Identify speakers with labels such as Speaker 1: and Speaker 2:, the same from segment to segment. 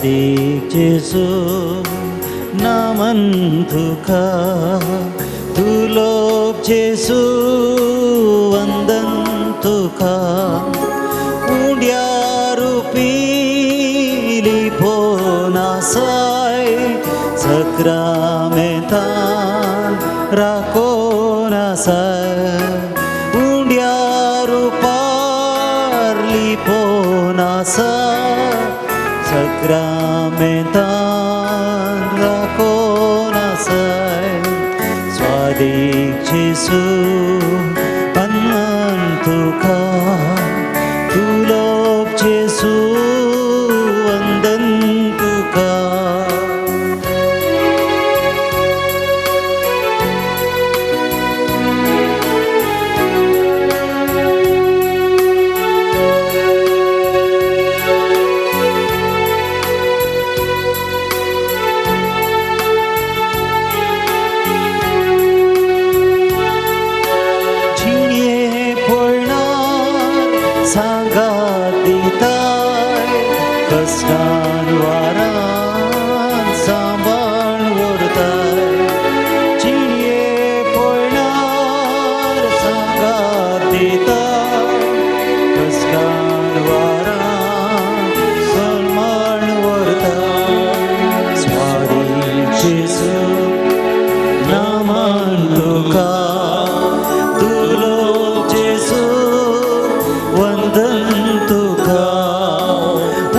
Speaker 1: स्वादीक जेजू नामन तुका, दुलोब जेजू वंदन तुका. उंड्या रुपी लिपोन आसाय, सक्रामेंतान राकोन आसाय. उंड्या रुपार लिपोन आसाय, सक्रामेंतान राकोन आसाय. स्वादीक जेजू वंदन तुका, दुलोब जेजू वंदन तुका. जिणे पळणार सांगात दिताय, कश्टान वारान सांबाळ व्हरताय. जिणे पळणार सांगात दिताय, कश्टान वारान सांबाळ व्हरताय. स्वादीक जेजू नामान तुका, दुलोब जेजू वंदन तुका.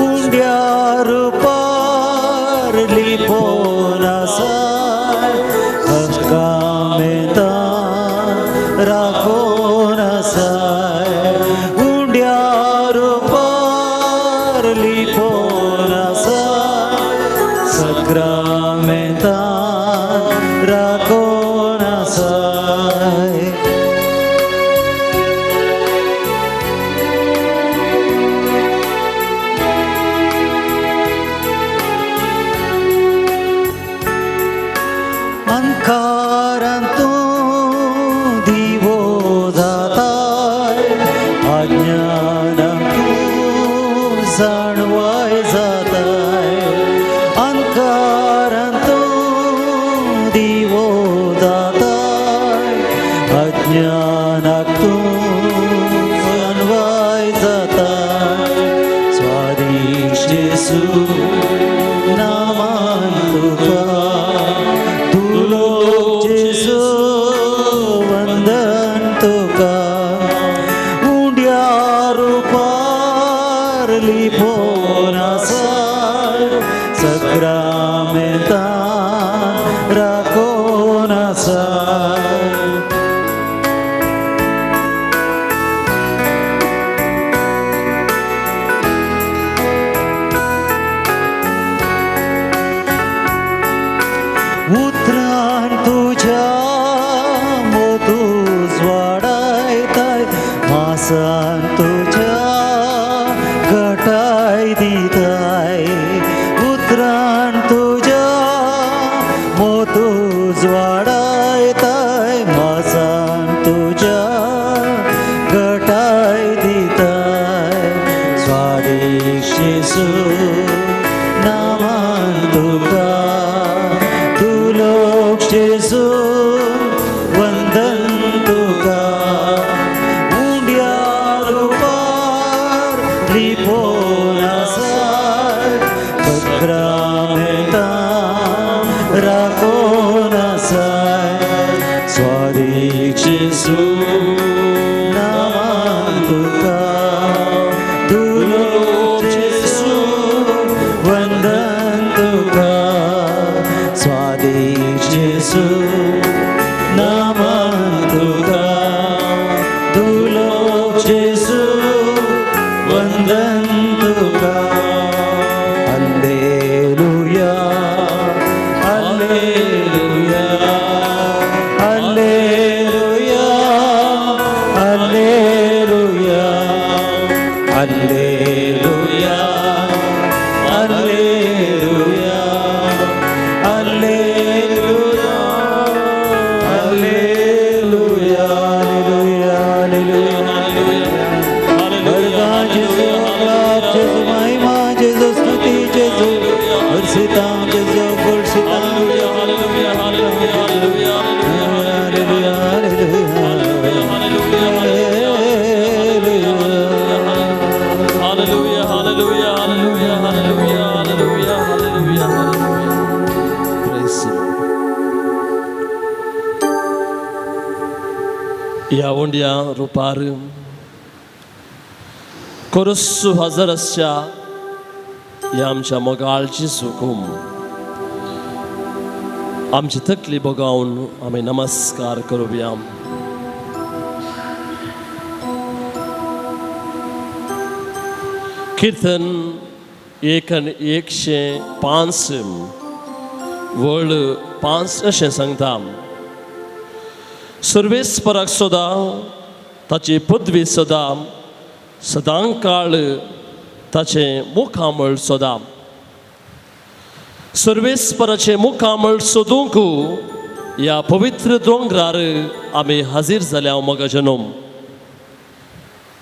Speaker 1: उंड्या रुपार लिपोन आसाय, हंगामेंतान राकोन आसाय. उंड्या रुपार लिपोन आसाय, सक्रामेंतान राकोन आसाय. अंकारान तूं दिवो जाताय, अज्ञानाक तूं जाणवाय जाताय. अंकारान तूं दिवो जाताय, अज्ञानाक तूं जाणवाय जाताय. स्वादीक जेजू नामान तुका, दुलोब जेजू वंदन तुका. उंड्या रुपार लिपोन आसाय, सक्रामेंतान राकोन आसाय. उतरान तुज्या मोतूज वाडायताय, मासान तुज्या घटाय दिताय. उतरान तुज्या मोतूज वाडायताय, मासान तुज्या घटाय दिताय. स्वादीक जेजू नामान तुका, दुलोब जेजू वंदन तुका. उंड्या रुपार लिपोन आसाय, सक्रामेंतान राकोन आसाय. स्वादीक जेजू नामान तुका, दुलोब जेजू वंदन तुका. स्वादीक जेजू नामान तुका, दुलोब जेजू वंदन तुका. Alleluia, alleluia, alleluia, alleluia, alleluia, alleluia, alleluia, alleluia, alleluia, alleluia. वरदान जेजू, आलाप जेजू, महिमा जेजू, स्तुती जेजू. ह्या उंड्या रुपार कोरस्सू हजर आसच्या ह्या आमच्या मोगाळची सुकूम आमची तकली बगावन आमी नमस्कार करुया. किर्तन 1 आनी 105 वळ 5 अशें सांगता. सर्वेस्पराक सोदा ताची पदवी सोदा सदां काळ ताचें मुखामळ सोदा. सर्वेस्पराचें मुखामळ सोदूंक ह्या पवित्र दोंगरार आमी हाजीर जाल्या मोगा जनम.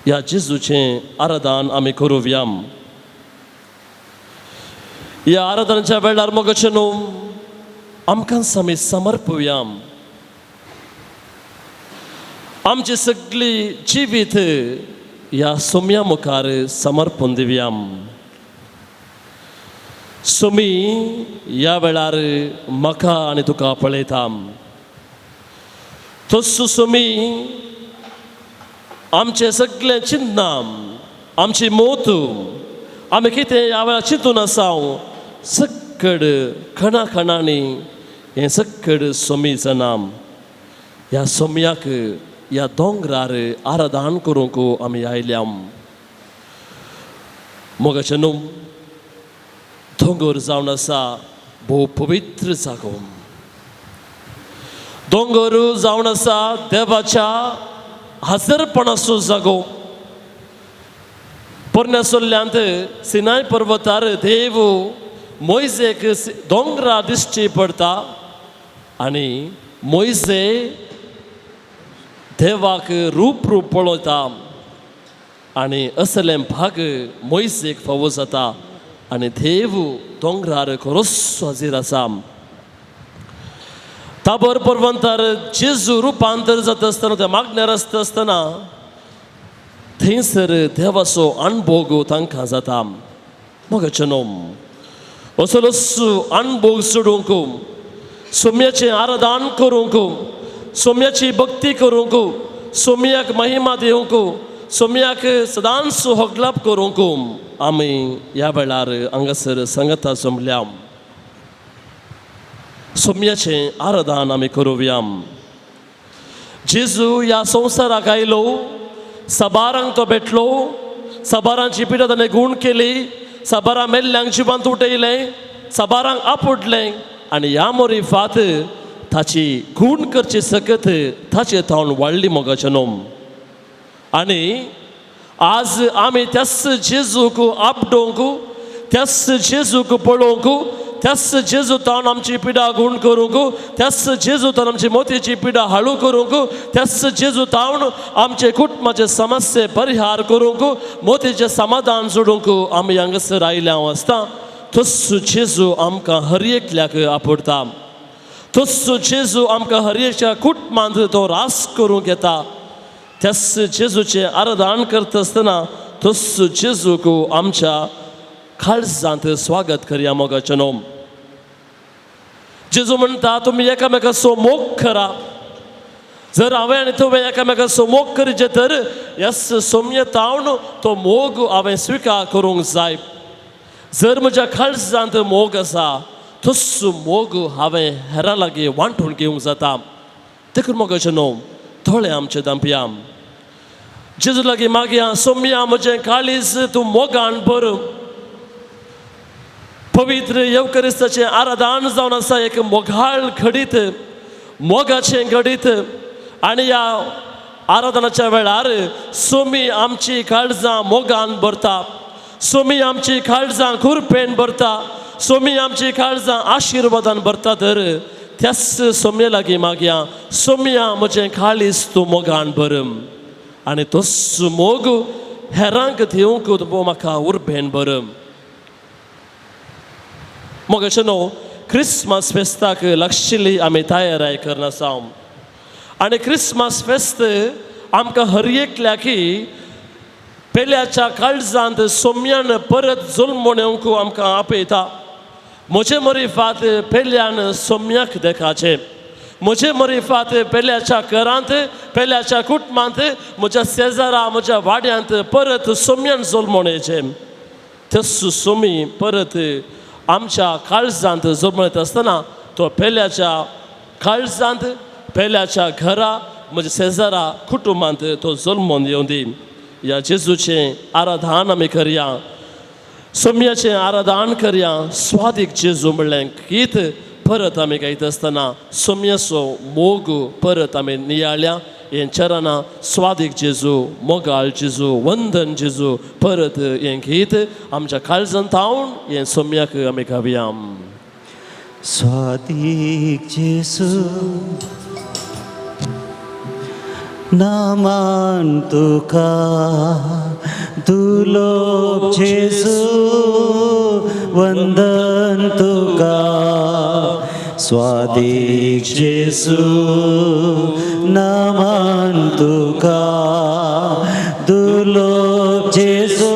Speaker 1: ह्या जेजूचें आराधन आमी करुया. ह्या आराधनाच्या वेळार मोगा जनम आमकां आमी समर्पुया. आमची सगळी जिवीत ह्या सोम्या मुखार समर्पण दिवया. सोमी ह्या वेळार म्हाका आनी तुका पळयता. तस्सो सोमी आमचें सगळें चिंतना आमची मोत आमी कितें ह्या वेळार चिंतून आसा सक्कड खणा खणांनी हें सक्कड सोमीचो नाम. ह्या सोम्याक ह्या दोंगरार आराधन करूंक आमी आयल्या. मोगाचें न्हू दोंगर जावन आसा भोव पवित्र जागो. दोंगर जावन आसा देवाच्या हजरपणाचो जागो. पोरण्या सोल्ल्यांत सिनाय पर्वतार देव मोयजेक दोंगरा दिश्टी पडटा आनी मोयजे देवाक रूप रूप पळयता आनी असलें भाग मोयजेक फावो जाता आनी देव दोंगरार खरोच हाजीर आसा. ताबर पर्वंतार जेजू रुपांतर जाता आसतना त्या मागण्यार आसता आसतना थंयसर देवाचो अणभोग तांकां जाता. मोगाचें न्हू असलोच अणभोग सोडूंक सोम्याचें आराधन करूंक सोम्याची भक्ती करूंक सोम्याक महिमा दिवंक सोम्याक सदांच होगलाप करूंक आमी ह्या वेळार हांगासर सांगता जमल्या. सोम्याचें आराधन आमी करुया. जेजू ह्या संवसाराक आयलो, साबारांक तो भेटलो, साबारांची पिडा ताणें गूण केली, साबारां मेल्ल्यांक जिवांत उठयलें, साबारांक आपुडलें आनी ह्या मोरी फात ताची गूण करची सकत ताचे थावन वाडली मोगाचें न्हू. आनी आज आमी त्याच जेजूक आपडोवंक त्याच जेजूक पळोवंक त्याच जेजू तावन आमची पिडा गूण करूंक त्याच जेजू तावन आमची मोतीची पिडा हाळू करूंक त्याच जेजू तावन आमचे कुटुंबाचे समस्ये परिहार करूंक मोतीचें समाधान जोडूंक आमी हांगासर आयल्या आसता. तस्सो जेजू आमकां हर एकल्याक आपडटा. तस्सो जेजू आमकां हर एकच्या कुटुंबांत तो रास करूंक येता. त्याच जेजूचें आराधन करता आसतना तस्सो जेजूक आमच्या काळजांत स्वागत करया मोगाचें न्हू. जेजू म्हणटा तुमी एकामेकाचो मोग करा. जर हांवें आनी तुवें एकामेकाचो मोग करचें तर ह्याच सोम्य तावन तो मोग हांवें स्विकार करूंक जाय. जर म्हज्या काळजांत मोग आसा तस्सो मोग हांवें हेरां लागीं वांटून घेवंक जाता. देखून मोगाचें न्हू थोडे आमचे दांपया जेजू लागीं मागया सोम्या म्हजें काळीज तूं मोगान भर. पवित्र येवकरिस्ताचें आराधन जावन आसा एक मोगाळ घडीत मोगाचें घडीत आनी ह्या आराधनाच्या वेळार सोमी आमची काळजां मोगान भरता, सोमी आमची काळजां कुरपेन भरता, सोमी आमची काळजां आशिर्वादान भरता. तर त्याच सोम्या लागीं मागया सोम्या म्हजें काळीज तूं मोगान भर आनी तोच मोग हेरांक दिवंक तूं म्हाका उर्बेन भर. मोगाचें न्हू क्रिसमस फेस्ताक लागशिल्ली आमी तयाराय करना आसा आनी क्रिसमस फेस्त आमकां हर एकल्याकी पेल्याच्या काळजांत सोम्यान परत जल्मून येवंक आमकां आपयता. म्हजे मरी फात पेल्यान सोम्याक देखाचें, म्हजे मरिफात पेल्याच्या घरांत, पेल्याच्या कुटुंबांत, म्हज्या शेजारा, म्हज्या वाड्यांत परत सोम्यान जल्मोन येचें. तस सोमी परत आमच्या काळजांत जल्मून येता आसतना तो पेल्याच्या काळजांत, पेल्याच्या घरा, म्हज्या शेजारा, कुटुंबांत तो जल्मोन येवं दी. ह्या जेजूचें आराधन आमी करया, सोम्याचें आराधन करया. स्वादीक जेजू म्हणलें गीत परत आमी गायता आसतना सोम्याचो मोग परत आमी नियाळ्या. हें चरणां स्वादीक जेजू, मोगाळ जेजू, वंदन जेजू परत हें गीत आमच्या काळजान थावन हें सोम्याक आमी गावया.
Speaker 2: स्वादीक जेजू, नमन तुका. दुर्लभ जेजू, वंदन तुका. स्वादीक जेजू, नमन तुका. दुर्लभ जेजू,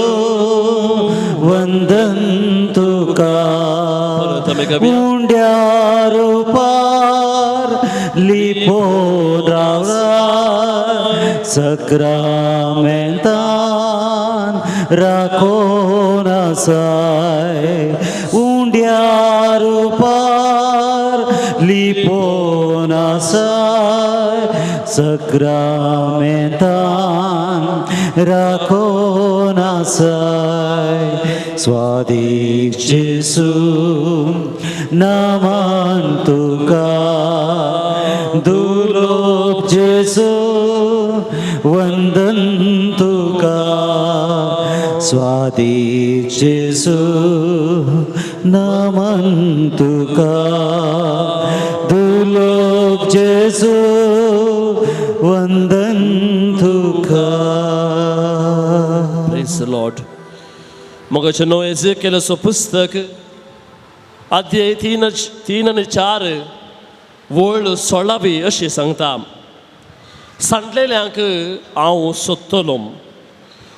Speaker 2: वंदन तुका.
Speaker 1: परत आमी गावया.
Speaker 2: उंड्या रुपार लिपोन रावला, सक्रामेंतान राखोन आसाय. उंड्या रुपार लिपोन आसाय, सक्रामेंतान राखोन आसाय. स्वादीक जेजू, नमन तुका. दुर्लभ जेजू, वंदन तुका. स्वादीक जेजू, नमन तुका. दुर्लभ जेजू, वंदन तुका.
Speaker 1: प्रेज लॉर्ड. मोगाचें नो, एजेकियलाचो पुस्तक अध्याय 3 3 आनी 4 वळ 16वी अशी सांगता, सांडलेल्यांक हांव सोदतलो,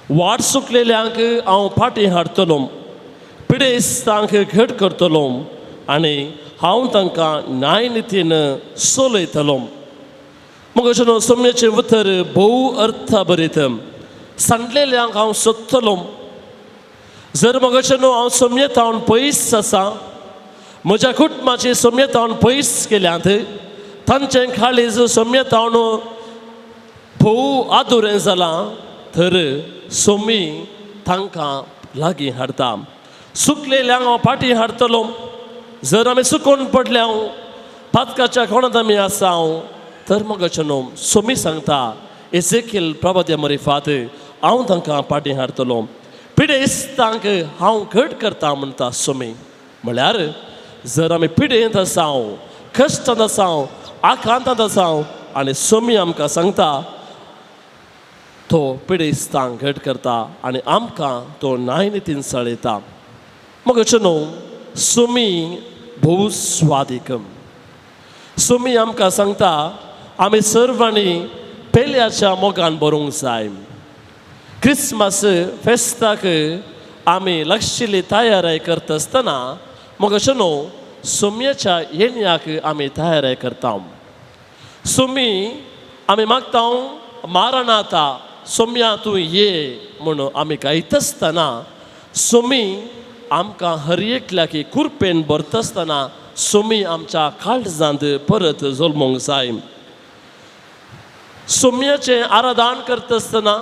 Speaker 1: वाट चुकलेल्यांक हांव फाटीं हाडटलो, पिडेस्तांक घट करतलो आनी हांव तांकां न्यायनितीन चलयतलो. मोगाचें नो, सोम्याचें उतर भोव अर्थ बरीत. सांडलेल्यांक हांव सोदतलो. जर मोगाचें न्हू, हांव सोमयेतावन पयस आसा, म्हज्या कुटुंबाची सोमयेतावन पयस केल्यात, तांचें काळीज सोमयेतावन भोव आदुरें जालां, तर सोमी तांकां लागीं हाडटा. चुकलेल्यांक हांव फाटीं हाडटलो. जर आमी चुकोन पडल्या, पातकाच्या कोणांत आमी आसा, तर मोगाचें न्हू, सोमी सांगता एजेकियल प्रवाद्या मरिफात, हांव तांकां फाटीं हाडटलो, पिडेस्तांक हांव घट करता म्हणटा सोमी. म्हळ्यार जर आमी पिडेंत आसा, कश्टांत आसा, आकांतांत आसा आनी सोमी आमकां सांगता, तो पिडेस्तांक घट करता आनी आमकां तो न्यायनितीन चलयता. मोगाचें न्हू, सोमी भोव स्वादीक. सोमी आमकां सांगता, आमी सर्वांनी पेल्याच्या मोगान भरूंक जाय. क्रिसमस फेस्ताक आमी लागशिल्ली तयारी करता आसतना मोगाचें न्हू, सोमयेच्या येण्याक आमी तयारी करता. सोमी आमी मागता, मारणाता सोम्या तूं ये म्हणून आमी गायता आसतना, सोमी आमकां हर एकल्याक कुरपेन भरता आसतना सोमी आमच्या काळजांत परत जल्मोंक जाय. सोम्याचें आराधन करता आसतना,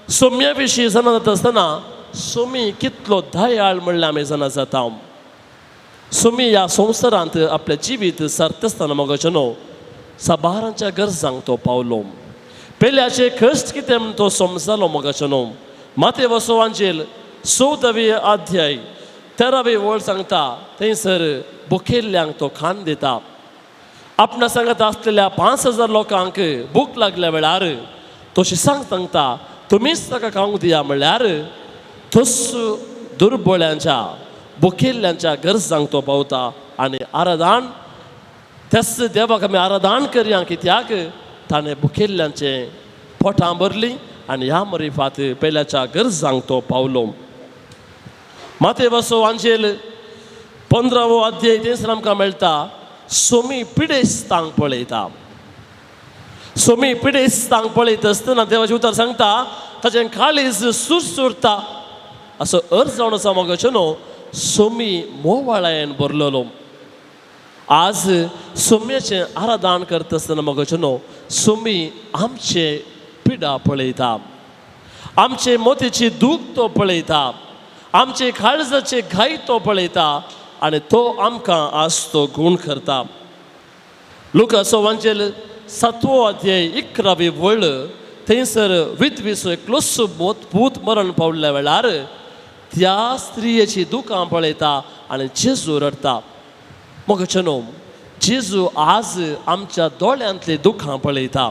Speaker 1: सोम्या विशीं जाणा जाता आसतना, सोमी कितलो दयाळ म्हणल्यार आमी जाणा जाता. सोमी ह्या संवसारांत आपलें जिवीत सारता आसतना मोगाचें न्हू, साबारांच्या गरजांक तो पावलो. पेल्याचे कश्ट कितें म्हण तो समजलो. मोगाचें न्हू, मातेवाचो वांजेल 14वी अध्याय 13वी वळ सांगता, थंयसर भुकेल्ल्यांक तो खाण दिता. आपणा सांगत आसलेल्या 5000 लोकांक भूक लागल्या वेळार तो शिसांक सांगता, तुमीच ताका खावंक दिया. म्हणल्यार तस दुर्बळ्यांच्या, भुकेल्ल्यांच्या गरजांक तो पावता आनी आराधन त्याच देवाक आमी आराधन करया, कित्याक ताणें भुकेल्ल्यांचें पोटां भरलीं आनी ह्या मरिफात पेल्याच्या गरजांक तो पावलो. मातेवाचो वांजेल 15वो अध्याय थंयसर आमकां मेळटा. सोमी पिडेस्तांक पळयता. सोमी पिडेस्तांक पळयता आसतना देवाचें उतर सांगता ताचें काळीज सुरसुरता. असो अर्थ जावन आसा मोगाचो न्हू, सोमी मोवाळायेन भरलेलो. आज सोम्याचें आराधन करता आसतना मोगाचो न्हू, सोमी आमचे पिडा पळयता, आमचे मोतीची दूख तो पळयता, आमचे काळजाचे घाय तो पळयता आनी तो आमकां आज तो गूण करता. लुकासो वांजेल 7वो अध्याय 11वी वळ, थंयसर विधवीचो एकलोच पूत मरण पावल्या वेळार त्या स्त्रियेची दुकां पळयता आनी जेजू रडटा. मोगाचो न्हू, जेजू आज आमच्या दोळ्यांतली दुखां पळयता,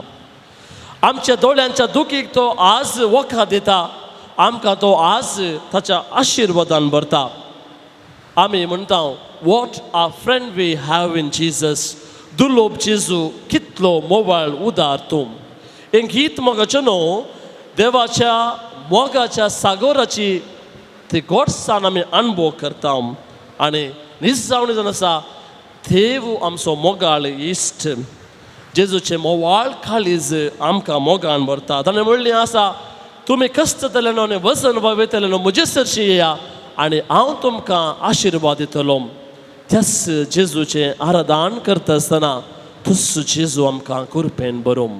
Speaker 1: आमच्या दोळ्यांच्या दुखीक तो आज वखद दिता, आमकां तो आज ताच्या आशिर्वादान भरता. आमी म्हणटा, what a friend we have in Jesus. दुर्लोभ जेजू कितलो मोवाळ उदार तूं. हें गीत मोगाचें न्हू, देवाच्या मोगाच्या सागोराची ती गोडसान आमी अणभव करता आनी निजावणी जावन आसा देव आमचो मोगाळ इश्ट. जेजूचें मोवाळ काळीज आमकां मोगान भरता. ताणें म्हणलें आसा, तुमी कश्टतले न्हू आनी वजन वयतले न्हू, म्हजे सरशी येया आनी हांव तुमकां आशिर्वाद दितलो. त्याच जेजूचें आराधन करता आसतना तुस जेजू आमकां कृपेन बरोम.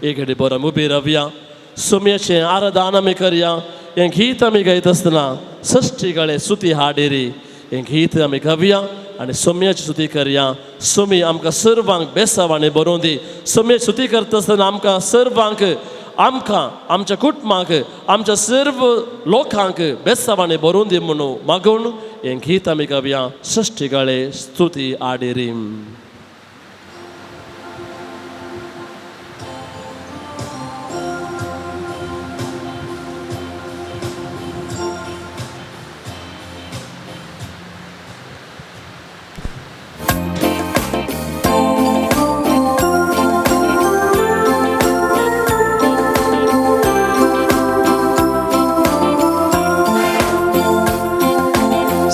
Speaker 1: एक घडी बरो उबी रावया, सोम्याचें आराधन आमी करया. हें गीत आमी गायता आसतना सश्टी गळे सुती हाडेरी हें गीत आमी गावया आनी सोम्याची स्तुती करया. सोमी आमकां सर्वांक बेसावांनी बरोवन दी. सोम्याची स्तुती करता आसतना आमकां सर्वांक, आमकां आमच्या कुटुंबाक, आमच्या सर्व लोकांक बेसावांनी बरोवन दी म्हणून मागून हें गीत आमी गावया. सश्टी गळे स्तुती आडेरी.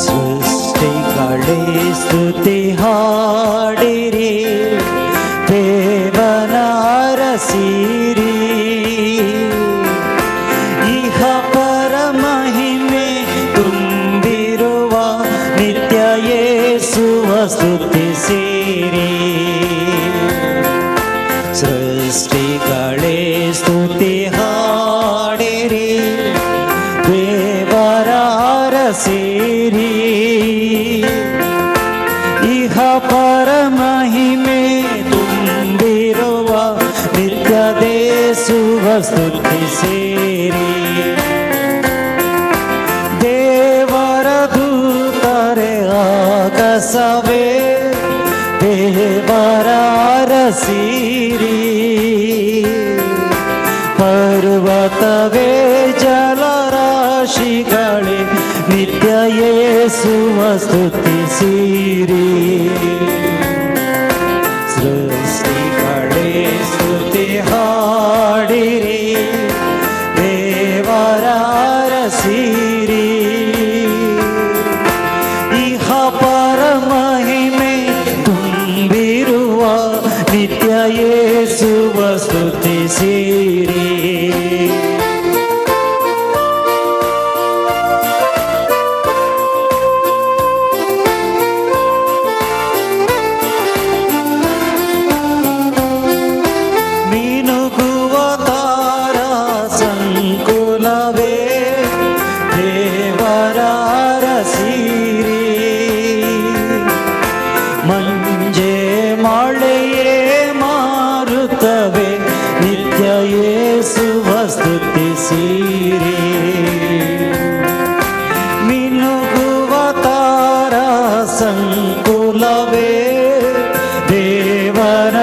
Speaker 2: ಸೃಷ್ಟಿಗಳೇ ಸ್ತುತಿ ಹಾಡಿರಿ, ದೇವನ ಅರಸಿರಿ. ಇಹ ಪರ ಮಹಿಮೆ ತುಂಬಿರುವ ನಿತ್ಯ ಯೇಸುವ ಸ್ತುತಿಸಿರಿ. ಸೃಷ್ಟಿಗಳೇ ಸ್ತುತಿ ಹಾಡಿರಿ, ದೇವರ ಅರಸಿರಿ. ಇಹ ಪರ ಮಹಿಮೆ ತುಂಬಿರುವ ನಿತ್ಯ ದೇಸುವ ಸ್ತುತಿಸಿರಿ. ದೇವರ ದೂತರೆ ಆಗಸವೇ ದೇವರ ಅರಸಿರಿ. ಪರ್ವತವೇ ಜಲರಾಶಿಗಳೇ ನಿತ್ಯ ಯೇಸುವ ಸ್ತುತಿಸಿರಿ. ಸೃಷ್ಟಿಗಳೇ ಸ್ತುತಿ ಹಾಡಿರಿ, ದೇವರ ಅರಸಿರಿ. ಇಹ ಪರ ಮಹಿಮೆ ತುಂಬಿರುವ ನಿತ್ಯ ಯೇಸುವ ಸ್ತುತಿಸಿರಿ. ಮಿನುಗುವ ತಾರಾ ಸಂಕುಲವೇ ದೇವರ ಅರಸಿರಿ. ಮಂಜೆ ಮಳೆಯೇ ಮಾರುತ್ತವೆ ನಿತ್ಯ ಯೇಸುವ ಸ್ತುತಿಸಿರಿ. ಮಿನುಗುವ ತಾರಾ ಸಂಕುಲವೇ ದೇವರ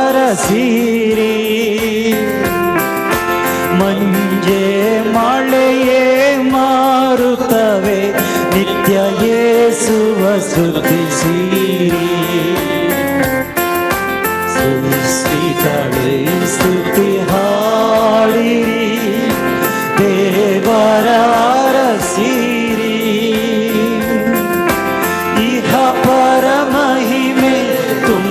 Speaker 2: ಅರಸಿರಿ. ಮಂಜೆ ಮಳೆಯೇ ಮಾರುತ್ತವೆ ನಿತ್ಯ ಯೇಸುವ ಸ್ತುತಿಸಿರಿ. ಸೃಷ್ಟಿಗಳೇ ಸ್ತುತಿ ಹಾಡಿರಿ, ದೇವರ ಅರಸಿರಿ. ಇಹ ಪರ ಮಹಿಮೆ ತುಂಬ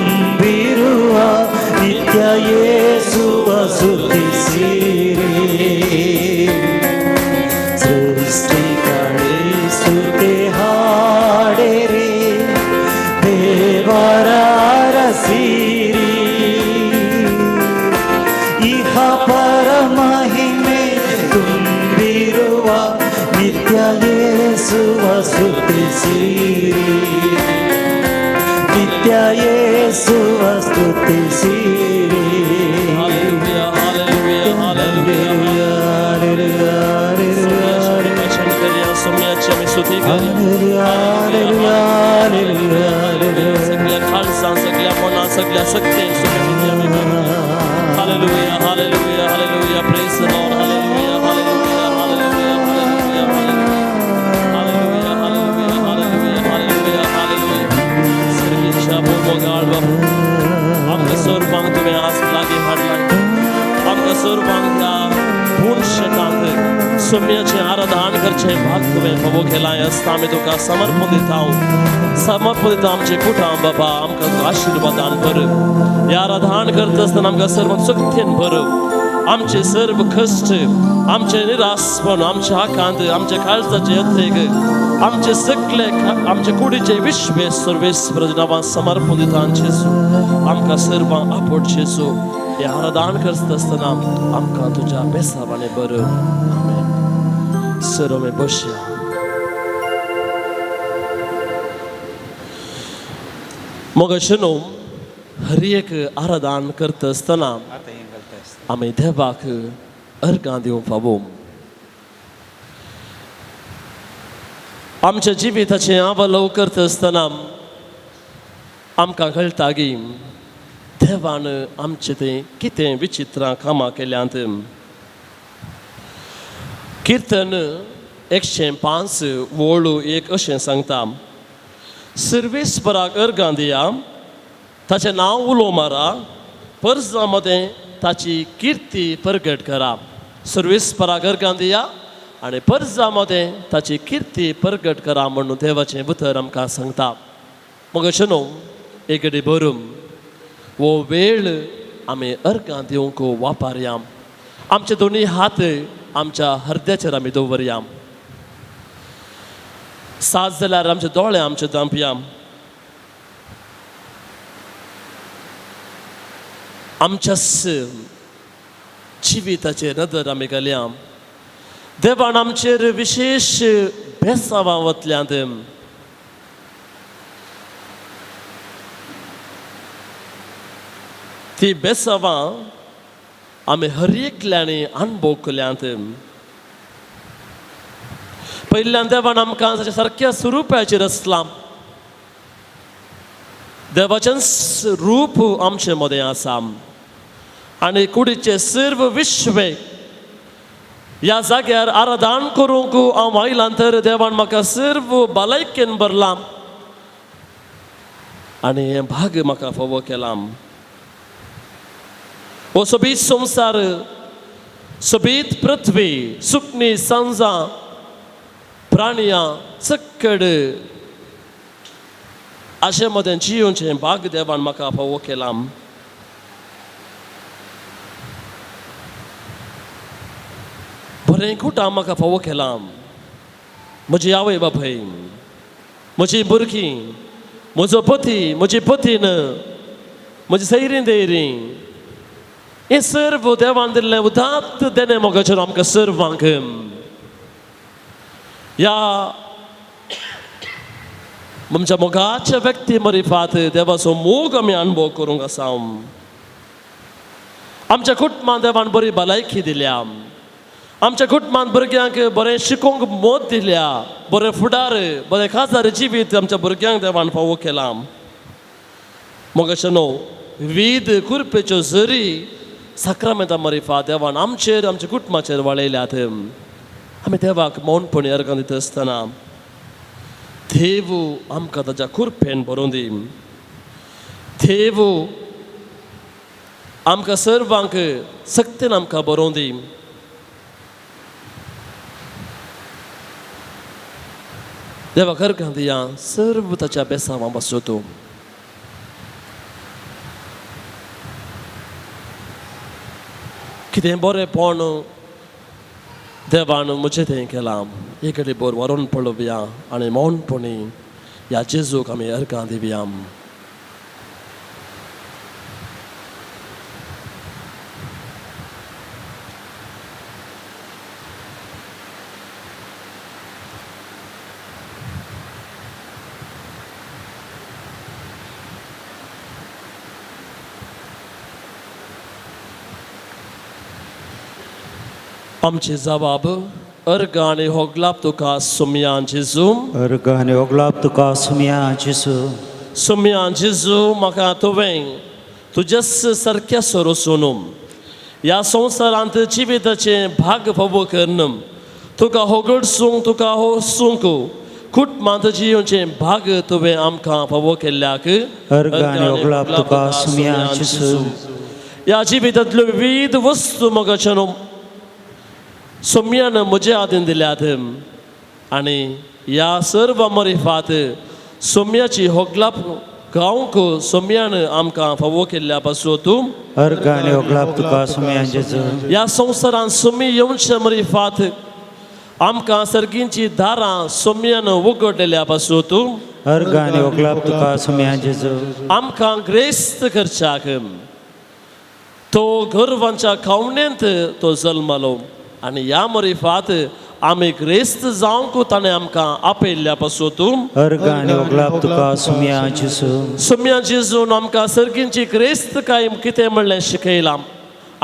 Speaker 2: ಸೃಷ್ಟಿಗಳೇ ಸ್ತುತಿ ಹಾಡಿರಿ, ದೇವರ ಅರಸಿರಿ. ಇಹ ಪರ ಮಹಿಮೆ ತುಂಬಿರುವ ನಿತ್ಯ ಯೇಸುವ ಸ್ತುತಿಸಿರಿ, ನಿತ್ಯ ಯೇಸುವ ಸ್ತುತಿಸಿರಿ.
Speaker 1: Hallelujah, hallelujah, hallelujah. भजन करिया, सोम्याची आमी स्तुती करिया. सगळ्या खालसान, सगळ्या मनान, सगळ्या शक्तीन स्तुती आमी करूया. Hallelujah, hallelujah, hallelujah. Praise the Lord. Hallelujah, hallelujah, hallelujah, hallelujah, hallelujah, hallelujah, hallelujah, hallelujah, hallelujah. सर्गीच्या मोगाळ बाबा, आमकां सर्वांक तुवें आज लागीं हाडला. आमकां सर्वांक ह्या पूर्ण शेतांत सोम्याचें आराधन करचें भाग तुवें फावो केलां आसता. आमी तुका समर्पण दिता, समर्पण दिता आमचें कुटां बाबा. आमकां आशिर्वादान भर. ह्या आराधन करता आसतना आमकां सर्व शक्तीन भर. आमचे सर्व कश्ट, आमचे निराशपण, आमचे आकांत, आमचे काळजाचे यत्रेक, आमचे सगळे आमचे कुडीचे विश्वे सर्वेस्पर नांवान समर्पण दिता. जेजू, आमकां सर्वांक आपोट. जेजू, हे आराधन करता आसतना आमकां तुज्या बेसावाने बरं. आमेन. सर आमी बसया. मग न्हू, हर एक आराधन करता आसतना आमी देवाक अर्गां दिवंक फावो. आमच्या जिविताचें आवलोव करता आसतना आमकां कळटा की देवान आमचें तें कितें विचित्रां कामां केल्यांत. किर्तन 105 वोळू 1 अशें सांगता, सर्वेस्पराक अर्गां दिया, ताचें नांव उलो मारा, परजा मदें ताची किर्ती परगट करा. सर्वेस्पराक अर्गां दिया आनी परजा मदें ताची किर्ती परगट करा म्हणून देवाचें उतर आमकां सांगता. मग अशें न्हू, एक कडेन बरून हो वेळ आमी अर्गां दिवंक वापरया. आमचे दोनी हात आमच्या हृदयाचेर आमी दवरया. सात जाल्यार आमचे दोळे आमचे दांपया. आमच्या जिविताचेर नदर आमी घालया. देवान आमचेर विशेश बेसावां वतल्यांत. ती बेसावां आमी हर एकल्यांनी अणभव केल्यांत. पयल्यान देवान आमकां ताच्या सारक्या स्वरुपाचेर आसलां. देवाचें रूप आमचे मदें आसा आनी कुडीचे सर्व विश्वे ह्या जाग्यार आराधन करूंक हांव आयलां तर देवान म्हाका सर्व भलायकेन भरलां आनी हें भाग म्हाका फावो केलां. हो सोबीत संवसार, सोबीत पृथ्वी, सुकणी, सांजां, प्राणियां चक्कड अशें मदें जियोवचें भाग देवान म्हाका फावो केलां. बरें कुटां म्हाका फावो केलां. म्हजी आवय बापूय, म्हजी भुरगीं, म्हजो पती, म्हजी पतीन, म्हजी सैरीं दैरीं, हें सर्व देवान दिल्लें उदात्त देणें मोगाचेर आमकां सर्वांक. ह्या आमच्या मोगाच्या व्यक्ती मरिफात देवाचो मोग आमी अणभव करूंक आसा. आमच्या कुटुंबान देवान बरी भलायकी दिल्या. आमच्या कुटुंबान भुरग्यांक बरें शिकोवंक मोत दिल्या. बरें फुडार, बरें खाजदार जिवीत आमच्या भुरग्यांक देवान फावो केलां. मग अशें न्हू, विविध कुरपेच्यो जरी साक्रामेंता मरिफा देवान आमचेर, आमच्या कुटुंबाचेर वाळयल्यात. आमी देवाक मौनपणी अर्गां दिता आसतना देव आमकां ताच्या कुरपेन भरोवन दी. देव आमकां सर्वांक सक्तीन आमकां बरोवन दी. देवा अर्गां दिया सर्व ताच्या बेसांवां बसतो. कितें बरेंपण देवान म्हजें तें केलां. एक बोर वरोन पळोवया आनी मौनपणी ह्या जेजूक आमी अर्गां दिवया. आमचे जबाब अर्गां आनी होगलाप तुका सुमयान जेजू.
Speaker 2: अर्गां आनी होगलाप तुका सुमया जेजू.
Speaker 1: सुमयान जेजू म्हाका तुवें तुजेच सारक्या सरोसून ह्या संवसारांत जिविताचें भाग फावो करून तुका होगडसूंक तुका होसूंक कुटुंबांत जियोवचें भाग तुवें आमकां फावो केल्ल्याक
Speaker 2: अर्गां आनी होगलाप तुका सुमया जेजू.
Speaker 1: ह्या जिवितांतल्यो विविध वस्तू म्हाका न्हू सोम्यान म्हजे हातीन दिल्यात आनी ह्या सर्व मरिफात सोम्याची होगलाप गावंक सोम्यान आमकां फावो केल्ल्या पासून तूं
Speaker 2: अर्गां आनी होगलाप तुका सुमया जेजू.
Speaker 1: ह्या संवसारान सोमी येवचे मरिफात आमकां सर्गींची दारां सोम्यान उगडलेल्या पासून तूं
Speaker 2: अर्गां आनी होगलाप तुका सुमया जेजू.
Speaker 1: आमकां ग्रेस्त करच्याक तो गर्वांच्या खावणेंत तो जल्मलो आनी ह्या मरिफात आमी ग्रेस्त जावंक ताणें आमकां आपयल्ल्या पासून तूं
Speaker 2: अर्गां आनी होगलाप तुका सुमया जेजू.
Speaker 1: सुम्या जेजून आमकां सर्गींची ग्रेस्त काय कितें म्हणलें शिकयलां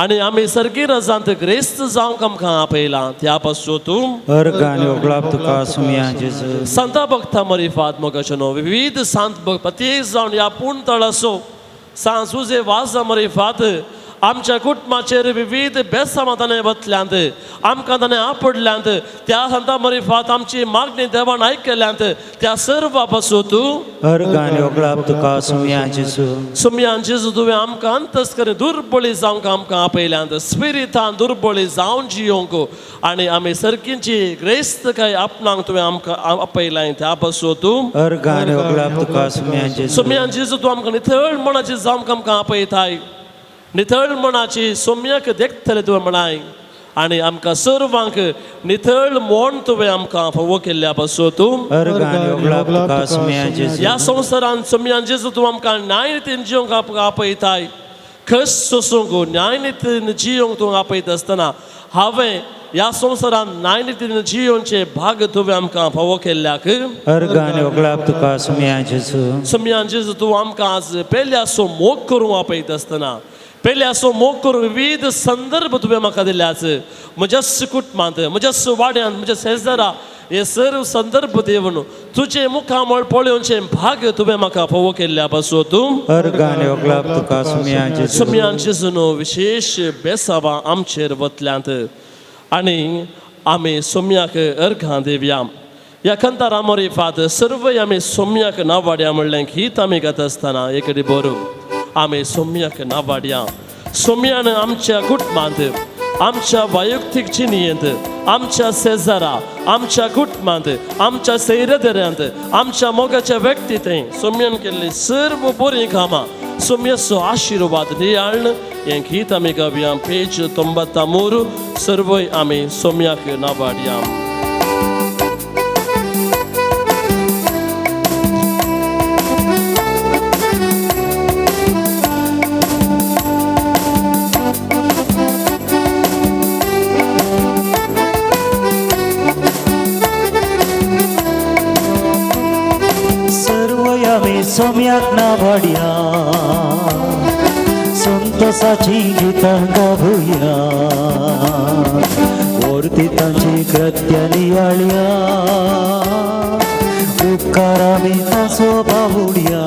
Speaker 1: आनी आमी सर्गी रजांत ग्रेस्त जावंक आमकां आपयलां त्या पासून तूं
Speaker 2: अर्गां आनी होगलाप तुका सुमया जेजू.
Speaker 1: संता भक्ता मरिफात मोगाचो न्हू विविध सांत भक्त प्रत्येक जावन ह्या पूण तळासो सांत सुजे वाजा मरिफात आमच्या कुटुंबाचेर विविध बेसामां ताणें वतल्यांत आमकां ताणें आपडल्यांत त्या संता मरिफात आमची मागणी देवान आयकल्यांत त्या सर्वा पासून तूं
Speaker 2: अर्गां आनी होगलाप तुका सुमया जेजू.
Speaker 1: सुमयान जेजू तुवें आमकां अंतस करून दुर्बळी जावंक आमकां आपयल्यांत स्पिरितान दुर्बळी जावन जियोंक आनी आमी सर्गींची ग्रेस्त काय आपणाक तुवें आमकां आपयलां त्या पासून तूं
Speaker 2: अर्गां आनी होगलाप तुका सुमया जेजू.
Speaker 1: सोम्यान जेजू तूं आमकां नितळ मनाची जावंक आमकां आपयताय नितळ मनाची सोम्याक देखतले तुवें म्हणाय आनी आमकां सर्वांक नितळ मोण तुवें आमकां फावो केल्ल्या पासून तूं
Speaker 2: अर्गां आनी होगलाप तुका सुमया जेजू.
Speaker 1: ह्या संवसारान सोम्यान जेजू तूं आमकां न्यायनितीन जिवंक आपयताय खस सोसूंक न्यायनितीन जिवंक तूं आपयता आसतना हांवें ह्या संवसारान न्यायनितीन जियोवचे भाग तुवें आमकां फावो केल्ल्याक
Speaker 2: अर्गां आनी होगलाप तुका सुमया जेजू.
Speaker 1: सोम्यान जेजू तूं आमकां आज पेल्याचो मोग करूंक आपयता आसतना पेल्याचो मोग करूंक विविध संदर्भ तुवें म्हाका दिल्याच म्हज्याच कुटुंबांत म्हज्याच वाड्यांत म्हज्या शेजारा हे सर्व संदर्भ दिवन तुजें मुखामळ पळोवचें भाग तुवें म्हाका फावो केल्ल्या पासून तूं
Speaker 2: अर्गां आनी होगलाप तुका सुमया जेजू.
Speaker 1: सोम्यान जेजून विशेश बेसावां आमचेर वतल्यांत आनी आमी सोम्याक अर्घां दिवया. ह्या कंतारा मोरिफात सर्वय आमी सोम्याक नावाड्या म्हणलें गीत आमी गाता आसतना एकडी बरो आमी सोम्याक नावाड्या. सोम्यान आमच्या कुटुंबांत आमच्या वैयक्तीक जिणेंत आमच्या शेजारा आमच्या कुटुंबांत आमच्या सैरदऱ्यांत आमच्या मोगाच्या व्यक्ती थंय सोम्यान केल्ली सर्व बरीं कामां सोम्याचो आशिर्वाद नियाळ्ण हें गीत आमी गावया. पेज 93 सर्वय आमी सोम्याक नावाडया.
Speaker 2: सर्वयामी सोम्याक नावाड्या संतोषाची गीतां गावया ओर्ती तांची कृत्य नियाळया उपकारामी ताचो बावुड्या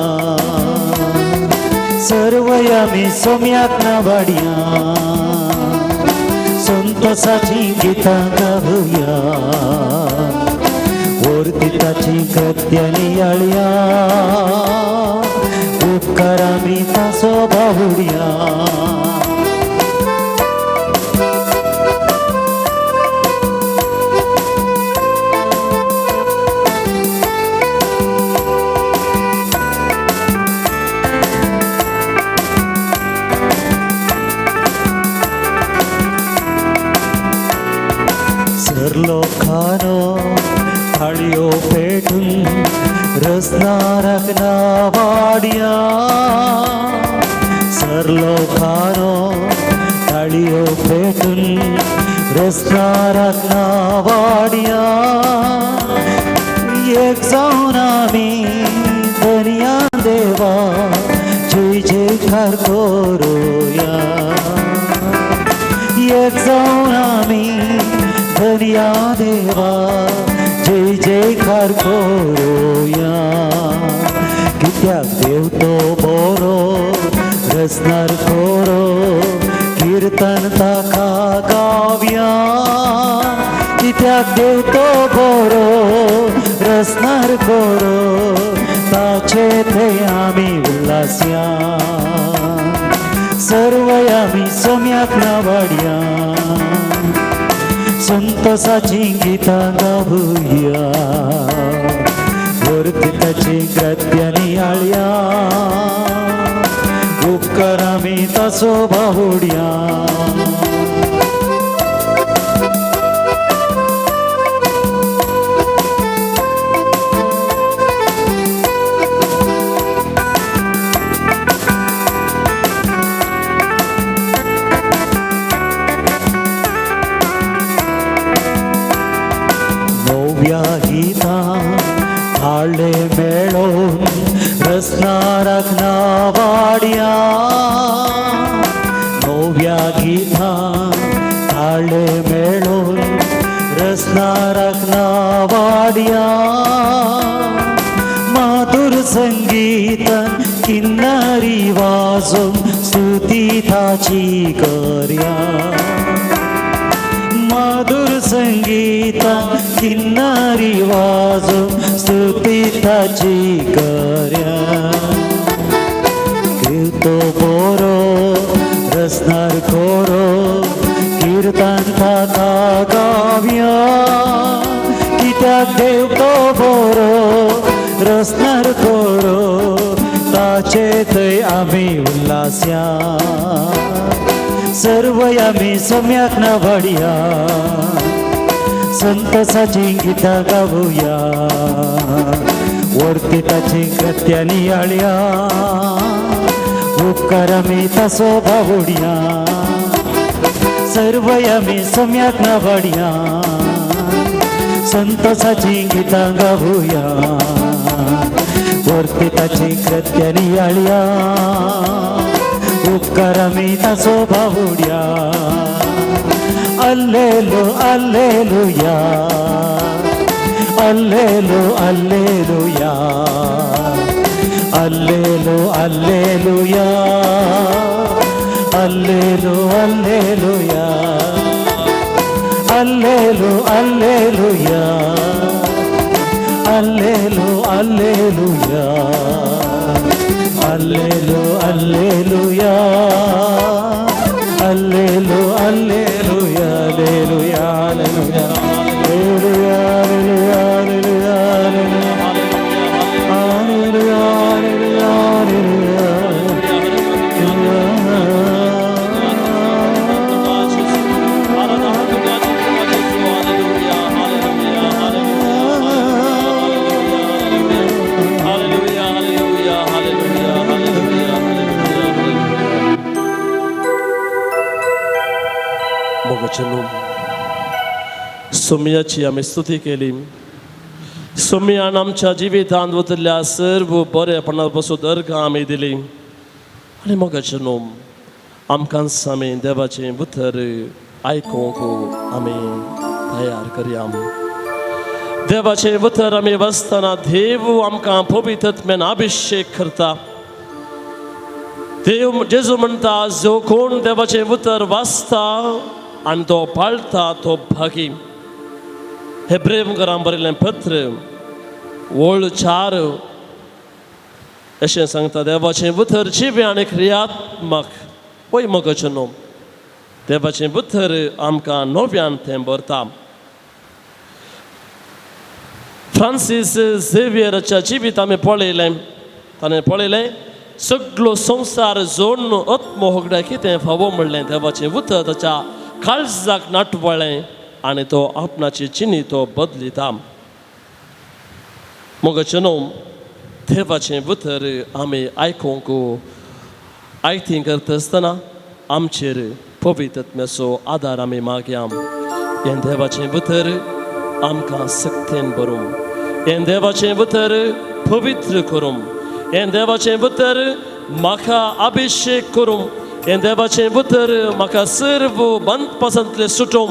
Speaker 2: सर्वयामी सोम्याक नावाड्या संतोषाची गीतां गावया ओर्ती ताची कृत्य नियाळया उपकारामी ताचो बावुड्या. सरलोखानो थाळयो पेटून रसनाराक नावाडया. सरलो खारो थाळयो पेटून रसनाराक नावाडया. एक जावन आमी धनया देवा जय जयकार करुया. एक जावन आमी धनया देवा जय जयकार करुया. कित्याक देव तो बरो रसनार कोरो कीर्तन ताका गावया. कित्याक देव तो बरो रसनार कोरो ताचे थंय आमी उल्हासया. सर्वय आमी सोम्याक नावाडया संतोषाची गितां गावया. वरती कृत्य नियाळया उपकार आमी ताचो बाहुड्या. नव्या गितां थाळे मेळोवन रसनाराक नावाडया. नव्या गितां थाळे मेळोवन रसनाराक नावाडया. माधुर संगीत किन्नरी वाजोवन स्तुती ताची करया. माधुर संगीत किन्नरी वाजोवन स्तुती ताची करया. देव तो बरो रसनार कोरो कीर्तन ताका गावया. कित्याक देव तो बरो रसनार कोरो ताचे थंय आमी उल्हासया. सर्वय आमी सोम्याक नावाडया संतोषाची गितां गावया. वरती ताची कृत्य नियाळया उपकार आमी ताचो बावुडया. सर्वय आमी सोम्याक नावाडया संतोषाची गितां गावया. वरती ताची कृत्य नियाळया उपकार आमी ताचो बावुडया. अल्लेलु alleluia Allelu alleluia Allelu alleluia Allelu alleluia Allelu alleluia Allelu alleluia Allelu alleluia Allelu alleluia alleluia alleluia alleluia alleluia alleluia alleluia alleluia.
Speaker 1: सोम्याची आमी स्तुती केली. सोम्यान आमच्या जिवितांत वतल्या सर्व बरेपणा पसून दर्गा आमी दिली. आनी मोगाचे न्हू आमकां आमी देवाचें उतर आयकूंक आमी तयार करया. देवाचें उतर आमी वाचतना देव आमकां पवित्रत्म्यान अभिशेक करता. देव जेजू म्हणटा जो कोण देवाचें उतर वाचता आनी तो पाळटा तो भागी. हेब्रेवकारां बरयल्लें पत्र वळ 4 अशें सांगता देवाचें उतर जिवें आनी क्रियात्मक. पळय मोगाचें न्हू देवाचें उतर आमकां नव्यान तें भरता. फ्रांसीस झेवियराच्या जिवीत आमी पळयलें. ताणें पळयलें सगळो संवसार जोडून आत्महोगड्या कितें फावो म्हणलें देवाचें उतर ताच्या काळजाक नाटवळें आनी तो आपणाची चिनी तो बदलिता. मोगाचे न्हू, देवाचें उतर आमी आयकूंक आयती करता आसतना आमचेर पवित्रत्म्याचो आदार आमी मागया. हें देवाचें उतर आमकां सक्तेन भरूं, हें देवाचें उतर पवित्र करूं, हें देवाचें उतर म्हाका अभिशेक करूं, हें देवाचें उतर म्हाका सर्व बंदपासांतलें सुटूं,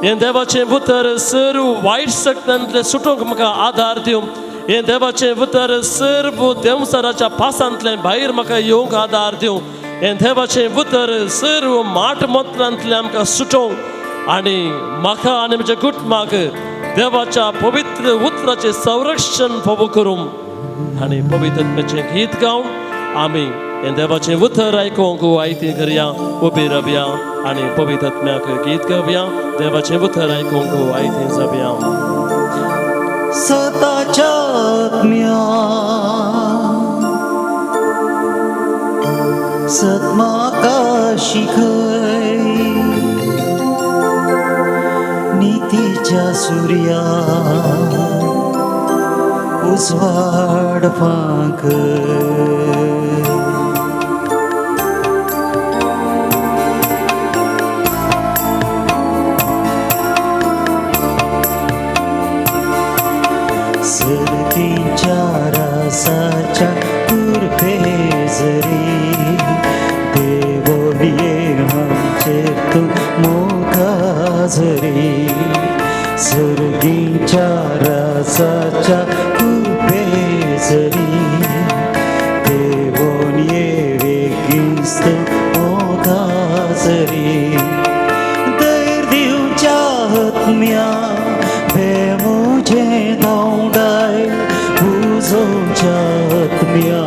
Speaker 1: हें देवाचें उतर सर्व वायट शक्तांतलें सुटूंक म्हाका आदार दिवं, हें देवाचें उतर सर्व देंवचाराच्या पासांतलें भायर म्हाका येवंक आदार दिवं, हें देवाचें उतर सर्व माट मंत्रांतलें आमकां सुटोवंक आनी म्हाका आनी म्हज्या कुटुंबाक देवाच्या पवित्र उतराचें संरक्षण फावो करूं. आनी पवित्रत्म्याचें गीत गावन आमी हें देवाचें उतर आयकूंक आयती करया. उबी रावया आनी पवित्रत्म्याक गीत गावया. देवाचें उतर आयकूंक आयती जावया.
Speaker 3: सताच्या आत्म्या सत म्हाका शिखय, नितीच्या सुर्या उजवाड फांकय. सर्गीच्या रासाच्या कृपेजरी देवोलिये आमचेर तूं मोगाजरी. सर्गीच्या रासाच्या कृपेजरी देवोलिये वेगींच तूं मोगाजरी. धैर्य दिवच्या आत्म्या मुझे धांवडाय, उजोच्या आत्म्या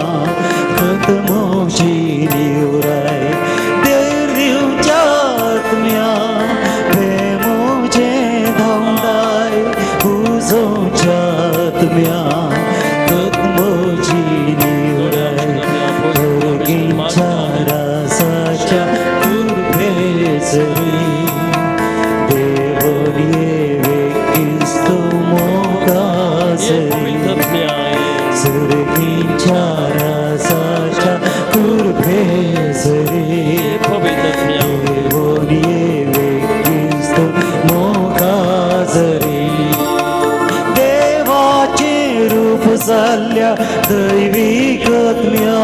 Speaker 3: कदमोची निवराय. धैर्य दिवच्या आत्म्या मुझे धांवडाय, उजोच्या आत्म्या कदमोची निवराय. भोगींच्या रासाच्या कृपेजरी देवोलिये वेगींच तूं मोगाजरी. सर्गीच्या रासाच्या कृपेजरी देवोलिये वेगींच तूं मोगाजरी. देवाचे रूप जाल्ल्या दैवीक आत्म्या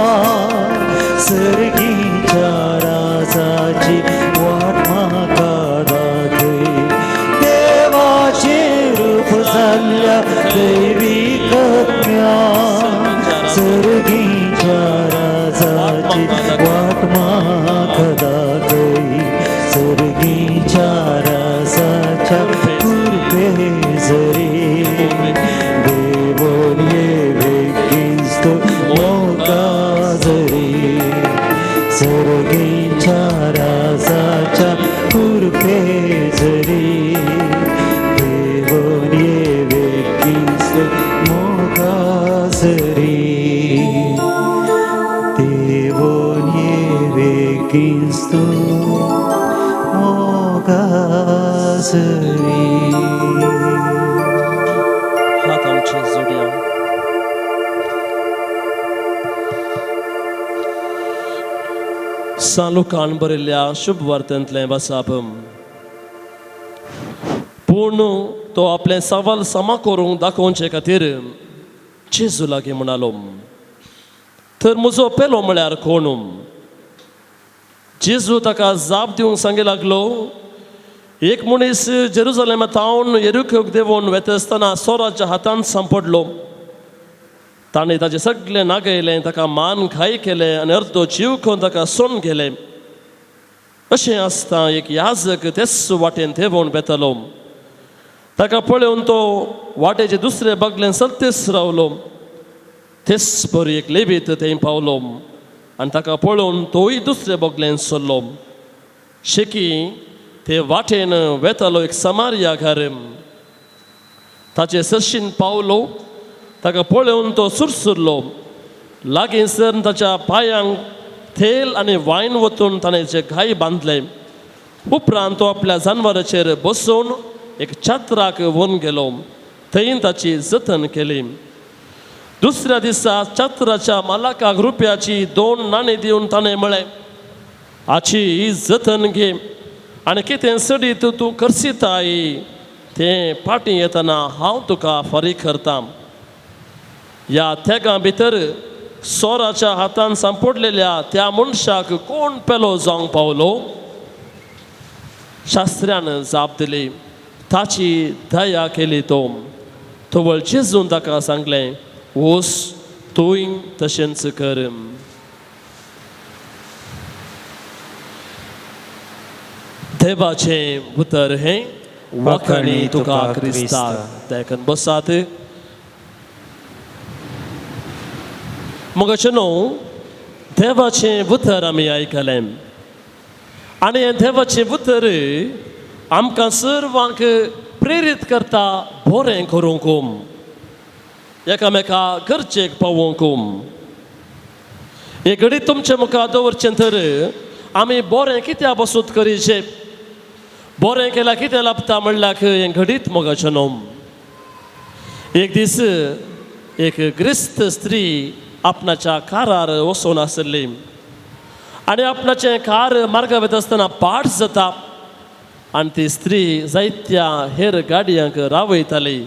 Speaker 3: सर्गीच्या राजाची वाट म्हाका दाखय. देवाचे रूप जाल्ल्या दैवीक आत्म्या सर्गीच्या राजाची वाट म्हाका दाखय. सर्गीच्या राजाच्या कृपेजरी देवोलिये वेगींच तूं मोगाजरी. सर्गीच्या राजाच्या कृपेजरी देवोलिये वेगींच तूं मोगाजरी. देवोलिये वेगींच तूं मोगाजरी.
Speaker 1: हात आमचे जोडया. सांलुकान बरयल्ल्या शुभ वार्तेंतलें वाचप. पूण तो आपलें सवाल समा करूंक दाखोवचे खातीर जेजू लागीं म्हणालो, तर म्हजो पेलो म्हळ्यार कोण? जेजू ताका जाप दिवंक सांगी लागलो, एक मनीस जेरुजलेमा तावन येरुकोक देंवोन वेता आसतना चोराच्या हातान सांपडलो. ताणें ताचें सगळें नागयलें, ताका मान घाय केले आनी अर्दो जीव करून ताका सोडून गेले. अशें आसता एक याजक तेच वाटेन देंवोन वेतालो. ताका पळोवन तो वाटेचे दुसरे बगलेन सत्तेच रावलो. तेच बरी एक लेबीत थंय पावलो आनी ताका पळोवन तोय दुसरे बगलेन सरलो. शेकी ते वाटेन वेतालो एक समार्याकार, ताचे सरशीन पावलो. ताका पळोवन तो सुरसुरलो. लागीं सर ताच्या पांयांक तेल आनी वायन वतून ताणें जे घाय बांदले. उपरांत तो आपल्या जानवराचेर बसोवन एक छत्राक व्हरून गेलो. थंय ताची जतन केली. दुसऱ्या दिसा छत्राच्या मालकाक रुपयाची दोन नाणी दिवन ताणें म्हळें, हाची जतन घे आनी कितें सडीत तूं करसिताय तें फाटीं येतना हांव तुका फारीक करता. ह्या तेगां भितर चोराच्या हातान सांपडलेल्या त्या मनशाक कोण पेलो जावंक पावलो? शास्त्र्यान जाप दिली, ताची दया केली तो. तवळ जेजून ताका सांगलें, वोस तूंय तशेंच कर. देवाचें उतर हें वाखाणी तुका क्रिस्ता. देखून बसात. मगाचें न्हू देवाचें उतर आमी आयकलें आनी हें देवाचें उतर आमकां सर्वांक प्रेरीत करता बरें करूंक, एकामेका गरजेक पावोवंक. हे घडी तुमचे मुखार दवरचें तर आमी बरें कित्या बसूत करीचें, बरें केल्यार कितें लाबता म्हणल्यार हें घडीत मोगाचें न्हू. एक दीस एक ग्रिस्त स्त्री आपणाच्या कारार वचून आसली आनी आपणाचें कार मार्गा वता आसतना पाट जाता आनी ती स्त्री जायत्या हेर गाडयांक रावयताली.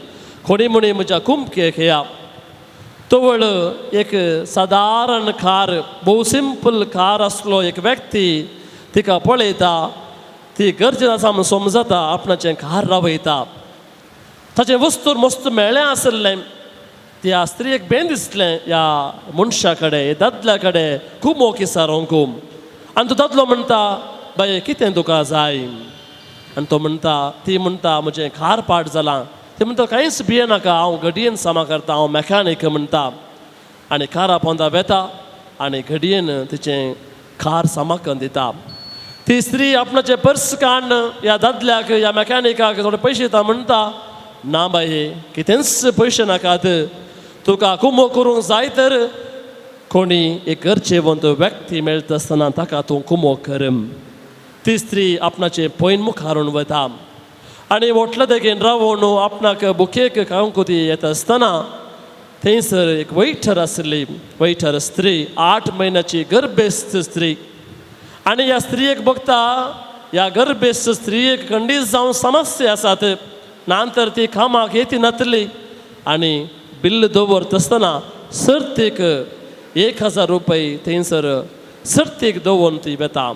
Speaker 1: कोणी म्हणी म्हज्या कुमकेक या. तवळ एक सादारण कार, भोव सिंपल कार आसलो एक व्यक्ती तिका पळयता, ती गरजेन आसा म्हूण समजता, आपणाचें कार रावयता. ताचें वस्तूर मस्त मेळ्ळें आसलें. त्या स्त्रियेक बेन दिसलें ह्या मनशा कडेन, दादल्या कडेन कुमो किसारोंक. आनी तो दादलो म्हणटा, बाये कितें तुका जाय? आनी तो म्हणटा, ती म्हणटा म्हजें कार पाड जालां. ती म्हणटा कांयच भियेनाका, हांव घडयेन सामा करता, हांव मॅकानीक म्हणटा. आनी कारा पोंदा वेता आनी घडयेन तिचें कार सामा करून दिता. ती स्त्री आपणाचें पर्स काडून ह्या दादल्याक, ह्या मॅकानिकाक थोडे पयशे दिता. म्हणटा, ना बाये कितेंच पयशे नाकात, तुका कुमो करूंक जाय तर कोणी एक गरजेवंत व्यक्ती मेळटा आसतना ताका तूं कुमो कर. ती स्त्री आपणाचें पयन मुखारून वता आनी वोटल्या देगेन रावून आपणाक बुकेक खावंक ती येता आसतना थंयसर एक वैठर आसली, वैठर स्त्री, 8 म्हयन्याची गर्भेस्त स्त्री. आनी ह्या स्त्रियेक बघता, ह्या गर्भेस्त स्त्रियेक खंडीत जावन समस्या आसात, ना तर ती कामाक येती नातली. आनी बिल्ल दवरता आसतना सर्तीक 1000 रुपये थंयसर सर्तीक दवरून ती वेता.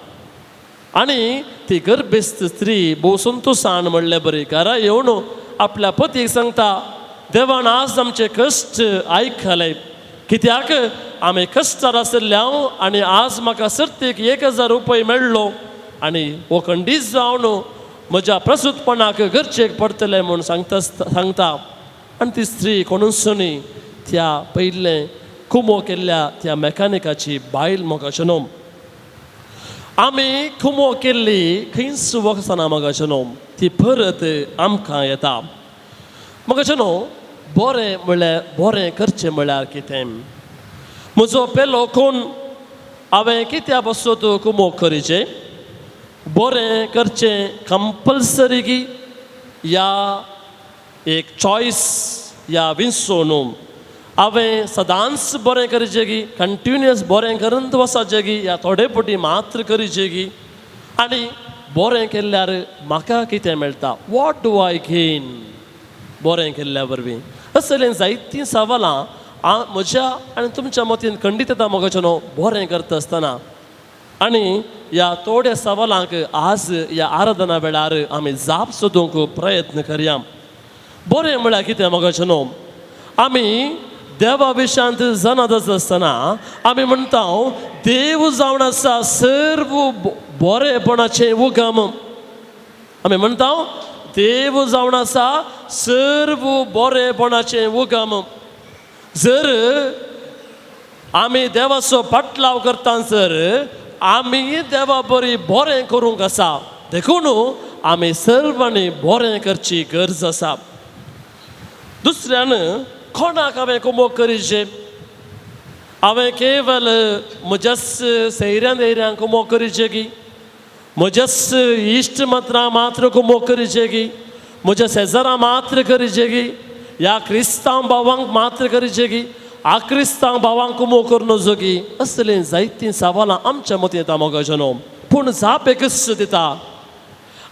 Speaker 1: आनी ती गर्भेस्त स्त्री भोव संतोशान म्हणले बरी घरा येवन आपल्या पतीक सांगता, देवान आज आमचे कश्ट आयकले, कित्याक आमी कश्टार आशिल्ले हांव आनी आज म्हाका सर्तीक 1000 रुपये मेळ्ळो आनी हो खंडीत जावन म्हज्या प्रसूतपणाक गरजेक पडटलें म्हूण सांगता सांगता. आनी ती स्त्री कोणूच न्ही, त्या पयलें कुमो केल्ल्या त्या मॅकानिकाची बायल मोगाचें न्हू. आमी कुमो केल्ली खंयच वचना मोगाचें न्हू, ती परत आमकां येता. मोगाचें न्हू, बरें म्हणल्यार बरें करचें म्हणल्यार कितें? म्हजो पेलो कोण, हांवें कित्या बसत कुमो करीचें? बरें करचें कंपल्सरी की या एक चॉयस या विंचो न्हू? हांवें सदांच बरें करचें की कंटिन्युअस बरें करून वचचें की या थोडे फावटी मात्र करचें की? आनी बरें केल्यार म्हाका कितें मेळटा? What do I gain बरें केल्ल्या वरवीं? असलें जायतीं सवालां म्हज्या आनी तुमच्या मतीन खंडीत येता मोगाचें न्हू बरें करता आसतना. आनी ह्या थोड्या सवालांक आज ह्या आराधना वेळार आमी जाप सोदूंक प्रयत्न करया. बरें म्हळ्यार कितें मोगाचें न्हू? आमी देवा विशांत जनात आसतना आमी म्हणटा देव जावन आसा सर्व बरेपणाचें उगम. आमी म्हणटा देव जावन आसा सर्व बरेपणाचें उगम. जर आमी देवाचो पाटलाव करता सर आमी देवा बरी बरें करूंक आसा, देखून आमी सर्वांनी बरें करची गरज आसा. दुसऱ्यान कोणाक हांवें कुमोक करीचें? हांवें केवल म्हज्याच सैऱ्यां धैर्यांक कुमोक करीचें की म्हज्याच इश्ट मात्रां मात्र कुमोक करीचें की म्हज्या शेजारां मात्र करीचें की ह्या क्रिस्तांव भावांक मात्र करीचें की? आक्रिस्तांव भावांक कुमो करून जोगी असलीं जायतीं सवालां आमच्या मतीं येता मोगाजनो. पूण जाप एकच दिता.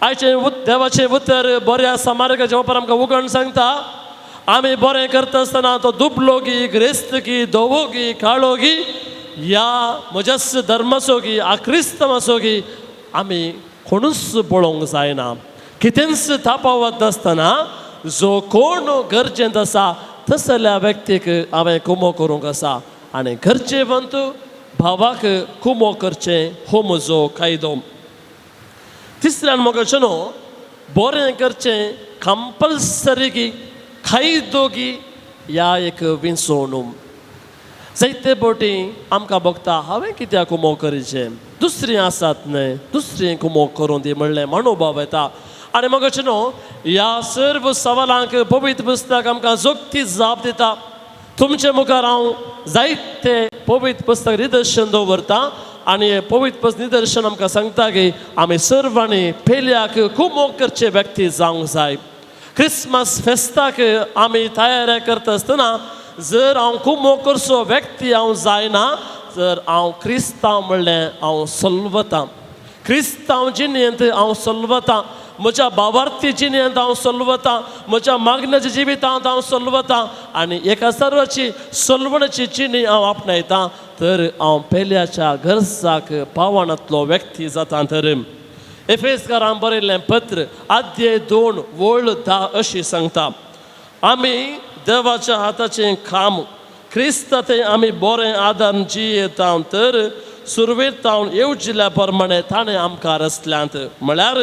Speaker 1: आयचें देवाचें उतर बऱ्या समारकाच्या वापर आमकां उगण सांगता. आमी बरें करता आसतना तो दुबलो गी, ग्रेस्त गी, धवो गी, काळो गी, या म्हज्याच धर्माचो गी, आक्रिस्तांवाचो गी, आमी कोणूच पळोवंक जायना. कितेंच तापावत नासतना जो कोण गरजेंत आसा तसल्या व्यक्तीक हांवें कुमो करूंक आसा आनी गरजेवंत भावाक कुमो करचें हो म्हजो कायदो. तिसऱ्यान म्हाका न्हू बरें करचें कंपल्सरी गी, कायदो गी, ह्या एक विंचवणूक. जायते फावटी आमकां भोगता हांवें कित्याक कुमो करचें, दुसरीं आसात न्हय, दुसरीं कुमो करूं दी म्हणलें मनोभाव येता. आनी म्हाका न्हू ह्या सर्व सवालांक पवित्र पुस्तक आमकां जोगती जाप दिता. तुमचे मुखार हांव जायते पवित्र पुस्तक निदर्शन दवरता आनी हें पवित्र पुस्तक निदर्शन आमकां सांगता की आमी सर्वांनी पेल्याक कुमो करचे व्यक्ती जावंक जाय. क्रिसमस फेस्ताक आमी तयारी करता आसतना जर हांव कुमो करचो व्यक्ती हांव जायना, जर हांव क्रिस्तांव म्हणलें हांव सलवतां, क्रिस्तांव जिणेंत हांव सलवतां, म्हज्या भावार्थी जिणेंत हांव सलवतां, म्हज्या मागण्याच्या जिवितांत हांव सलवतां आनी एका सर्वाची सलवणाची जिणी हांव आपणायतां, तर हांव पेल्याच्या गरजाक पावनातलो व्यक्ती जाता. तर एफेसकारान बरयल्लें पत्र आद्य 2 वळ 10 अशी सांगता, आमी देवाच्या हाताचें काम क्रिस्ता ते आमी बरें आदार जियेता, तर सुरवेक तावन येवजिल्ल्या प्रमाणे ताणें आमकां रचल्यांत. म्हळ्यार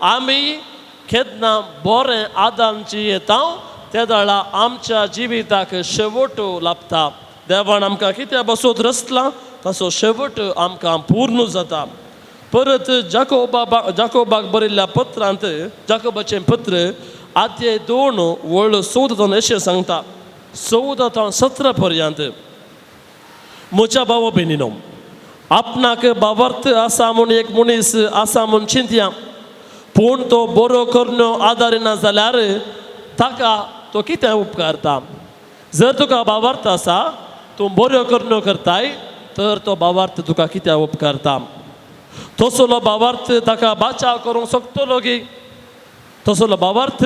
Speaker 1: आमी केन्ना बरें आदार जियेता तेदळा आमच्या जिविताक शेवट लाभता. देवान आमकां कित्या बसोत रचलां ताचो शेवट आमकां पूर्ण जाता. परत जाकोबाक बरयल्ल्या पत्रांत जाकोबाचें पत्र आद्य 2 वळ 14 अशें सांगता, 14 ते 17 पर्यंत, म्हज्या भाव भयणीनो, आपणाक भावार्थ आसा म्हूण एक मनीस आसा म्हूण चिंतया, पूण तो बरो करून आदारिना जाल्यार ताका तो कितें उपकारता. जर तुका भावार्थ आसा, तूं बऱ्यो करण्यो करताय, तर तो भावार्थ तुका कित्याक उपकारता. तसलो भावार्थ ताका बाचाव करूंक शकतलो की, तसलो भावार्थ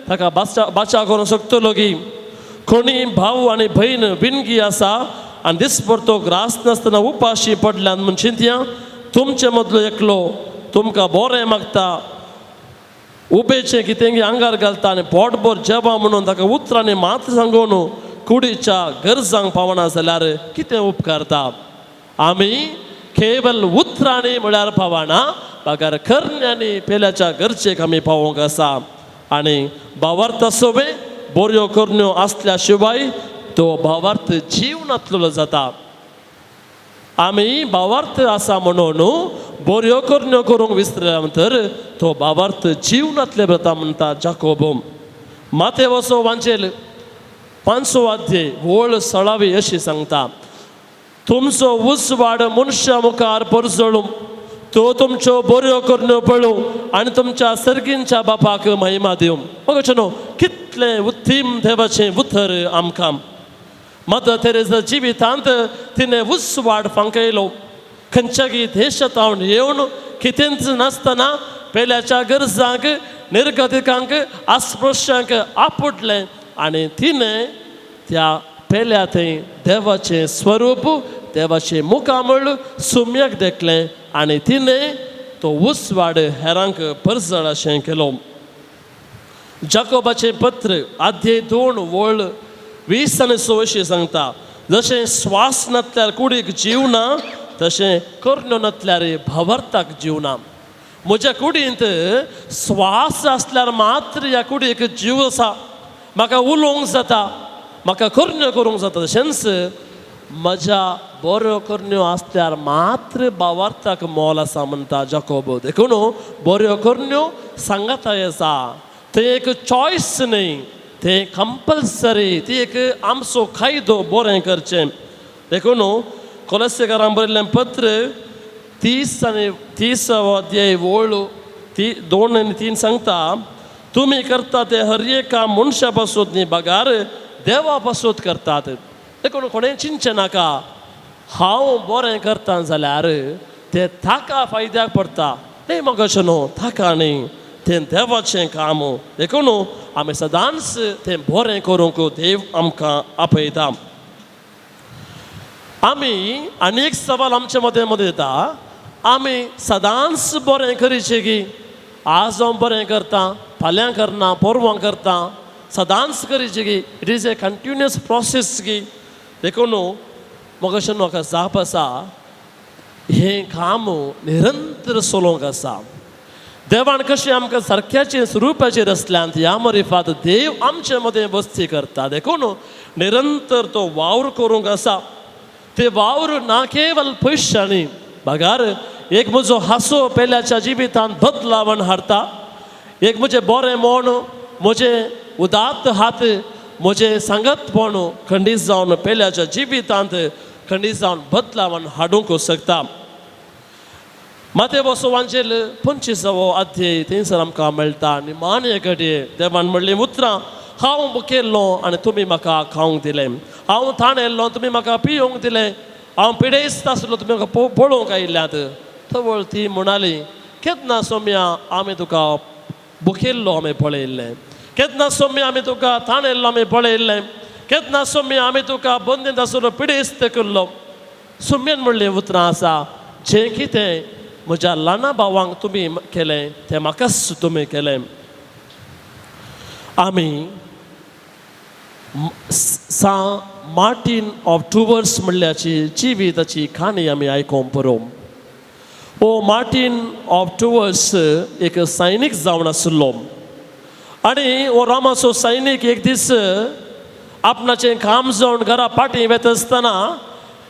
Speaker 1: ताका बाचाव करूंक शकतलो की. कोणी भाव आनी भयण विणगी आसा आनी दिसभर तो ग्रास नासतना उपाशी पडल्यान म्हूण चिंतया, तुमचे मदलो एकलो तुमकां बरें मागता, उबेचें कितें आंगार घालता आनी पोटभर जेवा म्हणून ताका उतरांनी मात्र सांगून कुडीच्या गरजांक पावना जाल्यार कितें उपकारता. आमी केवल उतरांनी म्हळ्यार पावना, बगर करण्यांनी पेल्याच्या गरजेक आमी पावोवंक आसा. आनी भावार्थ सोबे बऱ्यो करण्यो आसल्या शिवाय तो भावार्थ जीवनांतलो जाता. आमी भावार्थ आसा म्हणून बऱ्यो करण्यो करूंक विसरल्या तर तो भावार्थ जीवनांतले जाता म्हणटा जाकोब. मातेवसो वांचेल 5 अध्याय वळ 16 अशी सांगता, तुमचो उजवाड मनशा मुखार परजळूं, तो तुमच्यो बऱ्यो करण्यो पळोवं आनी तुमच्या सर्गींच्या बापाक महिमा दिवं. मगो न्हू कितलें उत्तीम देवाचें उतर आमकां. मदर तेरेजा जिवितांत तिणें उजवाड फांकयलो. खंयच्यागी देशांत येवन कितेंच नासतना पेल्याच्या गरजांक, निर्गतिकांक, अस्पृश्यांक आपुडलें आनी तिणें त्या पेल्या थंय देवाचें स्वरूप, देवाचें मुखामळ सुम्याक देखलें आनी तिणें तो उजवाड हेरांक परजळ अशें केलो. जाकोबाचें पत्र आद्य 2 वळ 20 आनी 26 सांगता, जशें श्वास नासल्यार कुडीक जीव ना, तशें करण्यो नासल्यार भावार्थाक जीव ना. म्हज्या कुडींत श्वास आसल्यार मात्र ह्या कुडीक जीव आसा, म्हाका उलोवंक जाता, म्हाका करण्यो करूंक जाता. तशेंच म्हज्या बऱ्यो करण्यो आसल्यार मात्र भावार्थाक मोल आसा म्हणटा जाकोब. देखून बऱ्यो करण्यो सांगाता आसा, तें एक चॉयस न्हय, तें कंपल्सरी, ती एक आमचो कायदो बरें करचें. देखून कोलसेकारान बरयल्लें पत्र 30 आनी 30 अध्याय वळ 2 आनी 3 सांगता, तुमी करता ते हर एक काम मनशा पासून न्ही बगार देवा पासून करतात. देखून कोणें चिंतचें नाका, हांव बरें करता जाल्यार तें ताका फायद्याक पडटा. न्ही मगो न्हू, ताका न्ही, तें देवाचें काम. देखून आमी सदांच तें बरें करूंक देव आमकां आपयता. आमी आनी एक सवाल आमचे मदें मदें येता, आमी सदांच बरें करीचें की आज हांव बरें करता, फाल्यां करना, परवां करता, सदांच करीचें की? It is a continuous process की. देखून म्हाका म्हाका जाप आसा, हें काम निरंतर चलोवंक आसा. देवान कशें आमकां सारक्याचें स्वरुपाचेर आसल्यान ह्या मरिफात देव आमचे मदें वस्ती करता. देखून निरंतर तो वावर करूंक आसा. ते वावर ना केवल पयशांनी बगार एक म्हजो हांसो पेल्याच्या जिवितांत बदलावण हाडटा, एक म्हजें बरें म्हण, म्हजें उदात्त हात, म्हजें सांगतपण खंडीत जावन पेल्याच्या जिवितांत खंडीत जावन बदलावण हाडूंक शकता. माते वसोवांचेर 25वो अध्याय थंयसर आमकां मेळटा. निमाणे घडये देवान म्हणलीं उतरां, हांव मुखेल्लो आनी तुमी म्हाका खावंक दिलें, हांव ताणेल्लो तुमी म्हाका पिवंक दिलें, हांव पिडेस्त आसलो तुमी म्हाका पळोवंक आयिल्ल्यात. तवळ ती म्हणाली, केन्ना सोम्या आमी तुका भुकेल्लो आमी पळयल्लें, केन्ना सोम्या आमी तुका ताणेल्लो आमी पळयल्लें, केन्ना सोम्या आमी तुका बंदींत आसलो पिडेस्त केल्लो. सोम्यान म्हणलें उतरां आसा, जें कितें म्हज्या ल्हाना भावांक तुमी केलें तें म्हाकाच तुमी केलें. आमी सा मार्टीन ऑफ टुवर्स म्हणल्याची जिविताची काणी आमी आयकोंक पुरो. हो मार्टीन ऑफ टुवर्स एक सैनीक जावन आशिल्लो आनी हो रोमाचो सैनीक एक दीस आपणाचें काम जावन घरा फाटीं वेता आसतना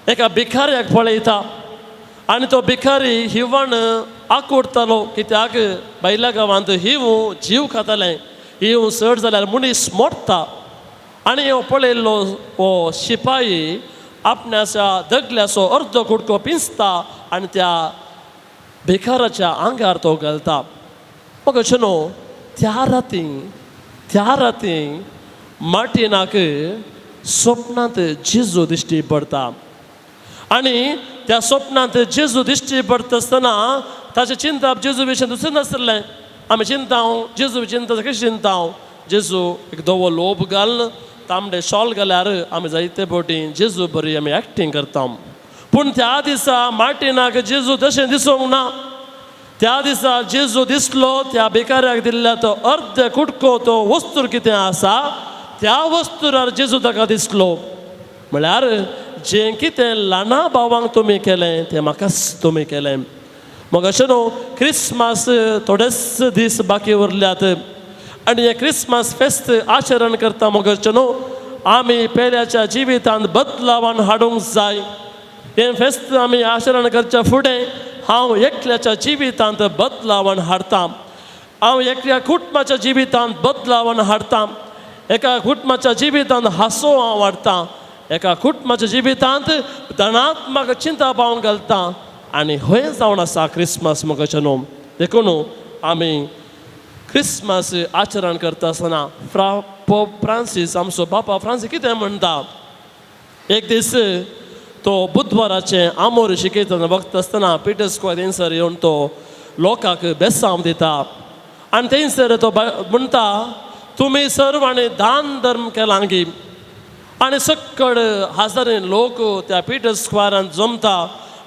Speaker 1: एका भिकाऱ्याक पळयता आनी तो भिकारी हिवण आकुडटालो, कित्याक भायल्या गांवांत हिवू जीव खातालें, हिवू चड जाल्यार मनीस मोडटा. आनी हो पळयल्लो हो शिपाई आपणाच्या दगल्याचो अर्दो कुडको पिंजता आनी त्या भिकाराच्या आंगार तो घालता. मग अशें न्हू, त्या राती मार्टिनाक स्वप्नांत जेजू दिश्टी पडटा आनी त्या स्वप्नांत जेजू दिश्टी पडटा आसतना ताचें चिंतप जेजू विशीं दुसरें नासलें. आमी चिंता जेजू चिंता कशें चिंता, जेजू एक धवो लोब घाल तांबडे शॉल घाल्यार आमी जायते फावटी जेजू बरी आमी एक्टींग करता. पूण त्या दिसा मार्टिनाक जेजू तशें दिसूंक ना. त्या दिसा जेजू दिसलो त्या भिकाऱ्याक दिल्ल्या तो अर्द कुटको तो वस्तूर कितें आसा त्या वस्तुरार जेजू ताका दिसलो. म्हळ्यार जें कितें ल्हाना भावांक तुमी केलें तें म्हाकाच तुमी केलें. मग अशें न्हू, क्रिसमस थोडेच दीस बाकी उरल्यात आनी हें क्रिसमस फेस्त आचरण करता. मग अशें न्हू, आमी पेल्याच्या जिवितांत बदलावान हाडूंक जाय. हें फेस्त आमी आचरण करच्या फुडें हांव एकल्याच्या जिवितांत बदलावण हाडटा, हांव एकल्या कुटुंबाच्या जिवितांत बदलावण हाडटा, एका कुटुंबाच्या जिवितांत हांसो हांव हाडटा, एका कुटुंबाच्या जिवितांत धनात्मक चिंता पावून घालता. आनी हय जावन आसा क्रिसमस मगचे न्हू. देखून आमी क्रिसमस आचरण करता आसतना पोप फ्रांसीस आमचो बापा फ्रांसीस कितें म्हणटा, एक दीस तो बुधवाराचें आमोर शिकयतना वक्त आसतना पिटर स्क्वायर थंयसर येवन तो लोकांक बेसांव दिता आनी थंयसर तो म्हणटा, तुमी सर्वांनी दान धर्म केलां की. आनी सक्कड हजारांनी लोक त्या पिटर स्क्वायरान जमता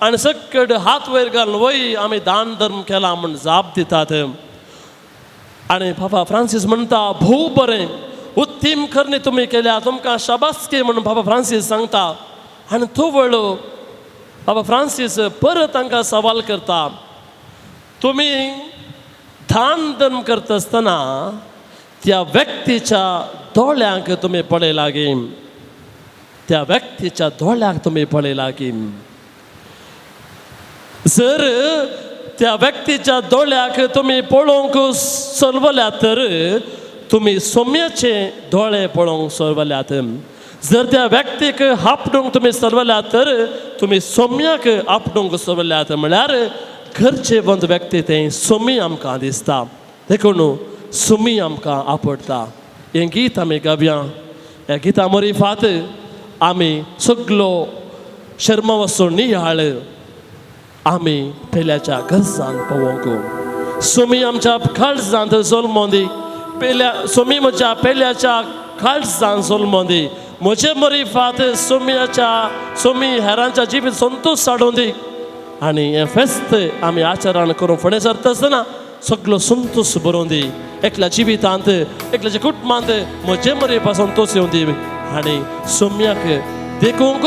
Speaker 1: आनी सक्कड हात वयर घालून वय आमी दान धर्म केला म्हूण जाप दितात. आनी बाबा फ्रांसीस म्हणटा, भोव बरें उत्तीम करणी तुमी केल्या, तुमकां शाबासकी म्हणून बाबा फ्रांसीस सांगता. आनी तवळ बाबा फ्रांसीस परत तांकां सवाल करता, तुमी दान धर्म करता आसतना त्या व्यक्तीच्या दोळ्यांक तुमी पळयला गी, त्या व्यक्तीच्या दोळ्यांक तुमी पळयला गी. जर त्या व्यक्तीच्या दोळ्याक तुमी पळोवंक सरवल्यात तर तुमी सोम्याचे दोळे पळोवंक सरवल्यात. जर त्या व्यक्तीक आपडूंक तुमी सरवल्यात तर तुमी सोम्याक आपडूंक सरवल्यात. म्हळ्यार गरजेवंत व्यक्ती तें सोमी आमकां दिसता. देखून सोमी आमकां आपडटा. हें गीत आमी गावया. ह्या गिता मरिफात आमी सगलो शर्मावाचो नियाळ आमी पेल्याच्या गरजान पळोवंक. सोमी आमच्या काळजांत जल्मोंदी, पेल्या सोमी म्हज्या पेल्याच्या काळजान जल्मोंदी. म्हजे मरिफात सोम्याच्या सोमी हेरांच्या जिवीत संतोश हाडून दी. आनी हें फेस्त आमी आचरण करून फुडें सरता आसतना सगलो संतोश बरोवन दी एकल्या जिवितांत, एकल्याच्या कुटुंबांत. म्हजे मरिफा संतोश येवन दी आनी सोम्याक देखूंक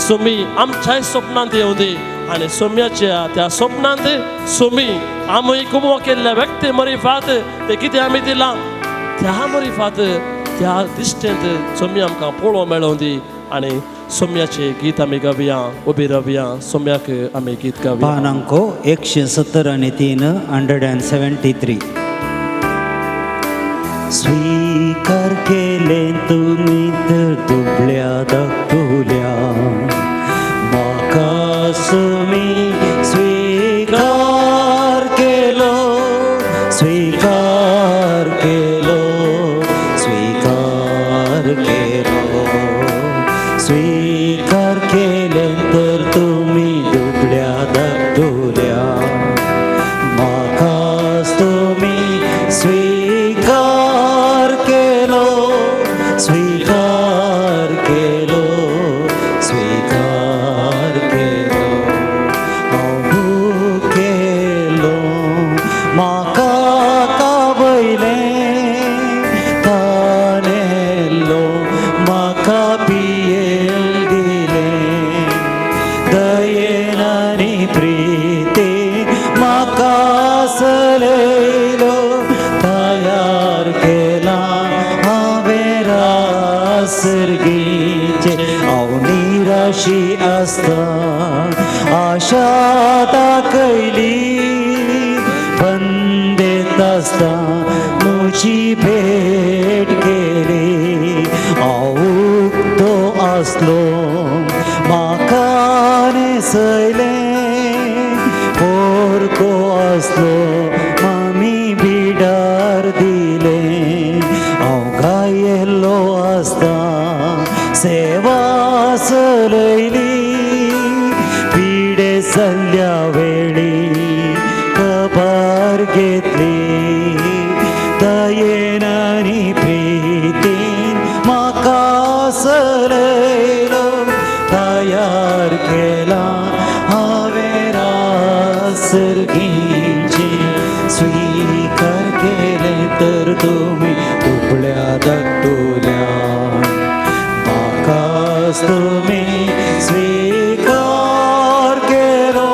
Speaker 1: सोमी आमच्याय सपनांत येवं दी. आनी सोम्याच्या त्या सपनांत सोमी आमी कुमो केल्ल्या व्यक्ती मरिफात ते कितें आमी दिलां त्या मरिफात त्या दिश्टेंत सोमी आमकां पळोवंक मेळोवं दी. आनी सोम्याचें गीत आमी गावया, उबी रावया, सोम्याक आमी गीत गावया.
Speaker 3: पान अंको 173, 173. स्वीकार केले तुम्ही तर दुबळ्या धाकटुल्या, म्हाका सुमी स्वीकार केलो, स्वीकार केलो, स्वीकार केलो. स्वीकार केले तर तुम्ही दुबळ्या धाकटुल्या, म्हाका तुम्ही स्वीकार केलो, स्वीकार केलो, स्वीकार केलो. हांव भुकेलो, म्हाका खावयलें, तानेलो, म्हाका पियेल दिलें. दयेन आनी प्रितीन म्हाका सलयलो, तयार केला हांवें रासर्गीचें. हांव निराशी आसता आशा दाखयली, बंदेत आसता म्हजी भेट केली. हांव उक्तो आसलो, म्हाका न्हेसयलें, पोरको आसलो, मामी बिडार दिलें. हांव गायेल्लो आसता सेवा चलयली, पिडे जाल्ल्या वेळी खबर घेतली. दयेन आनी प्रितीन म्हाका सलयलो, तयार केला हांवें रासर्गीचें. स्वीकार केले तर तुमी दुबळ्या धाकटुल्या, म्हाका तुमी स्वीकार केलो,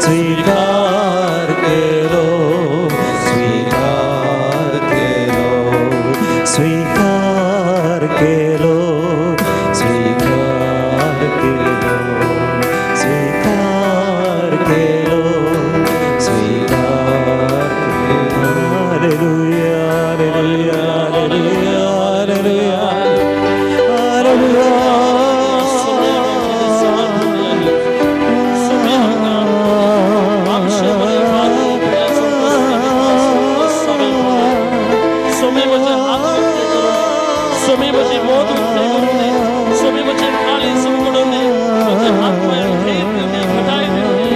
Speaker 3: स्वीकार केलो, स्वीकार केलो, स्वीकार केलो, स्वीकार केलो, स्वीकार केलो, स्वीकार केलो. Hallelujah, hallelujah, hallelujah, hallelujah, hallelujah.
Speaker 1: Somi म्हजे हात उक्ते करून दी, सोमी म्हजी मोद उक्ते करून दी, सोमी म्हजे काळीज उगडून दी, म्हजे हात पांय थेर दिवंदी, घटाय दिवंदी.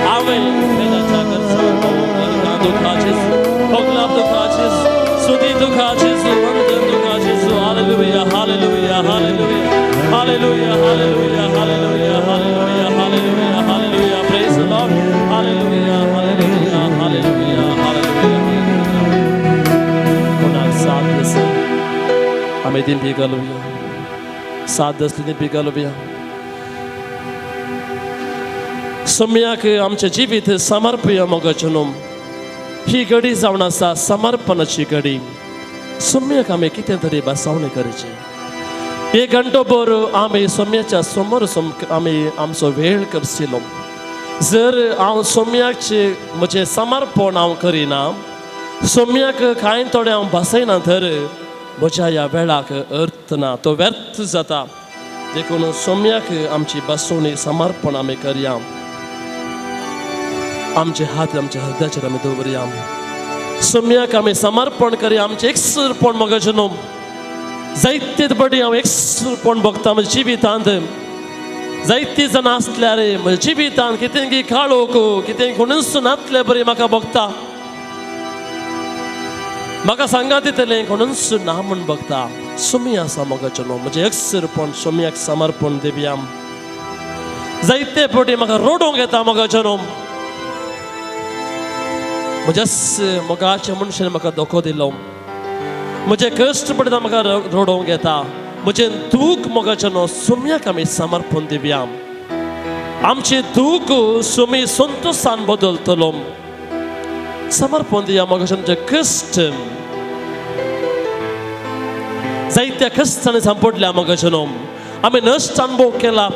Speaker 1: हांवें पेल्याच्या गरजांक पावोवंक दुखा जेजू, होगलाप दुखा जेजू, सुदी दुखा जेजू, वंदन दुखा जेजू. Hallelujah, hallelujah, hallelujah, hallelujah, hallelujah, hallelujah, hallelujah, hallelujah, hallelujah. Praise the Lord. Hallelujah, hallelujah, hallelujah, hallelujah. कोणाक साथ आसा आमी दिंपी घालुया, साथ आसली दिंपी घालुया. सम्याक आमचें जिवीत समर्पया मोगाचें. ही घडी जावन आसा समर्पणाची घडी. सम्याक आमी कितें तरी बसावणी करची. एक घंटो भर आमी सोम्याच्या समोर आमी आमचो वेळ करशिलो. जर हांव सोम्याचे म्हजें समर्पण हांव करिना, सोम्याक कांय थोडें हांव बसयना, तर म्हज्या ह्या वेळाक अर्थ ना, तो व्यर्थ जाता. देखून सोम्याक आमची बसवणी समर्पण आमी करया. आमचे हात आमच्या हृदयाचेर आमी दवरया. सोम्याक आमी समर्पण करया आमचें एकसुरपण मगज न्हू. जायते पटी हांव एकसुरपण भोगता म्हज्या जिवितांत. जायती जाणां आसल्यार म्हज्या जिवितांत कितें की काळोख, कितें कोणूच नातले बरी म्हाका भोगता. म्हाका सांगा दितलें कोणूच ना म्हूण भोगता. सुमी आसा मोगाचो न्हू म्हजें एकसुरपण सुम्याक समर्पण दिवया. जायते पटी म्हाका रडूंक येता मोगाचो न्हू. म्हज्याच मोगाच्या मनशान म्हाका धोको दिलो. म्हजें कश्ट पडटा म्हाका रडोवंक येता. म्हजें दूख मोगाचें न्हू सुम्याक आमी समर्पण दिवया. आमचें दूख सुमी संतोशान बदलतलो. समर्पण दिया मोगाचें आमचें कश्ट. जायत्या कश्टांनी सांपडल्या मोगाचें न्हू. आमी नश्ट अनुभव केला.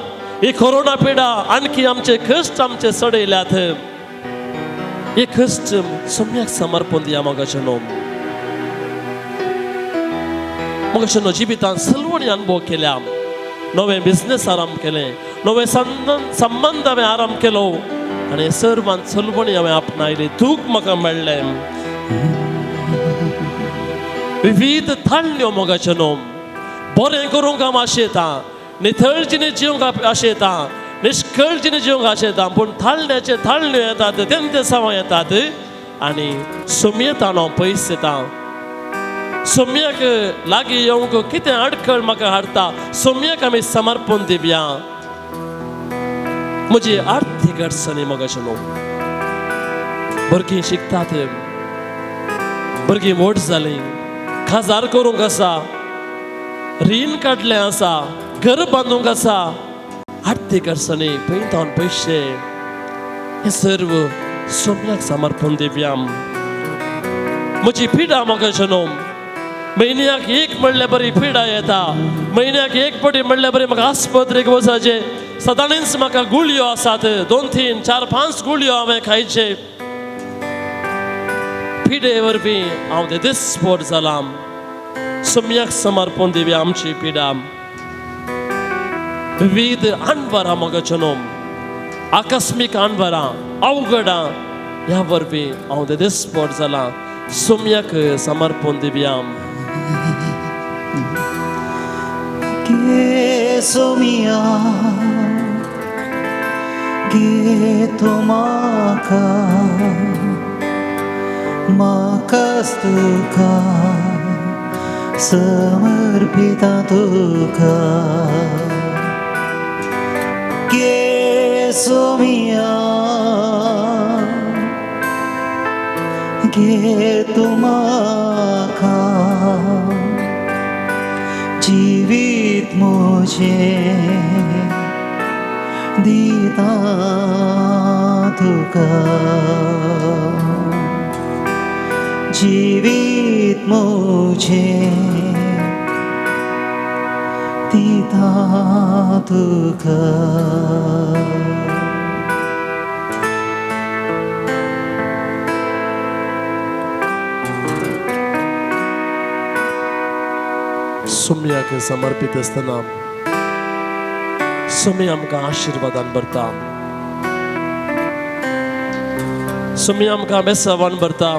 Speaker 1: ही कोरोना पिडा आणखी आमचे कश्ट आमचे चडयल्यात. हे कश्ट सुम्याक समर्पण दिया मोगाचें न्हू. मोगाचें न्हू जिवितांत सलवणी अनुभव केल्या. नवें बिजनेस आरंभ केलें, नवें संबंद हांवें आरंभ केलो आनी सर्वान सलवणी हांवें आपणायली. दूख म्हाका मेळ्ळें. विविध थाळ्यो मोगाचें न्हू. बरें करूंक हांव आशेतां, नितळ जिणे जिवंक आशेतां, निश्कळ जिणे जिवंक आशेतां, पूण थाळण्याचे थाळण्यो येतात, तेंते सवां येतात आनी सुमयेतान हांव पयस येता. सुम्याक लागीं येवंक कितें अडखळ म्हाका हाडटा. सुम्याक आमी समर्पण दिवया. म्हजी आर्थीक अडचणी मोगाचें न्हू. भुरगीं शिकतात, भुरगीं व्हड जालीं, खाजार करूंक आसा, रीण काडलें आसा, घर बांदूंक आसा. आर्थीक अडचणी पयतावन पयशे हे सर्व सोम्याक समर्पण दिवया. म्हजी पिडा मोगाचें न्हू. म्हयन्याक एक म्हणल्यार बरी पिडा येता. म्हयन्याक एक पटी म्हणल्यार बरी म्हाका आस्पत्रेक वचपाचें. सदांच म्हाका गुळयो आसात, 2 3 4 5 गुळयो हांवें खायचे. पिडे वरवीं हांव ते दिसपोट जालां. सुम्याक समर्पण दिवया आमची पिडा. विविध अणवरां मोगाचें न्हू, आकस्मीक अणवरां, अवघडां ह्या वरवीं हांव ते दिसपोट जालां. सुम्याक समर्पण दिवया.
Speaker 3: गे सोमिया गे तुमाका म्हाकाच तुका समर्पिता तुका. गे सोमिया गे तुमाका जीवित मुझे दिता तुका. जीवित मुझे दिता तुका.
Speaker 1: सुम्याक समर्पीत आसतना सुमी आमकां आशिर्वादान भरता. सुमी आमकां बेसावान भरता.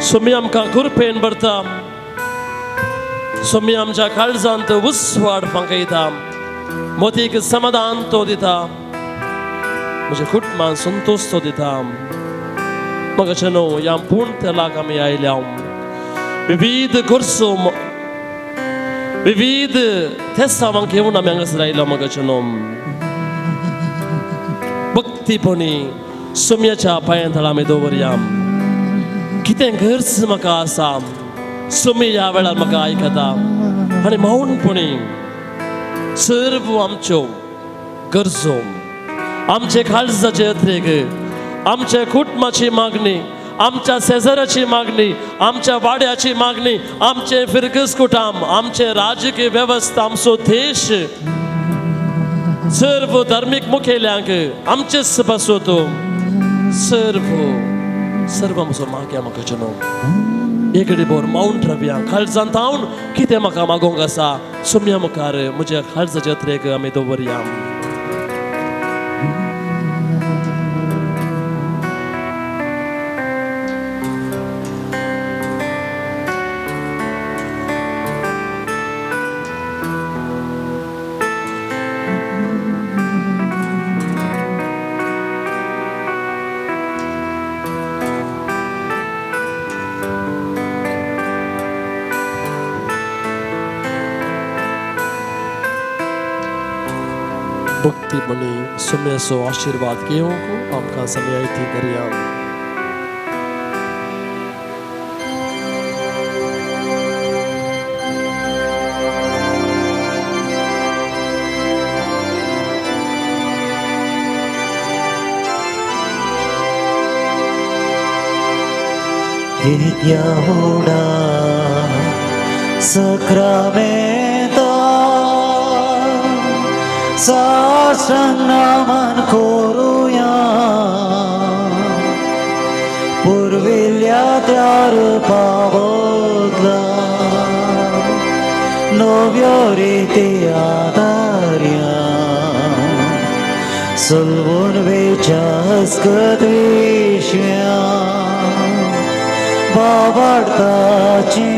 Speaker 1: सुमी आमकां कृपेन भरता. सुमी आमच्या काळजांत उस्वाड फांकयता. मोतीक समाधान तो दिता. म्हज्या कुटुंबान संतोश तो दिता. म्हाका न्हू ह्या पूण तेलाक आमी आयल्या. विविध गरजो, विविध तेसावांक घेवन आमी हांगासर आयल्या मोगाचें न्हू. भक्तीपणी सुम्याच्या पांयां तळा आमी दवरया. कितें गरज म्हाका आसा सुमी ह्या वेळार म्हाका आयकता आनी मौनपणी सर्व आमच्यो गरजो, आमचे काळजाचे अत्रेक, आमच्या कुटुंबाची मागणी, आमच्या शेजाऱ्याची मागणी, आमच्या वाड्याची मागणी, आमचे फिरगस कुटाम, आमचे राजकीय वेवस्था, आमचो देश, सर्व धार्मीक मुखेल्यांक आमचेच पासत सर्व सर्व आमचो मागया म्हाका न्हू. एकडी बोर माउंट रावया. काळजांत हांव कितें म्हाका मागोवंक आसा सुम्या मुखार म्हज्या काळजाचे अत्रेक आमी दवरया. भक्ती म्हणी सुम्याचो आशिर्वाद घेवंक आमकां समयायती करया.
Speaker 3: येद्या व्हडा सक्रामेंता साष्टांग करुया पुर्विल्ल्या त्या रुपा बदला नव्यो रिती आदार्या सलवून वेच्या हस्कत विश्व्या बाबाडताचें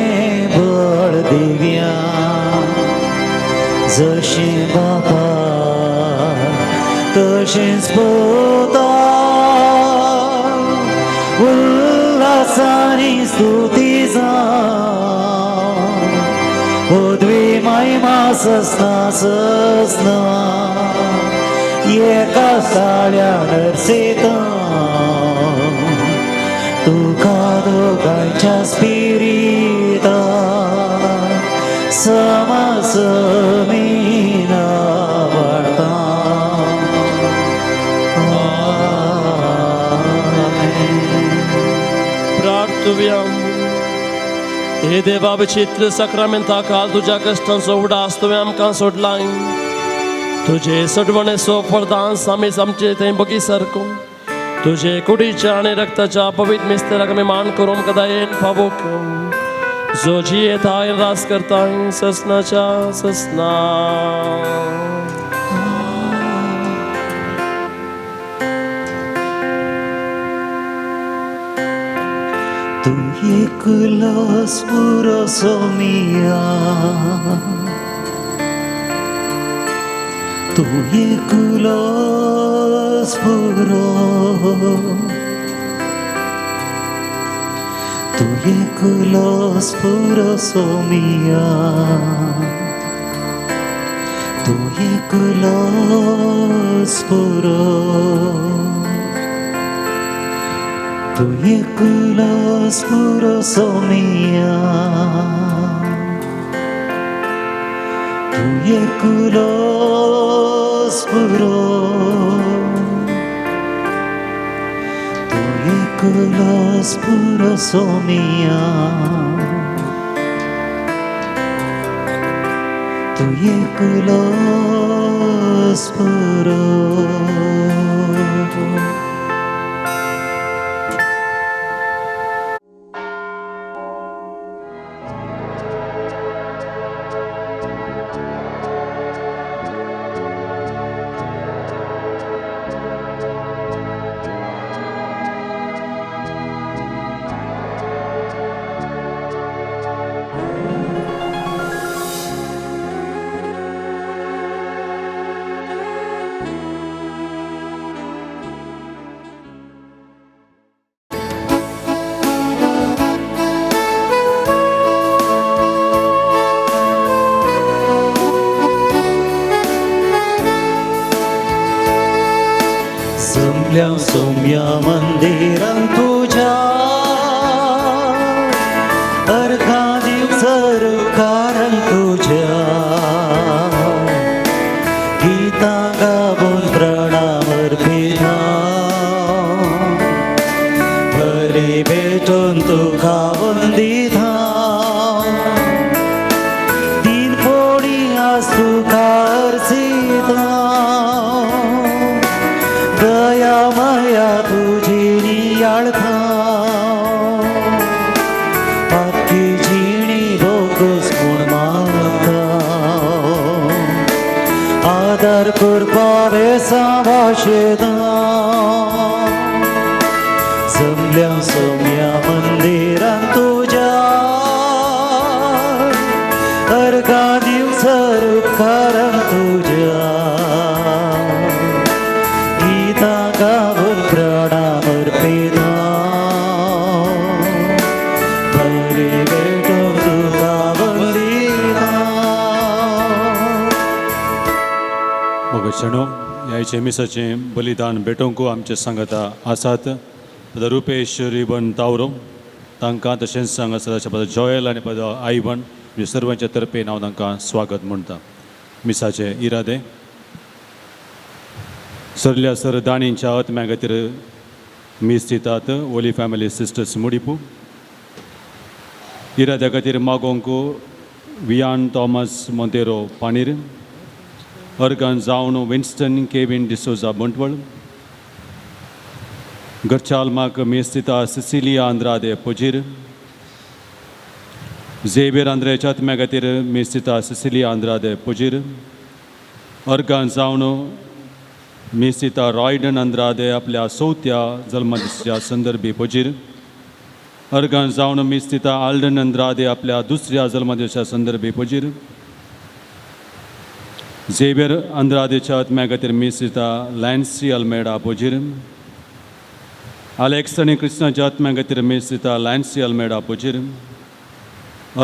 Speaker 3: बळ दिव्या जशें बापा तशेंच पुता उल्हासानी स्तुती जावं पदवी महिमा ससना ससना एका साळ्या नर्सेता तुका दोगांच्या स्पिरिता समसमीना वाडता.
Speaker 1: प्रार्थुया. हे देवा विचित्र सक्रामेंता काल तुज्या कश्टांचो उडास तुवें आमकां सोडलाय. तुजे सडवणेचो वरदान आमी आमचे थंय बगी सारको तुजे कुडीच्या आनी रक्ताच्या पवित्र मिस्तेराक आमी मान करूंक दयेन फावोक जो जियेताय रास करताय ससनाच्या ससना.
Speaker 3: तूं एकलोच पुरो सोमिया तूं एकलोच पुरो तूं एकलोच पुरो सोमिया तूं एकलोच पुरो तूं एकलोच पुरो सोमिया तूं एकलोच पुरो तूं एकलोच पुरो सोमिया तूं एकलोच पुरो. जमल्या सोम्या मंदिरां तुज्या अर्घां दिवंक सरुकारां तुज्या गीतां गावून प्रणाम अर्पिता बरी भेटून तुका वंदिता तीन पोळी आज तुका अर्जिता दया माया तुझी नियाळता पापी जिणी भोगोस म्हूण मागता आदार करपा वेसां भाशेता जमल्या सोम्या मंदिरां तुज्या अर्घां दिवंक सरुकारां तुज्या गीतां गावून प्रणाम अर्पिता बरी भेटून तुका वंदिता.
Speaker 4: मोगशणो ह्या मिसाचें बलिदान भेटोवंक आमचे सांगाता आसात फादर रुपेश रिबन तावरो तांकां तशेंच हांगासर आसा फादर जॉयल आनी फादर आयवन म्हणजे सर्वांच्या तर्फेन हांव तांकां स्वागत म्हणटा. मिसाचे इरादे सरल्या सर दाणींच्या आत्म्या खातीर मीस दितात ओली फॅमिली सिस्टर्स मुडिपू. इराद्या खातीर मागोवंक वियान थॉमस मोंतेरो पाणीर, अर्गन जावन विन्स्टन केविन डिसोजा बंटवळ, घरच्या आल्माक मीस दिता सिसिलिया आंद्रादे पुजीर, झेवियर आंद्रेच्या आत्म्या खातीर मीस दिता सिसिलिया आंद्रादे पुजीर, अर्गान जावन मीस दिता रॉयडन आंद्रादे आपल्या चवथ्या जल्मदिसाच्या संदर्भी पुजीर, अर्गान जावन मीस दिता आल्डन आंद्रादे आपल्या दुसऱ्या जल्मदिसा संदर्भी पुजीर, झेवियर आंद्रादेच्या आत्म्या खातीर मीस दिता लॅन्सी अल्मेडा पुजीर, आलेक्स आनी क्रिस्नाच्या आत्म्या खातीर मीस दिता लॅन्सी अल्मेडा पुजीर,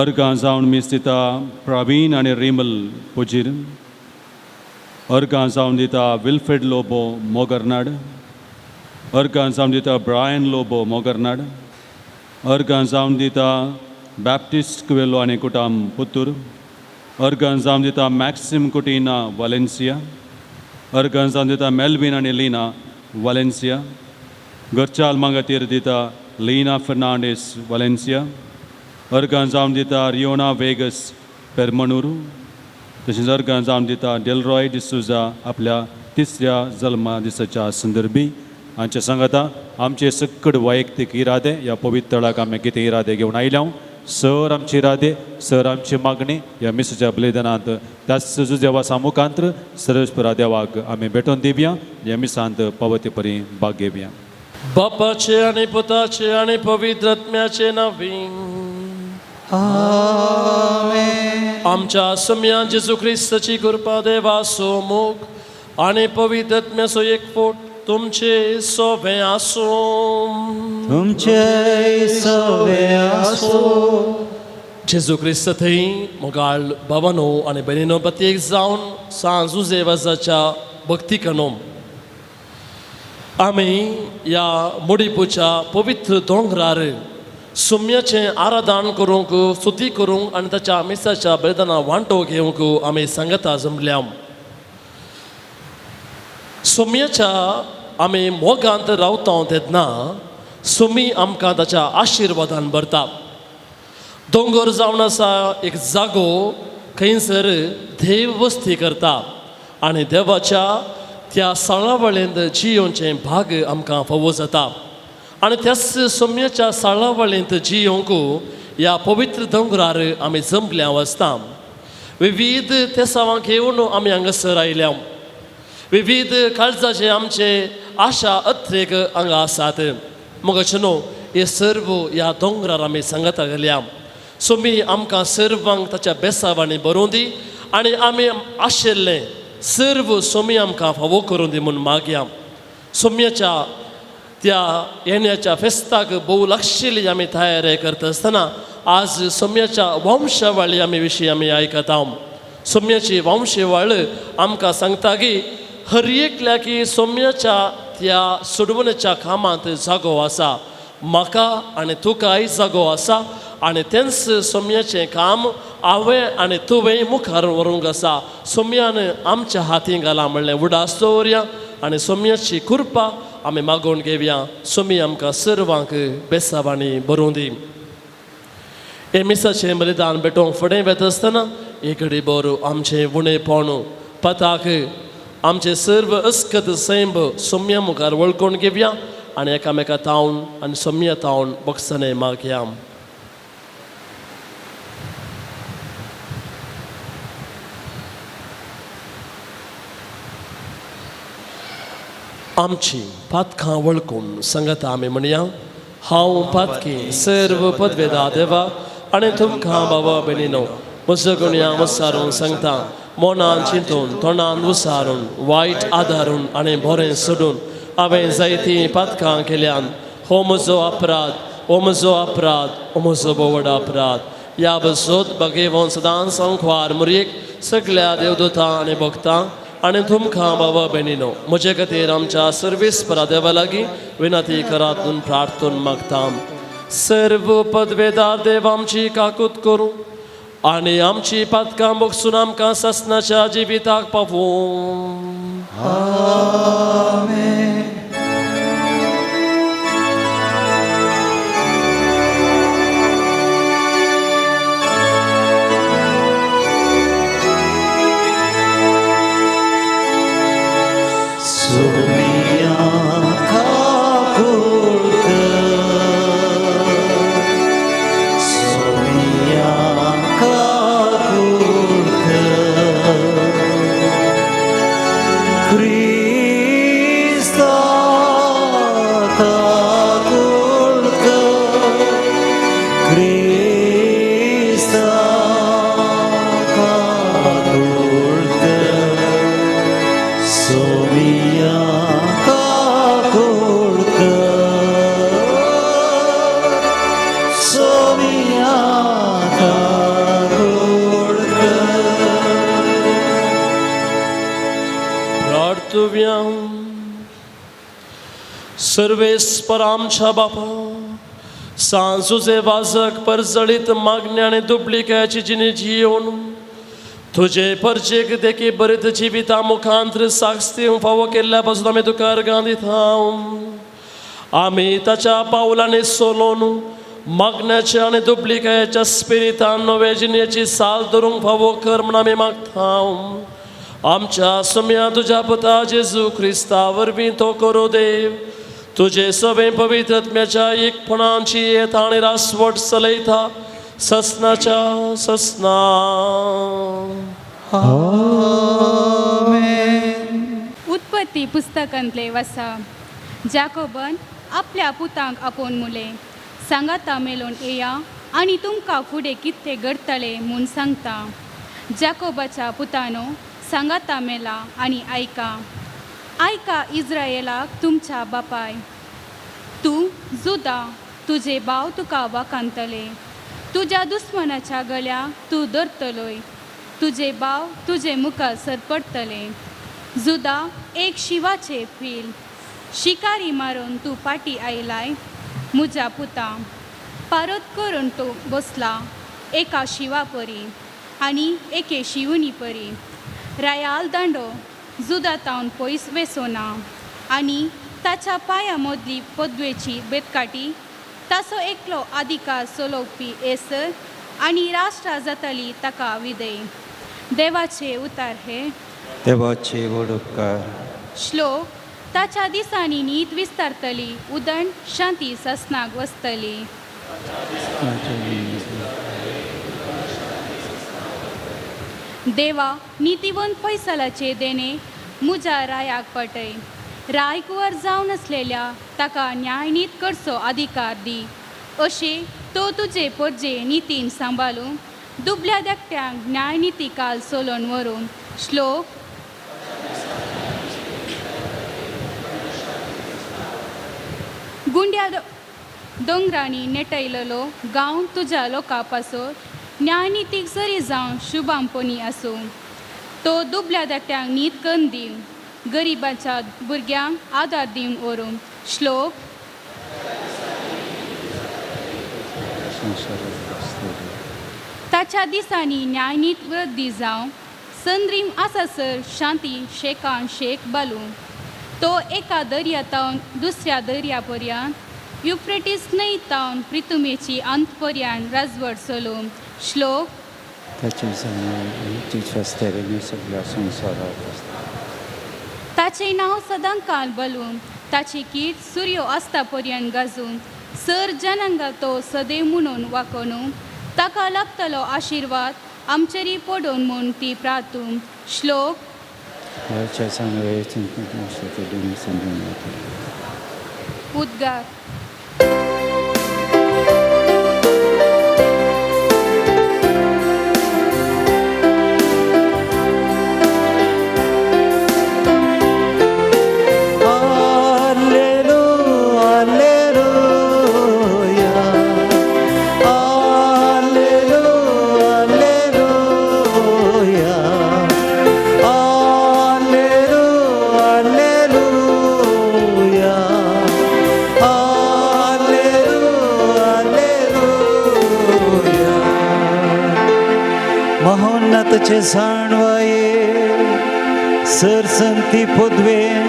Speaker 4: अर्गां जावन मीस दिता प्रवीण आनी रिमल पुजीर, अर्गां जावन दिता विल्फ्रेड लोबो मोगरनाड, अर्गां जावन दिता ब्रायन लोबो मोगरनाड, अर्गां जावन दिता बॅप्टिस्ट कुवेलो आनी कुटाम पुतूर, अर्गां जावन दिता मॅक्सिम कुटिना वालेन्सिया, अर्गां जावन दिता मेल्विन आनी लिना वालेन्सिया, घरच्या आल्मा खातीर दिता लिना फर्नांडीस वालेन्सिया, अर्गां जावन दिता रियोना वेगस पेरमणूर, तशेंच अर्गां जावन दिता डेलरॉय डिसुजा आपल्या तिसऱ्या जल्मा दिसाच्या संदर्भी. हांचे सांगाता आमचे सक्कड वैयक्तीक इरादे ह्या पवित्र थळाक आमी कितें इरादे घेवन आयल्या सर आमचे इरादे सर आमची मागणी ह्या मिसाच्या बलिदानांत त्याच देवा सामुखांत सरस्परा देवाक आमी भेटोवन दिवया ह्या मिसांत पावते परी भाग घेवया.
Speaker 1: बापाचे आनी पुताचे आनी पवित्र आत्म्याचे नांवी. आमच्या सम्या जेजू क्रिस्ताची कृपा देवाचो मोग आनी पवित्र आत्म्याचो एकवट तुमचे सोबें आसूं.
Speaker 3: तुमचे सवे आसो.
Speaker 1: जेजू क्रिस्त थंय मोगाळ बाबानो आनी भयणीनो, प्रत्येक जावन सांज जुजेवाजाच्या भक्ती कनो आमी ह्या मुडीपूच्या पवित्र दोंगरार सुम्याचें आराधन करूंक, स्तुती करूंक आनी ताच्या मिसाच्या बलिदाना वांटो घेवंक आमी सांगता जमल्या. सुम्याच्या आमी मोगांत रावता तेन्ना सुमी आमकां ताच्या आशिर्वादान भरता. दोंगर जावन आसा एक जागो खंयसर देव वस्ती करता आनी देवाच्या त्या साळावळेंत जियोवचें भाग आमकां फावो जाता आनी त्याच सोम्याच्या साळावळेंत जियोवंक ह्या पवित्र दोंगरार आमी जमल्या वसता. विविध तेसावां घेवन आमी हांगासर आयल्या. विविध काळजाचे आमचे आशा अत्रेक हांगा आसात. मगच न्हू हे सर्व ह्या दोंगरार आमी सांगता गेल्या. सोमी आमकां सर्वांक ताच्या बेसावांनी बरोवन दी आनी आमी आशिल्लें सर्व सोमी आमकां फावो करून दी म्हूण मागया. सोम्याच्या त्या येण्याच्या फेस्ताक भोव लागशिल्ली आमी तयारी करता आसतना आज सोम्याच्या वंशावळी आमी विशीं आमी आयकता. सोम्याची वंशवळ आमकां सांगता की हर एकल्या की सोम्याच्या त्या सोडवण्याच्या कामांत जागो आसा. म्हाका आनी तुकाय जागो आसा आनी तेंच सोम्याचें काम हांवें आनी तुवें मुखार व्हरूंक आसा. सोम्यान आमच्या हातीं घालां म्हणलें उडास दवरया आनी सोम्याची कृपा आमी मागोवन घेवया. सोमी आमकां सर्वांक बेसावांनी बरोवन दी. हे मिसाचें बलिदान भेटोवंक फुडें वेता आसतना एक घडी बरो आमचें उणेपण पताक आमचें सर्व अस्कत सैंब सोम्या मुखार वळखून घेवया आनी एकामेका तावन आनी सोम्या तावन बक्षणें मागया. आमची पातकां वळखून सांगता आमी म्हणया, हांव पातकी सर्व पदवेदा देवा आनी तुमकां बाबा भयणीनो म्हजो गुणया वसारून सांगता, मनान चिंतून तोंडान उसारून वायट आदारून आनी बरें सोडून हांवें जायतीं पातकां केल्यान. हो म्हजो अपराध, हो म्हजो अपराध, हो म्हजो भोवड अपराध. ह्या बसोत बगेवन सदांच संख्वार मुरयेक सगळ्या देवदूतां आनी भक्तां आनी तुमकां बाबा भयणीनो म्हजे खातीर आमच्या सर्वीस परादेवा लागीं विनंती करात म्हूण प्रार्थून मागता. सर्व पदवेदार देव आमची काकूत करूं आनी आमची पातकां बोगसून आमकां ससनाच्या जिविताक पावूं. सर्वेस्पर आमच्या बापा सांजुजे वाजक परजळीत मागण्या आनी दुबलिकायची जिणी जियोन तुजे परजेक देखी बरीत जिविता मुखांत साक्षी फावो केल्ल्या पासून आमी तुका अर्गां दिता. आमी ताच्या पावलांनी सोलोन मागण्याच्या आनी दुबलिकायच्या स्पिरितान नवे जिणेची साल धरूंक फावो कर म्हूण आमी मागता. आमच्या सुम्या तुज्या पुता जेजू क्रिस्ता वरवीं तो करूं देव तुजे सगळे पवित्र आत्म्याच्या एकपणाची येता आनी रासवट चलयता ससनाच्या ससना.
Speaker 5: उत्पत्ती पुस्तकांतले वसा जाकोबन आपल्या पुतांक आपोवन मुले सांगाता मेलोवन येया आनी तुमकां फुडें कितें घडटलें म्हूण सांगता. जाकोबाच्या पुतानो सांगाता मेला आनी आयका आयका इज्रायेलाक तुमच्या बापाय. तूं जुदा तुजे भाव तुका वाखाणतले तुज्या दुस्मनाच्या गळ्याक तूं धरतलोय तुजे भाव तुजे मुखार सरपडटले. जुदा एक शिवाचे फील शिकारी मारून तूं फाटीं आयलाय म्हज्या पुता पारत करून तूं बसला एका शिवा परी आनी एके शिवणी परी. रायाल दांडो जुदा तावन पयस वेसोना आनी ताच्या पांया मदली पदवेची बेतकाटी ताचो एकलो अधिकार चलोवपी येसर आनी राष्ट्रां जातली ताका विदय. देवाचे उतार हे
Speaker 3: देवाचे व्हड उपकार.
Speaker 5: श्लोक ताच्या दिसांनी नीत विस्तारतली उदण शांती ससनाक वसतली. देवा नितीवंत फैसलाचे देणे म्हज्या रायाक पटय रायकुवर जावन आसलेल्या ताका न्यायनीत करचो अधिकार दी अशें तो तुजे परजे नितीन सांबाळून दुबल्या धाकट्यांक न्यायनिती काल सोलोवन व्हरूं. श्लोक गुंड्या दोंगरांनी नेटयलेलो गांव तुज्या लोकां पासत न्यायनितीक जरी जावन शुभांपणी आसूं तो दुबल्या धाकट्यांक नीत कन्न दिवं गरिबाच्या भुरग्यांक आदार दिवन व्हरूं. श्लोक ताच्या दिसांनी न्यायनीत वृद्धी जावं संद्रीम आसासर शांती शेकान शेक बालूं तो एका दर्या तावन दुसऱ्या दर्या पर्यंत युफ्रेटीस न्हंय तावन प्रितुमेची अंत पर्यंत राजवट चलोवं. श्लोक ताचें नांव सदांकाल बलून ताची कीर्त सुर्यो आसता पर्यंत गाजून सर जनांगा तो सदैव म्हणून वाकोनू ताका लागतलो आशिर्वाद आमचेरी पडोवन म्हूण ती प्रातूं. श्लोक उद्गार.
Speaker 3: Alleluia, Alleluia, देवाचे जाणवाये सरसंती पदवेन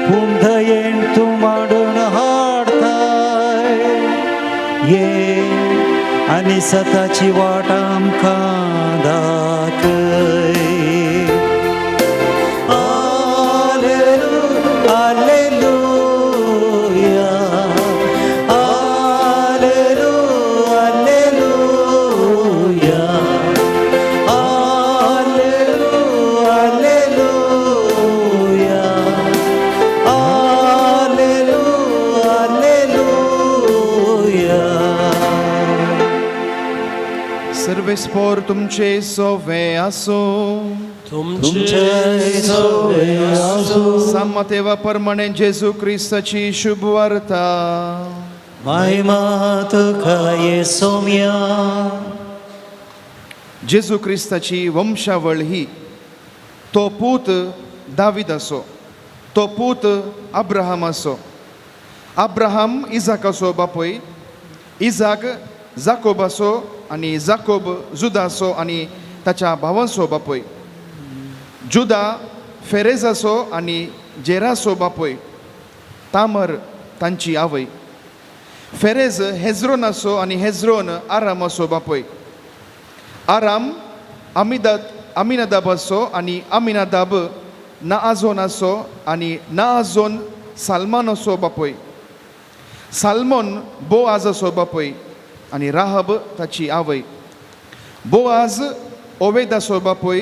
Speaker 3: पूण दयेन तूं मांडून हाडताय ये आनी सताची वाट आमकां दाखय. Alleluia, alleluia, alleluia, alleluia, alleluia, alleluia, alleluia.
Speaker 6: सर्वेस्पोर तुमचे सोवे आसो.
Speaker 1: तुमचे
Speaker 2: सोवे आसूं.
Speaker 6: सांत मातेवा परमाणे जेजू क्रिस्ताची शुभ वार्ता.
Speaker 3: महिमा तुका ये सोम्या.
Speaker 6: जेजू क्रिस्ताची वंशावळ ही. तो पूत दाविदाचो, तो पूत अब्राहमाचो, अब्राहम इजाकाचो बापूय, इजाक जाकोबाचो आनी जाकोब जुदाचो आनी ताच्या भावांचो बापूय, जुदा फेरेजाचो आनी जेराचो बापूय, तामर तांची आवय, फेरेज हेज्रोनाचो आनी हेज्रोन आरामाचो बापूय, आराम अमिनादाबाचो आनी अमिनादाब नाआजोनाचो आनी नाआजोन सालमानाचो बापूय, सालमोन बोआजाचो बापूय आनी राहब ताची आवय, बोआज ओवेदाचो बापूय,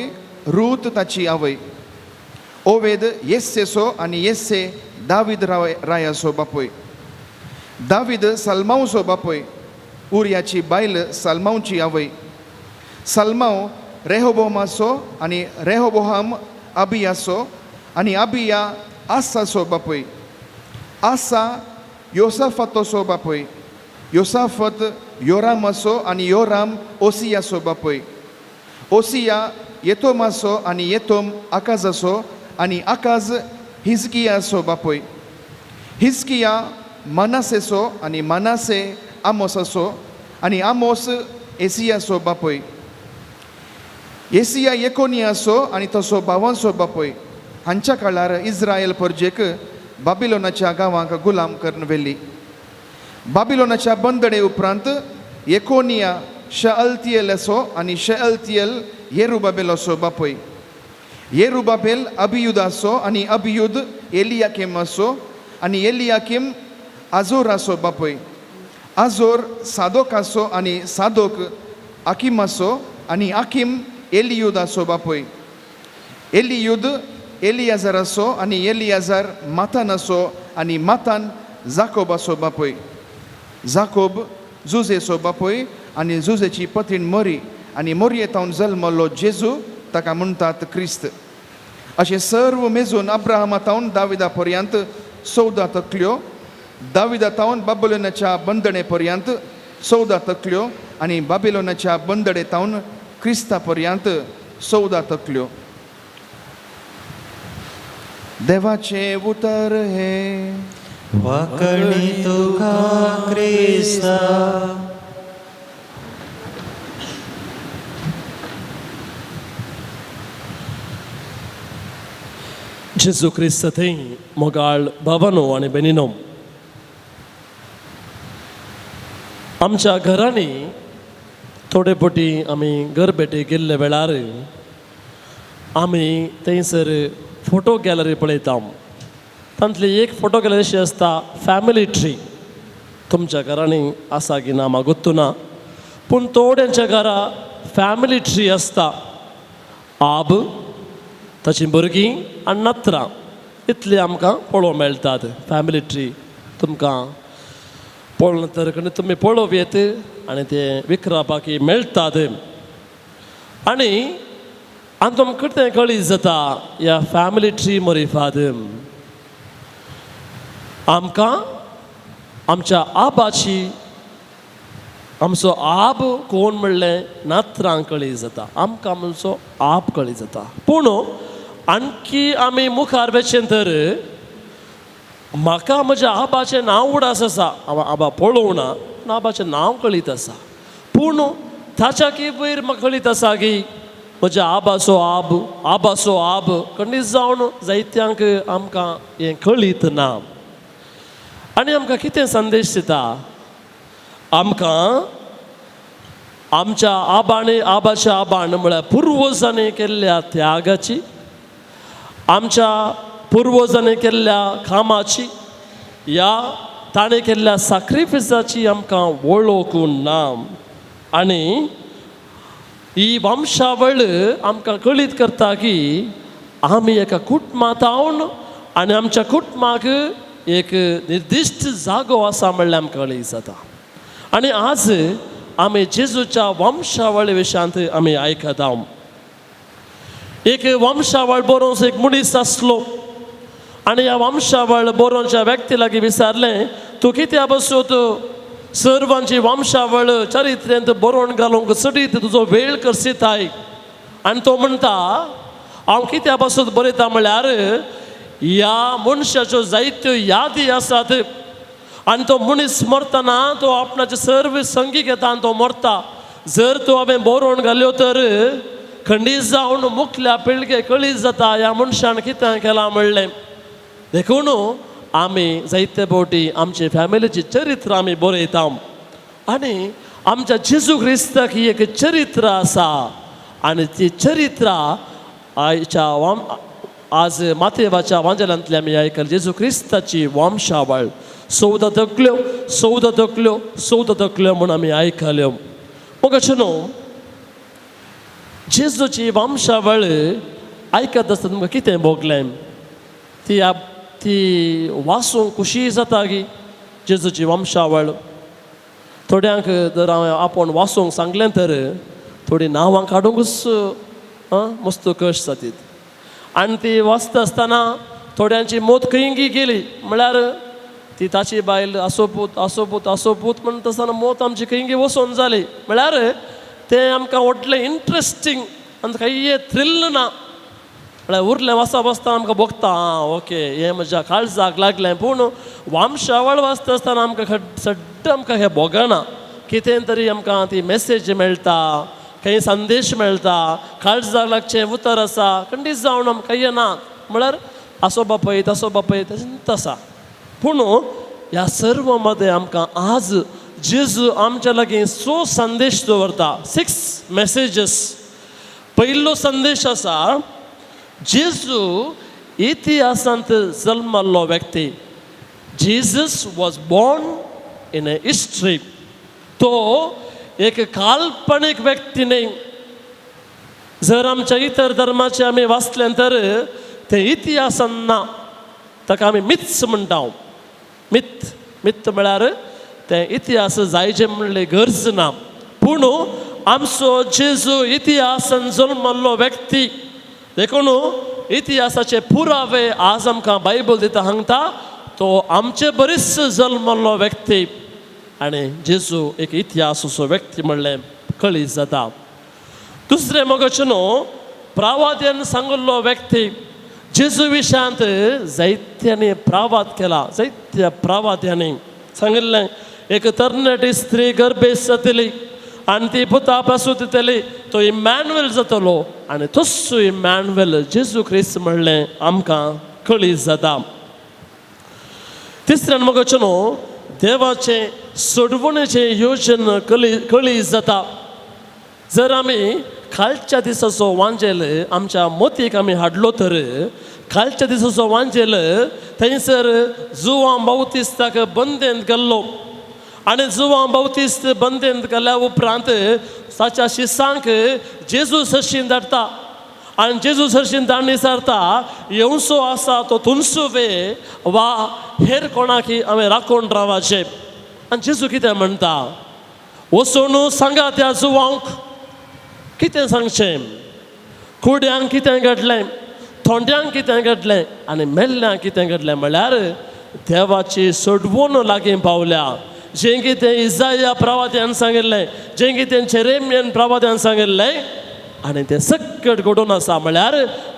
Speaker 6: रूत ताची आवय, ओवेद येस्सेचो आनी येस्से दावीद रायाचो बापूय, दावीद सलमावचो बापूय, उरियाची बायल सलमावची आवय, सलमाव रेहोबोमाचो आनी रेहोबोहाम अबियाचो आनी अबिया आसाचो बापूय, आसा योसाफताचो बापूय, योसाफत योरामाचो आनी योराम ओसियाचो बापूय, ओसिया येतोमाचो आनी येतोम आकाजाचो आनी आकाज हिजकियाचो बापूय, हिजकिया मनासेचो आनी मनासे आमोसाचो आनी आमोस एसियाचो बापूय, एसिया एकोनियाचो आनी तसो भावांचो बापूय. हांच्या काळार इस्रायल परजेक बाबिलोनाच्या गांवांक गुलाम करून व्हेली. बाबिलोनाच्या बंदडे उपरांत एकोनिया शअल्तियलाचो आनी शअल्तियल येरुबाबेलाचो बापूय, येरुबाबेल अबियुदाचो आनी अबियुद एलियाकिमाचो आनी एलियाकीम आजोराचो बापूय, आजोर सादोकाचो आनी सादोक आकिमाचो आनी आकीम एलियुदाचो बापूय, एलियुद एलियाजराचो आनी एलियाजर मातानाचो आनी मातान जाकोबाचो बापूय, जाकोब जुजेचो बापूय आनी जुजेची पतीण मरी आनी मोरये तावन जल्मल्लो जेजू ताका म्हणटात क्रिस्त. अशें सर्व मेजून अब्राहमा तावन दाविदा पर्यंत 14 तकल्यो, दाविदा तावन बाबुलोनाच्या बंदणे पर्यंत 14 तकल्यो आनी बाबिलोनाच्या बंदडे तावन क्रिस्ता पर्यंत 14 तकल्यो. देवाचें उतर हें.
Speaker 3: वाकणी तुका क्रिस्ता.
Speaker 1: जेजू क्रिस्त थंय मोगाळ भावानो आनी बेनिनो, आमच्या घरांनी थोडे फावटी आमी घर भेटी गेल्ले वेळार आमी थंयसर फोटो गॅलरी पळयता. तांतली एक फोटो गॅलरी अशी आसता फॅमिली ट्री. तुमच्या घरांनी आसा की ना म्हाका गोत्तू ना, पूण थोड्यांच्या घरा फॅमिली ट्री आसता. आब, ताचीं भुरगीं आनी नातरां इतली आमकां पळोवंक मेळटात. फॅमिली ट्री तुमकां पळोवन तर तुमी पळोवं येत आनी ते विकरापाकी मेळटात. आनी आनी तुमकां कितें कळी जाता ह्या फॅमिली ट्री मरिफाद आमकां आमच्या आबाची आमचो आब कोण म्हणलें नातरांक कळी जाता, आमकां आमचो आब कळी जाता. पूण आणखी आमी मुखार वचें तर म्हाका म्हज्या आबाचें नांव उडास आसा, हांव आबा पळोवना पूण आबाचें नांव कळीत आसा. पूण ताच्या की वयर म्हाका कळीत आसा की म्हज्या आबाचो आब, आबाचो आब खंडीत जावन जायत्यांक आमकां हें कळीत ना. आनी आमकां कितें संदेश दिता? आमकां आमच्या आबाने, आबाच्या आबान म्हळ्यार पुर्वजांनी केल्ल्या त्यागाची, आमच्या पुर्वजांनी केल्ल्या कामाची, ह्या ताणें केल्ल्या साक्रिफिसाची आमकां वळख ना. आनी ही वंशावळ आमकां कळीत करता की आमी एका कुटुंबांत आवन आनी आमच्या कुटुंबाक एक निर्दिश्ट जागो आसा म्हणल्यार आमकां कळीत जाता. आनी आज आमी जेजूच्या वंशावळी विशयांत आमी आयकता. एक वंशावळ बरोवंचो एक मनीस आसलो आनी ह्या वंशावळ बरोवच्या व्यक्ती लागीं विचारलें, तूं कित्या बसूत सर्वांची वंशावळ चरित्रेंत बरोवन घालूंक चडीत तुजो वेळ करसिताय? आनी तो म्हणटा, हांव कित्या पासून बरयता म्हळ्यार ह्या मनशाच्यो जायत्यो यादी आसात आनी तो मनीस मरतना तो आपणाचे सर्व संगी घेता आनी तो मरता. जर तो हांवें बरोवन घाल्यो तर खंडीत जावन मुखल्या पिळगे कळीत जाता ह्या मनशान कितें केलां म्हणलें. देखून आमी जायते फावटी आमचे फॅमिलीची चरित्र आमी बरयता आनी आमच्या जेजू क्रिस्ताक ही एक चरित्र आसा आनी ती चरित्रां आयच्या वाम आज मातेवाच्या वांजेलांतली आमी आयकल जेजू क्रिस्ताची वंशावळ 14 तकल्यो, 14 तकल्यो, 14 तकल्यो म्हूण आमी आयकल्यो. मग अशें न्हू, जेजूची वंशावळ आयकत आसतना तुमकां कितें भोगलें? ती ती वाचूंक खुशी जाता की जेजूची वंशावळ थोड्यांक जर हांवें आपोवन वाचूंक सांगलें तर थोडीं नांवां काडूंकच आं मस्त कश्ट जातीत. आनी ती वाचता आसतना थोड्यांची मोत खंयगी गेली, म्हळ्यार ती ताची बायल आसो पूत, आसो पूत, आसो पूत म्हणटा आसतना मोत आमची खंयगी वचोन जाली. म्हळ्यार तें आमकां व्हडलें इंट्रस्टींग आनी कांय थ्रिल ना. म्हळ्यार उरलें वाचता वाचता आमकां भोगता, आं ओके हें म्हज्या काळजाक लागलें, पूण वंशावळ वाचता आसतना आमकां सड्ड आमकां हें भोगना. कितें तरी आमकां ती मेसेज मेळटा, खंय संदेश मेळटा, काळजाक लागचें उतर आसा, खंडीत जावन आमकां येना. म्हळ्यार आसो बापय तसो बापय तशेंच आसा. पूण ह्या सर्व मदें आमकां आज जेजू आमच्या लागीं सो संदेश दवरता, 6 मेसेजीस. पयलो संदेश आसा, जेजू इतिहासांत जल्मल्लो व्यक्ती. Jesus was born in a history. तो एक काल्पनीक व्यक्ती न्हय. जर आमच्या इतर धर्माचे आमी वाचलें तर ते इतिहासान ना, ताका आमी मिथ्स म्हणटा. मिथ, मिथ म्हळ्यार ते इतिहास जायचे म्हणले गरज ना. पूण आमचो जेजू इतिहासान जल्मल्लो व्यक्ती. देखून इतिहासाचे पुरावे आज आमकां बायबल दिता, सांगता तो आमचे बरीच जल्मल्लो व्यक्ती आनी जेजू एक इतिहास असो व्यक्ती म्हणलें कळीत जाता. दुसरें मगच न्हू प्रावाद्यान सांगिल्लो व्यक्ती. जेजू विशयांत जायत्यांनी प्रावाद केला, जायत्या प्रावाद्यांनी सांगिल्लें एक तरणाटी स्त्री गर्भेस्त जातली आनी ती पुता पासून दितली, तो इमॅन्युएल जातलो आनी तस्सो इमॅन्युएल जेजू क्रिस्त म्हणलें आमकां कळीत जाता. तिसऱ्यान मगच न्हू देवाचें सोडवणेचें योजन कळी कळीत जाता. जर आमी कालच्या दिसाचो वांजेल आमच्या मोतीक आमी हाडलो तर कालच्या दिसाचो वांजेल थंयसर जुवां बावतिस्ताक बंदेंत गेल्लो आनी जुवां बावतिस्त बंदेंत गेल्या उपरांत ताच्या शिसांक जेजू सरशीन धाडटा आनी जेजू सरशीन धाडणी सारता येवचो आसा तो तुमचो वे वा हेर कोणाकी हांवें राखून रावाचें. आनी जेजू कितें म्हणटा, वचून सांगा त्या जुवांक. कितें सांगचें? कुड्यांक कितें घडलें, थोंड्यांक कितें घडलें आनी मेल्ल्यांक कितें घडलें म्हळ्यार देवाची सोडवून लागीं पावल्या. जें कितें इजाया प्रवाद्यान सांगिल्लें, जें कितें जेरेमियन प्रवाद्यान सांगिल्लें आनी तें सकट घडून आसा. म्हळ्यार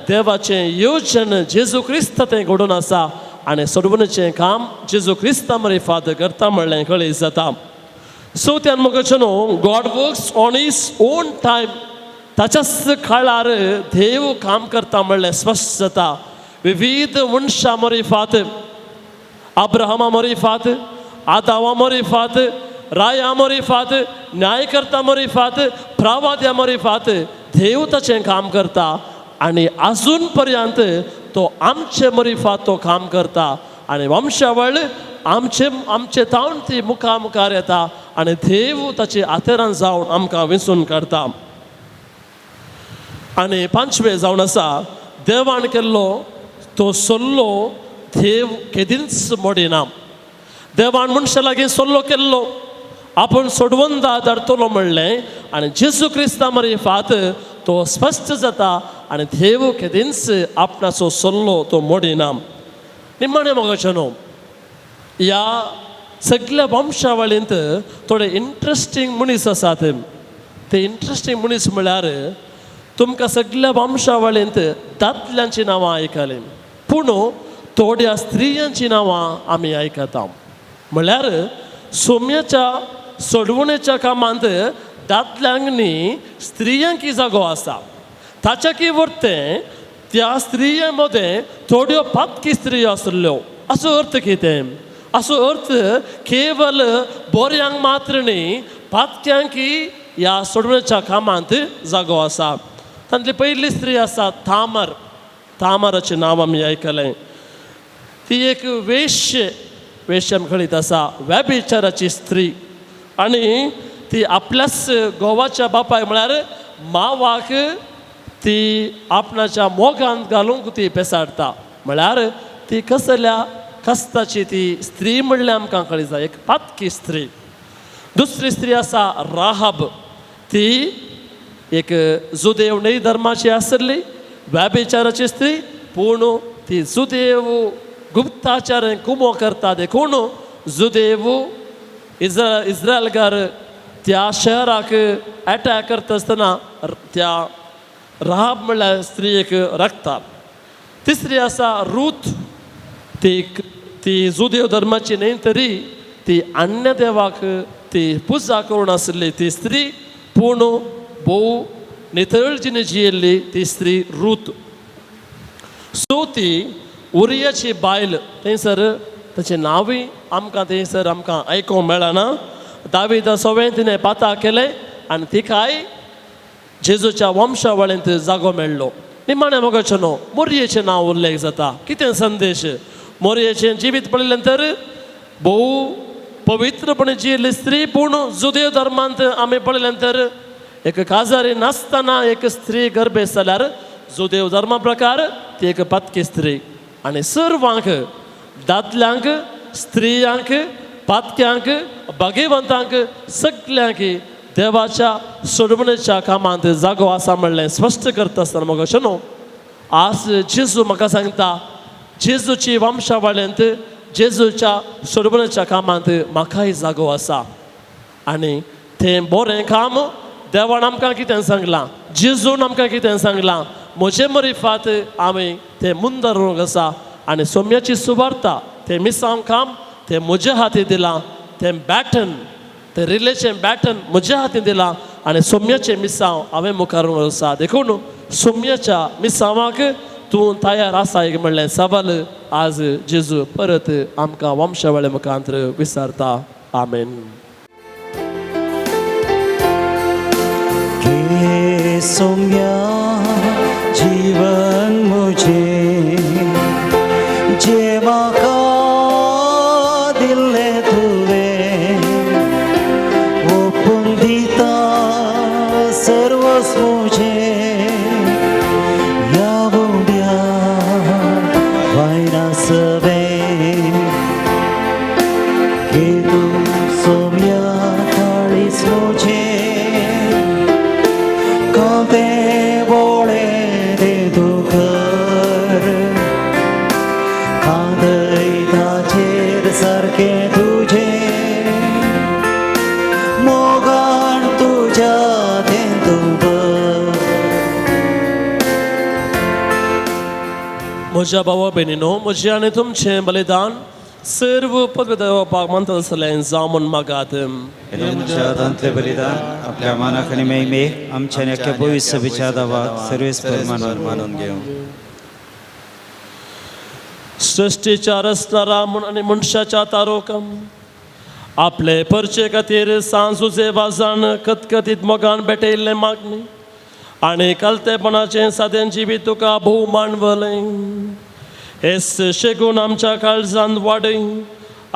Speaker 1: देवाचें योजन जेजू क्रिस्त तें घडून आसा आनी सोडवणेचें काम जेजू क्रिस्ता मरे फाद करता म्हणलें कळीत जाता. चवथ्यान म्हाका न्हू, God works on his own time. ताच्याच काळार देव काम करता म्हणलें स्पश्ट जाता. विविध मनशां मरिफात, अब्राहमा मरिफात, आदावा मरिफात, राया मरिफात, न्यायकर्ता मरिफात, प्रवाद्या मरिफात देव ताचें काम करता आनी आजून पर्यंत तो आमचे मरिफात तो काम करता आनी वंशावळ आमचे आमचे तावन ती मुखार मुखार येता आनी देव ताचे आतेरान जावन आमकां विंचून काडटा. आनी पांचवे जावन आसा देवान केल्लो तो सल्लो देव केदींच मोडिना. देवान मनशा लागीं सल्लो केल्लो आपूण सोडवंदा धाडटलो म्हणलें आनी जेजू क्रिस्ता मरिफात तो स्पश्ट जाता आनी देव केदींच आपणाचो सल्लो तो मोडिना. निमाणें मोगाचें न्हू ह्या सगल्या वंशावळींत थोडे इंट्रस्टींग मनीस आसात. ते इंट्रस्टींग मनीस म्हळ्यार तुमकां सगल्या वंशावळींत दादल्यांचीं नांवां आयकलीं पूण थोड्या स्त्रियांचीं नांवां आमी आयकता. म्हळ्यार सोम्याच्या सोडवणेच्या कामांत दादल्यांक न्ही स्त्रियांकी जागो आसा. ताच्या की वरतें त्या स्त्रियां मदें थोड्यो पातकी स्त्रियो आसल्ल्यो. असो अर्थ कितें? असो अर्थ केवल बोऱ्यांक मात्र न्ही पातक्यांकी ह्या सोडवणेच्या कामांत जागो आसा. तांतली पयली स्त्री आसा तामर. तामराचें नांव आमी आयकलें. ती एक वेश्य, वेश्य आमकां कळीत आसा, व्यभिचाराची स्त्री आनी ती आपल्याच घोवाच्या बापाय म्हळ्यार मावाक ती आपणाच्या मोगांत घालूंक ती पेसाडटा. म्हळ्यार ती कसल्या कस्ताची ती स्त्री म्हणल्यार आमकां कळी जाय, एक पातकी स्त्री. दुसरी स्त्री आसा राहब. ती एक जुदेव न्हय धर्माची आसली, व्यभिचाराची स्त्री, पूण ती जुदेव गुप्ताचार कुमो करता देखून जुदेव इस्रायलकार त्या शहराक एटॅक करता आसतना त्या राहब म्हणल्यार स्त्रियेक राखता. तिसरी आसा रूथ. ती ती जुदेव धर्माची न्हय तरी ती अन्य देवाक ती पुजा करून आसली ती स्त्री, पूण भोव नितळ जिणे जियेल्ली ती स्त्री रूथ. चवथी उरियाची बायल. थंयसर ताचें नांवूय आमकां थंयसर आमकां आयकूंक मेळना. दाविदा सवें तिणें पाता केलें आनी तिकाय जेजूच्या वंशावळींत जागो मेळ्ळो. निमाणें मोगाचें न्हू मोरयेचें नांव उल्लेख जाता. कितें संदेश? मोरयेचें जिवीत पळयलें तर भोव पवित्रपणे जियेल्ली स्त्री, पूण जुदेव धर्मांत आमी पळयलें तर एक काजारी नासतना एक स्त्री गर्भेस्त जाल्यार जुदेव धर्मा प्रकार ती एक पातकी स्त्री. आनी सर्वांक, दादल्यांक, स्त्रियांक, पातक्यांक, भाग्यवंतांक, सगल्यांक देवाच्या सोडवणेच्या कामांत जागो आसा म्हणलें स्पश्ट करता आसतना म्हाका अशें न्हू आज जेजू म्हाका सांगता जेजूची वंशावळींत जेजूच्या सोडवणेच्या कामांत म्हाकाय जागो आसा. आनी तें बरें काम देवान आमकां कितें सांगलां, जेजून आमकां कितें सांगलां, म्हजे मरिफात आमी तें मुंदर उरूंक आसा आनी सोम्याची सुवार्ता तें मिसांव काम तें म्हज्या हाती दिलां, तें बॅटन तें रिलेचें बॅटन म्हज्या हातीन दिलां आनी सोम्याचें मिसांव हांवें मुखार आसा. देखून सोम्याच्या मिसांवाक तूं तयार आसा एक म्हणलें सवाल आज जेजू परत आमकां वंशावळे मुखांत विचारता. आमेन.
Speaker 3: सोम्या जीवन मुझे जे म्हाका दिल्लें तुवें ओपून दिता सर्वस्व मुझे ह्या उब्या वायना सवें घे तूं सोम्या काळीज मुझे कांते बोळे दे दुकर कांदय ताचेर सारकें तुजें मोगान तुज्या तें तूं भर.
Speaker 1: म्हज्या भावा भयणीनो, म्हजें आनी तुमचें बलिदान सर्व पदवेदाक मानता आसलें जावं म्हूण मागात.
Speaker 3: तुमच्या हातांतले बलिदान आपल्या मानाक आनी महिमेक आमच्या आनी अख्ख्या पवित्र सभेच्या दावाक सर्वेस्पर मानून
Speaker 2: घेवं.
Speaker 1: सृश्टीच्या रचणारा म्हूण आनी मनशाच्या तारोकम आपले परचे खातीर सांजुजे वाजान कतकतीत मोगान भेटयल्लें मागणी आनी कलतेपणाचें सादें जिवीत तुका भोव मानवलें. हेच शेगून आमच्या काळजांत वाडय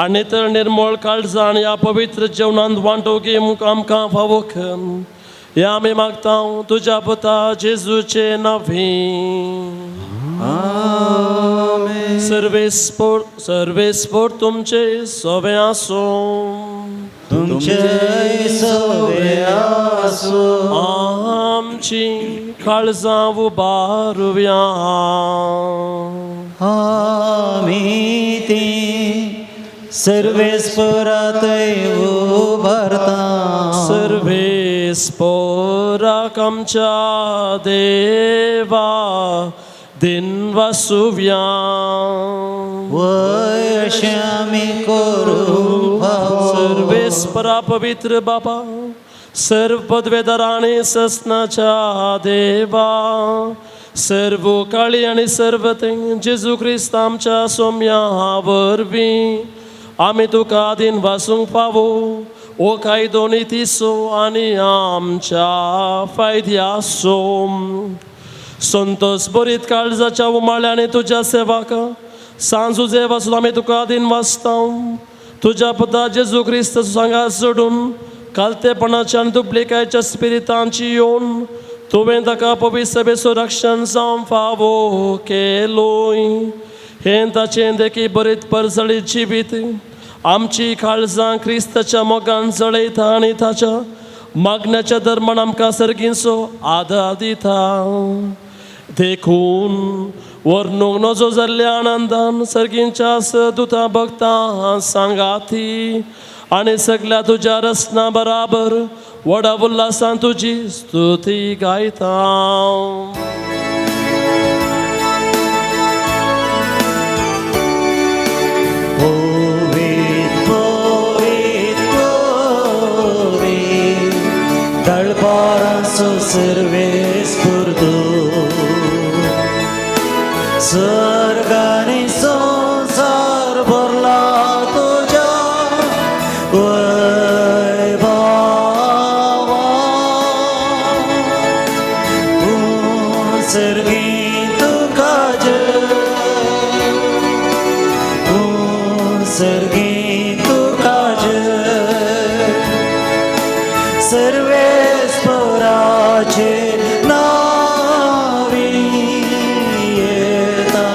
Speaker 1: आनी तर निर्मळ काळजान ह्या पवित्र जेवणांत वांटो घेवंक आमकां फावो कर. ह्या आमी मागता तुज्या पुता जेजूचे नांवी. सर्वेस्पोर सर्वेस्पोर तुमचे सवे आसूं.
Speaker 3: तुमचे सवे आसूं.
Speaker 1: आमची काळजां उबारुया.
Speaker 3: आमी ती सर्वेस्परातय उबारता.
Speaker 1: सर्वेस्पोराक आमच्या देवा दिन वासुव्या.
Speaker 3: वय अशें आमी करूंक फावो.
Speaker 1: सर्वेस्परा पवित्र बाबा सर्व पदवेदार आनी ससनाच्या देवा सर्व काळी आनी सर्व जेजू क्रिस्त आमच्या सोम्या वरवीं आमी तुका दिन वासूंक पावो. ओ कायदो नितीसो आनी आमच्या फायद्यासो संतोष बरीत काळजाच्या उमाळ्याने तुज्या सेवाक सांजुजे वासून आमी तुका दिन वाचता. तुज्या पुता जेजू क्रिस्त सांगा सोडून कालतेपणाच्या आनी दुबलिकायच्या स्पिरितांची येवन तुवें ताका पवित्र सभेचो रक्षण जावं फावो केलोय. हें ताचें देखी बरीत परजळीत जिवीत आमची काळजां क्रिस्ताच्या मोगान जळयता आनी ताच्या मागण्याच्या धर्मान आमकां सर्गींचो आदार दिता. देखून वर्णूंक नजो जाल्ल्या आनंदान सर्गींच्या दुता भक्तां सांगाती आनी सगल्या तुज्या रचना बराबर व्हडा उल्हासान तुजी स्तुती गायता.
Speaker 3: पवित्र पवित्र पवित्र दळपारांचो सर्वेस्पर तूं. सर्ग आनी संवसार भरला तुज्या वैभवान. तूं सर्गी तुका जय, तूं सर्गी तुका जय. सर्वेस्पराचे नावी येता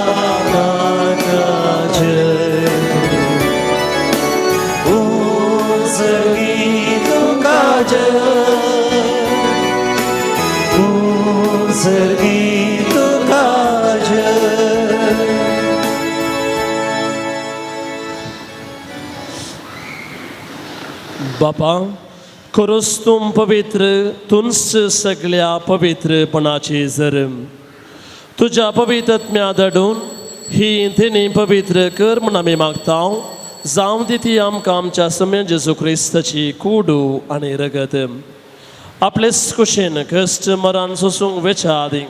Speaker 3: ताका जय. तूं सर्गी तुका जय, तूं सर्गी तुका जय.
Speaker 1: बापा खरोच तूं पवित्र तुंच सगल्या पवित्रपणाची जर तुज्या पवित्रत्म्या धाडून ही तिनी पवित्र कर म्हूण आमी मागता. जावं दी ती आमकां आमच्या सम्या जेजू क्रिस्ताची कुडू आनी रगत. आपलेच कुशीन कश्ट मरान सोसूंक वेच्या आदीं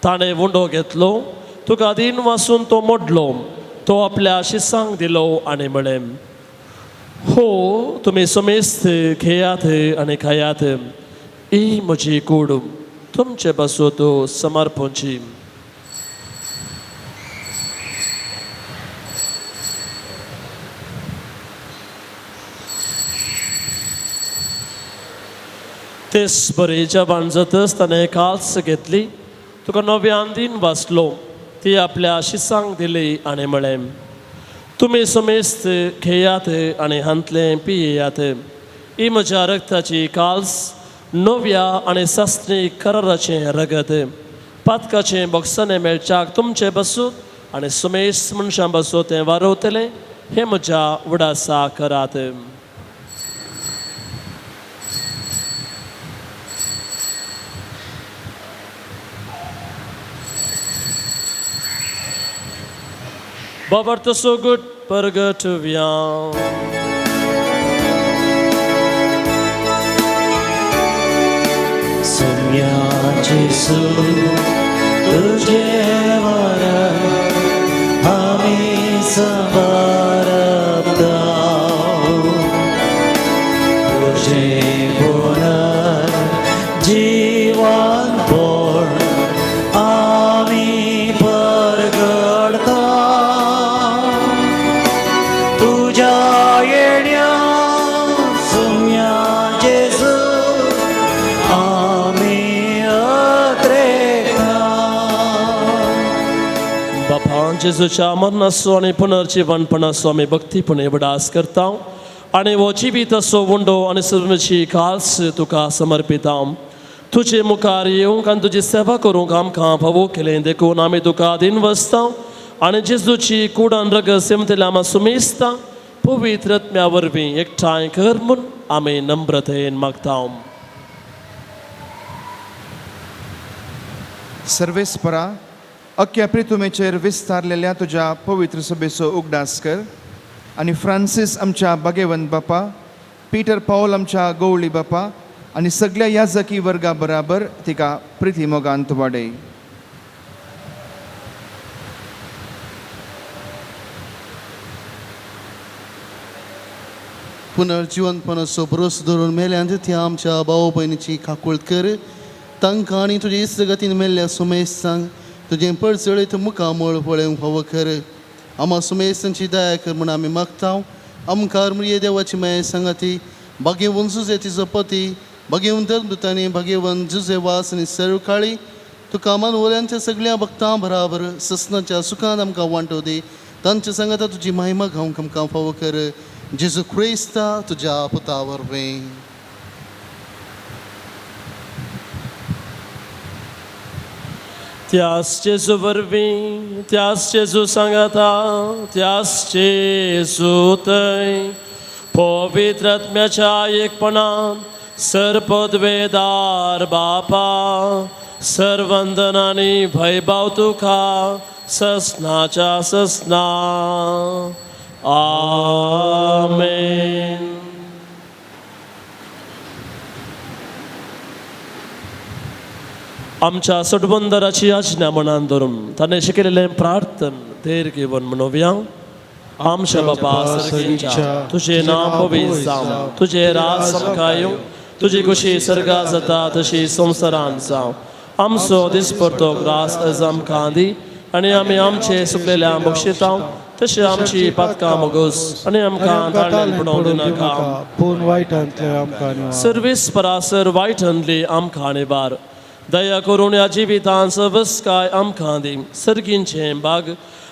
Speaker 1: ताणें उंडो घेतलो, तुका दीन वासून तो मोडलो, तो आपल्या शिसांक दिलो आनी म्हळें, हो तुमी समेस्त घेयात आनी खायात. ही म्हजी कूड तुमचे पासत समर्पणची. तेच बरी जेवण जातच ताणें काल्स घेतली, तुका नव्यान दीन वाचलो, ती आपल्या शिसांक दिली आनी म्हळें, तुमी समेस्त घेयात आनी हांतलें पियेयात. ही म्हज्या रक्ताची काल्स नव्या आनी सासणी कराराचें रगत. पातकाचें बोगसाणें मेळच्याक तुमचें बसूत आनी सुमेस्त मनशां बसूत तें वारवतलें. हें म्हज्या उडासा करात. बाबर तसो गुट परगटुया.
Speaker 2: सोम्या जेसू तुझे मरण आमी संभारता, तुझे पुनर जीवन पण आमी परगडता, तुझ्या येण्या सोम्या जेसू आमी अत्रेकता.
Speaker 1: बापा जेजूच्या मरणाचो आनी पुनर्जीवनपणाचो आमी भक्तीपणे उगडास करता आनी हो जिवीत असो उंडो आनी सर्वची खास तुका समर्पिता. तुजे मुखार येवंक आनी तुजी सेवा करूंक आमकां फावो केलें देखून आमी तुका दिन वसता आनी जेजूची कुडान रगत सेमतल्या आमा सुमेस्ता पवित्र आत्म्या वरवीं एकठांय कर म्हूण आमी नम्रतेन मागता.
Speaker 6: सर्वेस्परा अख्ख्या प्रितुमेचेर विस्तारलेल्या तुज्या पवित्र सभेचो उगडास कर आनी फ्रांसीस आमच्या बागेवंत बापा, पीटर पावल आमच्या गवळी बापा आनी सगळ्या याजकी वर्गा बराबर तिका प्रिती मोगांत वाडय.
Speaker 2: पुनर्जिवनपणाचो भरोसो धरून मेल्यांत त्या आमच्या भाव भयणीची काकूळत कर, तांकां आनी तुजे इश्टगतीन मेल्ल्या सुमेस्तांक तुजें परजळीत मुखामळ पळोवंक फावो कर. आमा सुमेस्तांची दया कर म्हूण आमी मागता. आमकां मुरये देवाची माया सांगाती भाग्यवंत जुजे तिजो पती, भाग्यवंत धर्मदूतांनी, भाग्यवंत जुजे वास आनी सर्व काळी तुका मानवल्यांच्या सगळ्या भक्तां बराबर ससनाच्या सुखान आमकां वांटो दी. तांच्या सांगाता तुजी महिमा गावंक आमकां फावो कर. जेजू क्रिस्ता तुज्या पुता वरवीं.
Speaker 1: त्यास जेजू वरवीं, त्यास जेजू सांगाता, त्यास जेजू थंय पवित्र आत्म्याच्या एकपणान सर्पद्वेदार बापा सर्वंदन आनी भयभाव तुका ससनाच्या ससना. आमेन. आमच्या सटबंदराची आज्ञा मनान धरून ताणें शिकयलेलें प्रार्थन धैर्य घेवन म्हणोवया. आमच्या बाबा सर्गीच्या, तुजें नांव पवित्र जावं, तुजें राज आमकां येवं, तुजी खुशी सर्गा जाता तशी संवसारांत जावं. आमचो दिसपडतो ग्रास आज आमकां दी आनी आमी आमचे सुकलेल्या बक्षितां तशें आमची पातकां मोगोस आनी आमकां ताळ्यान पडोवंक दिनाका,
Speaker 7: पूण वायटांतले आमकां निवार.
Speaker 1: सर्वीस परासर वायटांतली आमकां निवार. दया करून ह्या जिवितान सवस्काय आमकां दी. सर्गींचें बाग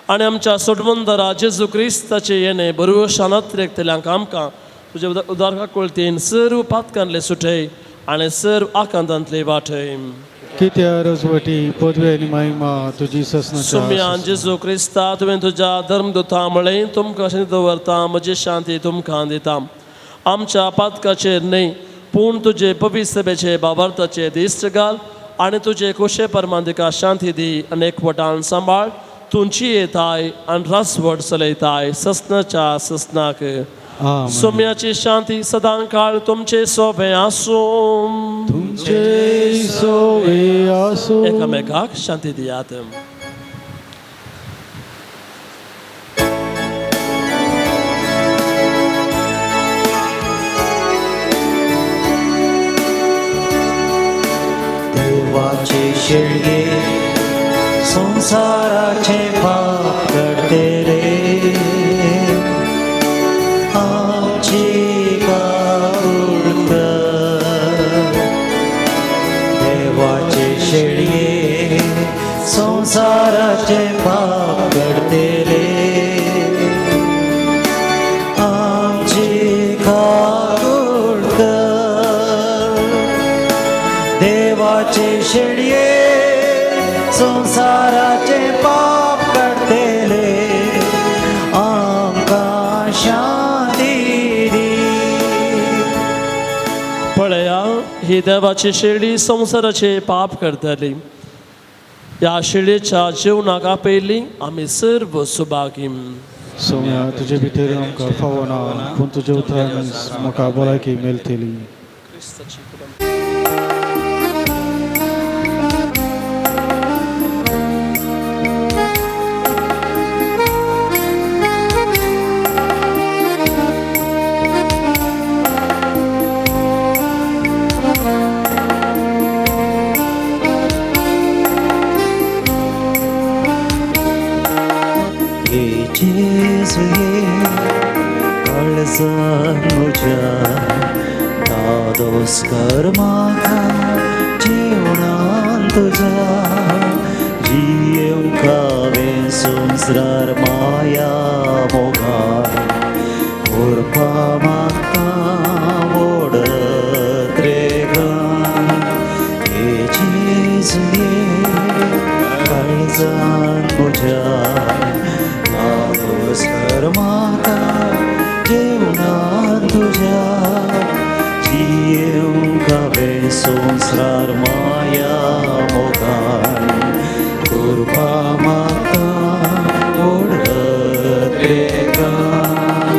Speaker 1: आनी आमच्या सोडवंदरा जेजू क्रिस्ताचें येणें बऱ्यो शानात्रेकतल्यांक आमकां तुज्या उदार काकुळतीन सर्व पातकांतले सुटय आनी सर्व आकांतांतले वाटय.
Speaker 7: कित्या रजवटी पदवी आनी महिमा तुजी ससनाच्या
Speaker 1: सुम्यान जेजू क्रिस्ता तुवें तुज्या धर्मदुता म्हळें तुमकां शांती दवरता, म्हजी शांती तुमकां दिता. आमच्या पातकाचेर न्हय पूण तुजे पवित्र सभेचे बाबार्थाचे दिश्ट घाल आनी तुजे खोशे परमान तिका शांती दी आनी एकवटान सांबाळ. तुमची येताय आनी रासवट चलयताय ससनाच्या ससनाक. सोम्याची शांती सदां काळ तुमचे सोबे आसूं.
Speaker 7: तुमचे सोवे आसूं.
Speaker 1: एकामेकाक शांती दियात.
Speaker 2: देवाचे शेळगे संसाराचे पाप काडटले, आमची काकूळ कर. देवाचे शेळये संसाराचे पाप काडटले, आमची काकूळ कर. देवाचे शेळये संसाराचे पाप काडटले, आमकां शांती दी.
Speaker 1: पळया ही देवाची शेळी संवसाराचे पाप करतली. ह्या शेळयेच्या जेवणाक आपयली आमी सर्व सुभागी.
Speaker 7: सोम्या तुजे भितर आमकां फावना पूण तुज्या उतरान म्हाका भलायकी मेळटली.
Speaker 1: क्रिस्ताची कुड.
Speaker 3: हे जेजू हे काळजान म्हज्या दादोस कर म्हाका जेवणान तुज्या जियेवंक हांवें संवसार माया मोगान उरपा मागता ओडत रे गान. हे जेजू हे काळजान म्हज्या दादोस कर म्हाका जेवणान तुज्या जियेवंक हांवें संवसार माया मोगान कृपा मागता ओडत रे गान.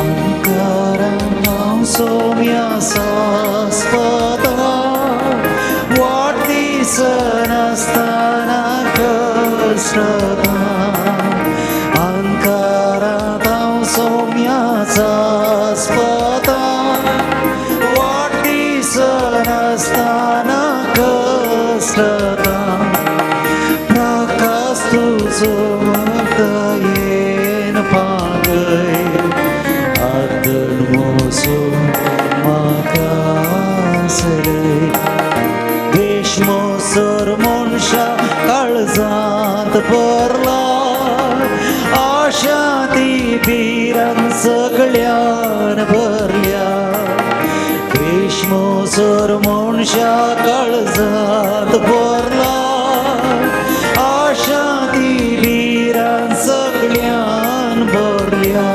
Speaker 3: अंकारां सोम्या सास्पता वाट दिसनासतना कश्टता अंकारां सोम्या सास्पता वाट दिसनासतना कश्टता प्रकाश तुजो येन पागय आदर मोसो म्हाका आसरय. देशमोसर मनशा काळजांत भरला आशा ती भिरांत सगळ्यान भरल्या देशमोसर मनशा काळजांत भरला आशा ती भिरांत सगळ्यान भरल्या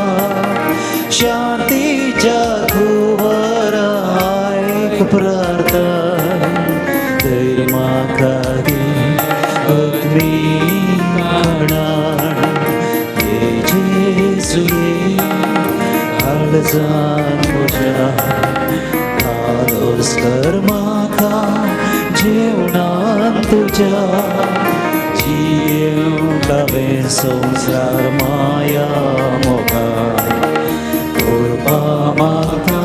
Speaker 3: शांतीच्या कुवर आयक प्रार्थना तर म्हाका दी आत्मीक खाणान. हे जेजू हे काळजान म्हज्या दादोस कर म्हाका जेवणान तुज्या जियेवंक हांवें संवसार माया मोगान कृपा मागता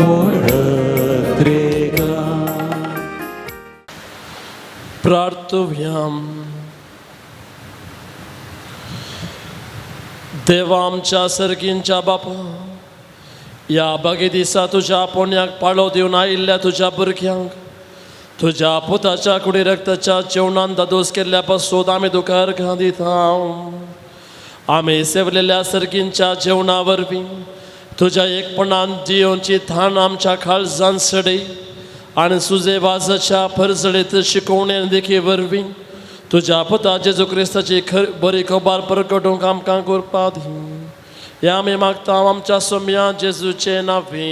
Speaker 3: ओडत रे गान.
Speaker 1: प्रार्थुव्याम. देवा आमच्या सर्गींच्या बापा, ह्या बागे दिसा तुज्या पुण्याक पाळो दिवन आयिल्ल्या तुज्या भुरग्यांक तुज्या पुताच्या कुडी रक्ताच्या जेवणान दादोस केल्ल्या पासून आमी तुका अर्घां दिता. आमी सेवलेल्या सर्गींच्या जेवणा वरवीं तुज्या एकपणान जियोवची थाण आमच्या काळजान सडय आनी सुजे वाजाच्या परजळीत शिकोवणे देखी वरवीं तुज्या पुता जेजू क्रिस्ताची खर बरी खबर परगटूंक आमकां करपा दी. ह्या आमी मागता आमच्या सोम्या जेजूचे नांवी.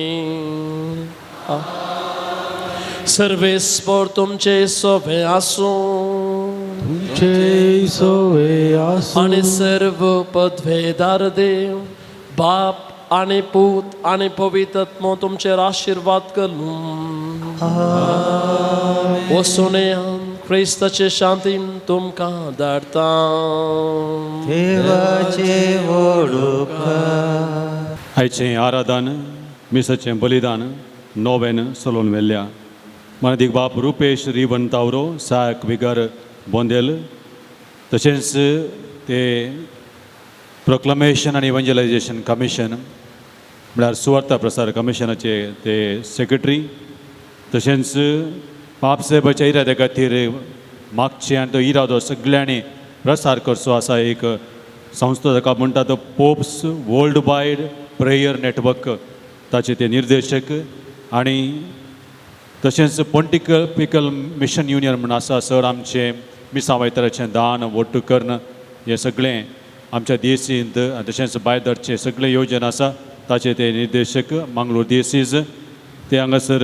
Speaker 1: सर्वेस्पर तुमचे सोबे आसूं
Speaker 7: तुमचे सोवे आसूं.
Speaker 1: आनी सर्व पदवेदार देव बाप आनी पूत आनी पवित्र तुमचेर आशिर्वाद करूं. वचून क्रिस्ताचे शांतीन तुमकां धाडटा.
Speaker 3: देवाचे वडूका.
Speaker 4: आयचें आराधन मिसाचें बलिदान नोवेन सलोन व्हेल्ल्या मानादीक बाप रुपेश रिवन तावरो सहायक विगर बोंदेल तशेंच ते प्रोक्लमेशन आनी इव्हंजलायजेशन कमिशन म्हळ्यार सुवार्ता प्रसार कमिशनाचे ते सेक्रेटरी तशेंच पापसाहेबाच्या इराद्या खातीर मागचें आनी तो इरादो सगळ्यांनी प्रसार करचो आसा. एक संस्था जाका म्हणटा तो Pope's world wide prayer network ताचे ते निर्देशक आनी तशेंच पोंटिकल पिकल मिशन युनियन म्हूण आसा सर आमचें मिसां वयतराचें दान वट्टू कर्ण हें सगळें आमच्या दियेसींत तशेंच भायदरचें सगळें योजन आसा ताचे ते निर्देशक मांगलोर दियेसीज ते हांगासर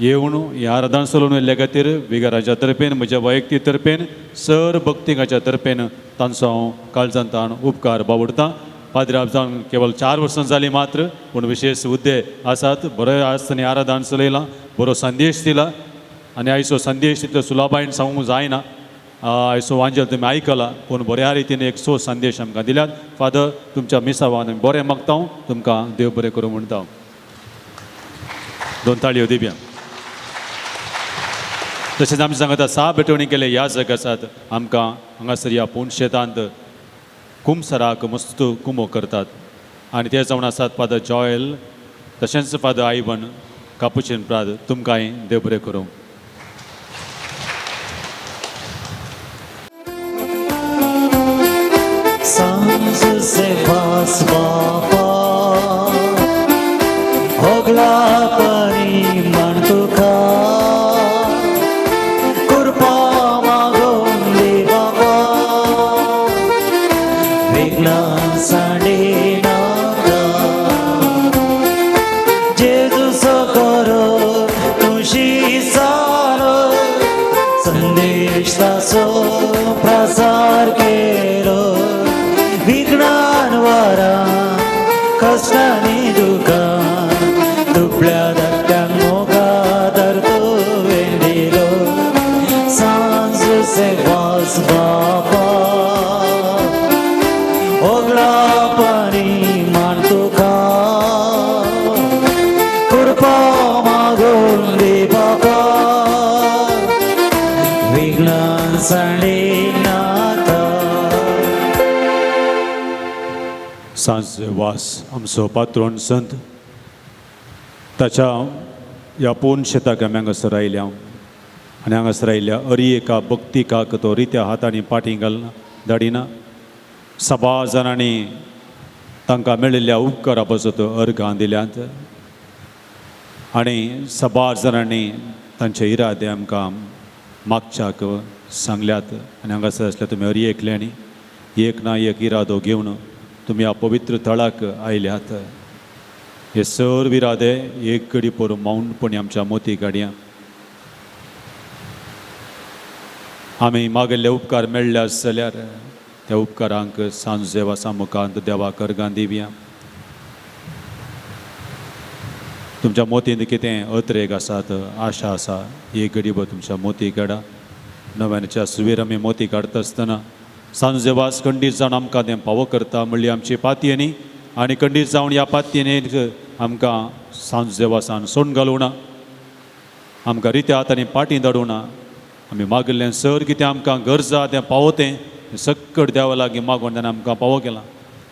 Speaker 4: येवन ह्या आराधना चलोवन येयल्ल्या खातीर विगाराच्या तर्फेन म्हज्या वैयक्तीक तर्फेन सर भक्तिकाच्या तर्फेन तांचो हांव काळजांतान उपकार बावडतां. पाद्राब जावन केवल 4 वर्सां जालीं मात्र पूण विशेश हुद्दे आसात. बरो आज तांणी आराधन चलयलां, बरो संदेश दिला आनी आयचो संदेश तितलो सुलाबायन सांगूंक जायना. आयचो वांजेल तुमी आयकला पूण बऱ्या रितीन एक सो संदेश आमकां दिल्यात. फादर तुमच्या मिसावान आमी बरें मागता, तुमकां देव बरें करूं म्हणटा. 2 ताळयो दिवया. तशेंच आमी सांगता सा भेटवणी केले याजक आसात आमकां हांगासर ह्या पूण शेतांत कुमसराक मस्त कुमो करतात आनी ते जावन आसात फादर जॉयल तशेंच फादर आयवन कापुचीन प्राद. तुमकांय देव बरें करूं. सांज वास आमचो पात्रोन संत ताच्या ह्या पोन शेताक आमी हांगासर आयल्या आनी हांगासर आयल्या अरी एका भक्तिकाक तो रित्या हातांनी पाटी घालना धाडिना. सभा जाणांनी तांकां मेळिल्ल्या उपकारा पासत अर्घां दिल्यांत आनी सबार जाणांनी तांचे इरादे आमकां मागच्याक सांगल्यात आनी हांगासर आसल्या तुमी अरी एकल्यांनी एक ना एक इरादो घेवन तुमी ह्या पवित्र थळाक आयल्यात. हे सर्व इरादे एक घडी पोरू माऊंडपणी आमच्या मोती गाडयां आमी मागिल्ले उपकार मेळ्ळे आस जाल्यार त्या उपकारांक सांज देवा सामुखांत देवाक अर्गां दिवया. तुमच्या मोतींत कितें अत्रेग आसात, आशा आसा, एक घडी भर तुमच्या मोती काडा. नव्याच्या सुवेर आमी मोती काडटा आसतना सांज देवास खंडीत जावन आमकां तें पावो करता म्हणली आमची पातयेनी आनी खंडीत जावन ह्या पातयेनी आमकां सांज देवासान सोण घालूना, आमकां रित्या हातांनी पाटी धाडूना. आमी मागिल्लें सर कितें आमकां गरज आहा तें पावो तें सक्कड देवा लागीं मागून तेन्ना आमकां पावो केलां.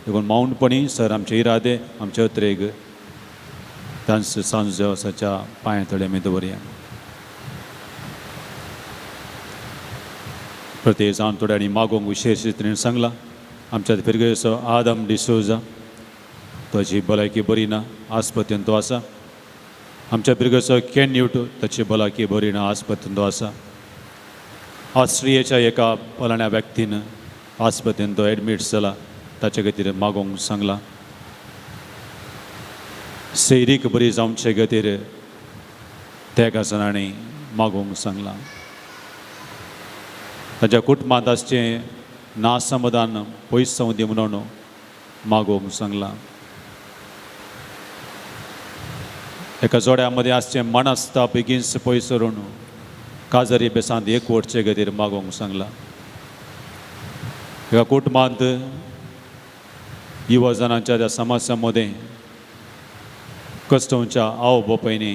Speaker 4: देखून माऊंडपणी सर आमचे इरादे आमचे अत्रेग तांचे सांज देवासाच्या पांया तळे आमी दवरया. प्रत्येक जावन थोड्यांनी मागोंक विशेश रितीन सांगलां. आमच्या फिरगेचो आदम डिसोजा ताची भलायकी बरी ना, आस्पतीन तो आसा. आमच्या फिरगेचो can न्यूट ताची भलायकी बरी ना, आस्पतीन तो आसा. ऑस्ट्रियेच्या एका फलाण्या व्यक्तीन आस्पतीन तो एडमीट जाला, ताचे खातीर मागोंक सांगलां. सैरीक बरी जावचे खातीर तेगा जाणांनी मागोंक सांगलां. ताच्या कुटुंबांत आसचें ना समाधान पयस जावं दी म्हणून मागोवंक सांगलां. एका जोड्या मदें आसचें मनस्ताप बेगीन पयस सरून काजारी बेसांत एक वटचे खातीर मागोवंक सांगलां. एका कुटुंबांत युवा जाणांच्या त्या समाजा मदें कस्टमच्या आवय बापायनी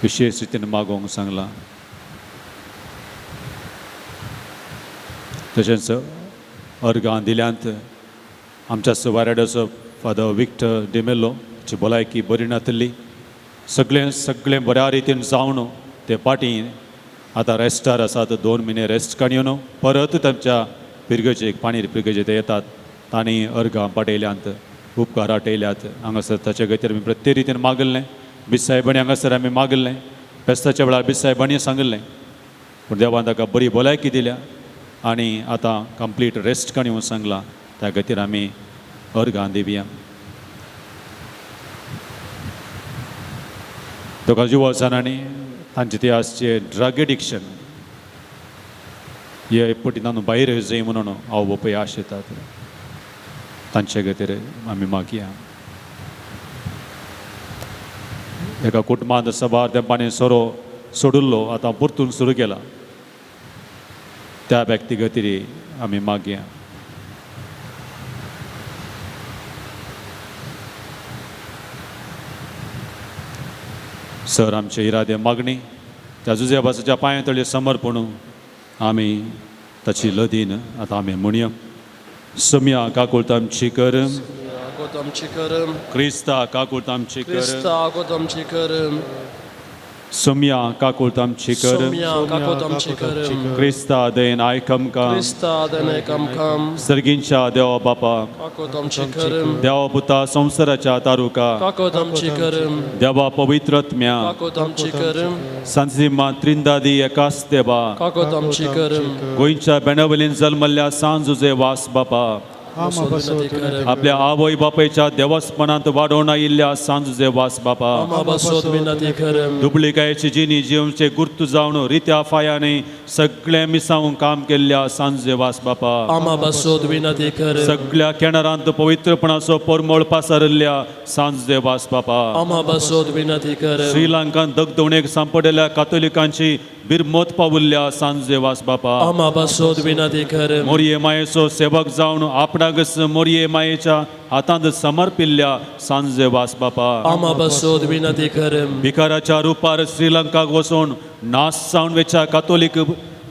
Speaker 4: विशेश रितीन मागोवंक सांगलां. तशेंच अर्गां दिल्यांत आमच्या सुवारेडाचो फादर विक्टर डिमेलो ची भलायकी बरी नातिल्ली, सगळें सगळें बऱ्या रितीन जावन ते पाटी आतां रेस्टार आसात. 2 म्हयने रेस्ट काडून परत तांच्या पिरगेचेक पाणीर पिरगेचे ते येतात. तांणी अर्गां पाटयल्यांत, उपकार आटयल्यात. हांगासर ताचे खातीर आमी प्रत्येक रितीन मागलें. बिसायबांनी हांगासर आमी मागलें फेस्ताच्या वेळार बिसायबांनी सांगिल्लें पूण देवान ताका बरी भलायकी दिल्या आनी आतां कंप्लीट रेस्ट काणी म्हणून सांगलां त्या खातीर आमी अर्गां दिवया. तुका जिवासानांनी तांचे ते आसचे ड्रग एडिक्शन हे पटीन भायर जाय म्हणून हांव बापूय आशेतात तांचे खातीर आमी मागया. एका कुटुंबांत सबार तेंपांनी सोरो सोडिल्लो आतां परतून सुरू केला त्या व्यक्ती खातीर आमी मागया. सर आमचे इरादे मागणी त्या जुजेबासाच्या पांया तळये समर्पण आमी ताची लदीन आतां आमी म्हणया. सम्या काकुळत आमची कर,
Speaker 1: आगोत आमची कर,
Speaker 4: क्रिस्ता काकुळत आमची कर,
Speaker 1: क्रिस्ता आगोत आमची कर,
Speaker 4: सम्या काकुळत आमची कर,
Speaker 1: सोम्या काकोत आमची कर,
Speaker 4: क्रिस्ता दयेन आयक आमकां,
Speaker 1: क्रिस्ता दयेन आमकां,
Speaker 4: सर्गींच्या देवा बापा,
Speaker 1: काकोत आमची कर,
Speaker 4: देवा पुता संवसाराच्या तारुका,
Speaker 1: काकोत आमची कर,
Speaker 4: देवा पवित्रत्म्या,
Speaker 1: काकोत आमची कर,
Speaker 4: सांतिमा त्रिंदादी एकास देवा,
Speaker 1: काकोत आमची कर,
Speaker 4: गोंयच्या बेणावलीन जल्मल्ल्या सांज जुजे वास बापा, आपल्या आवय बापायच्या देवस्पणांत वाडोवन आयिल्ल्या सांज जुजे वास बापा,
Speaker 1: आमा बसोत विनंती कर,
Speaker 4: दुबळिकायेची जिणी जिवचे गुर्तू जावन रित्या फायांनी सगळें मिसावून काम केल्ल्या सांज जुजे वास बापा,
Speaker 1: आमा बसोत विनंती कर,
Speaker 4: सगळ्या केणारांत पवित्रपणाचो परमळ पासारिल्ल्या सांज जुजे वास बापा,
Speaker 1: आमा बसोत विनंती कर,
Speaker 4: श्रीलंकान दगदवणेक सांपडिल्ल्या कातोलिकांची बिरमत पावुल्ल्या सांज जुजे वास बापा,
Speaker 1: आमा बसोत विनंती कर,
Speaker 4: मोरये मायेचो सेवक जावन आपणाकच मोरये मायेच्या हातांत समर्पिल्ल्या सांज जुजे वास बापा,
Speaker 1: आमा बसोत विनंती कर,
Speaker 4: भिकाराच्या रुपार श्रीलंकाक वचून नाश जावन वेच्या कातोलीक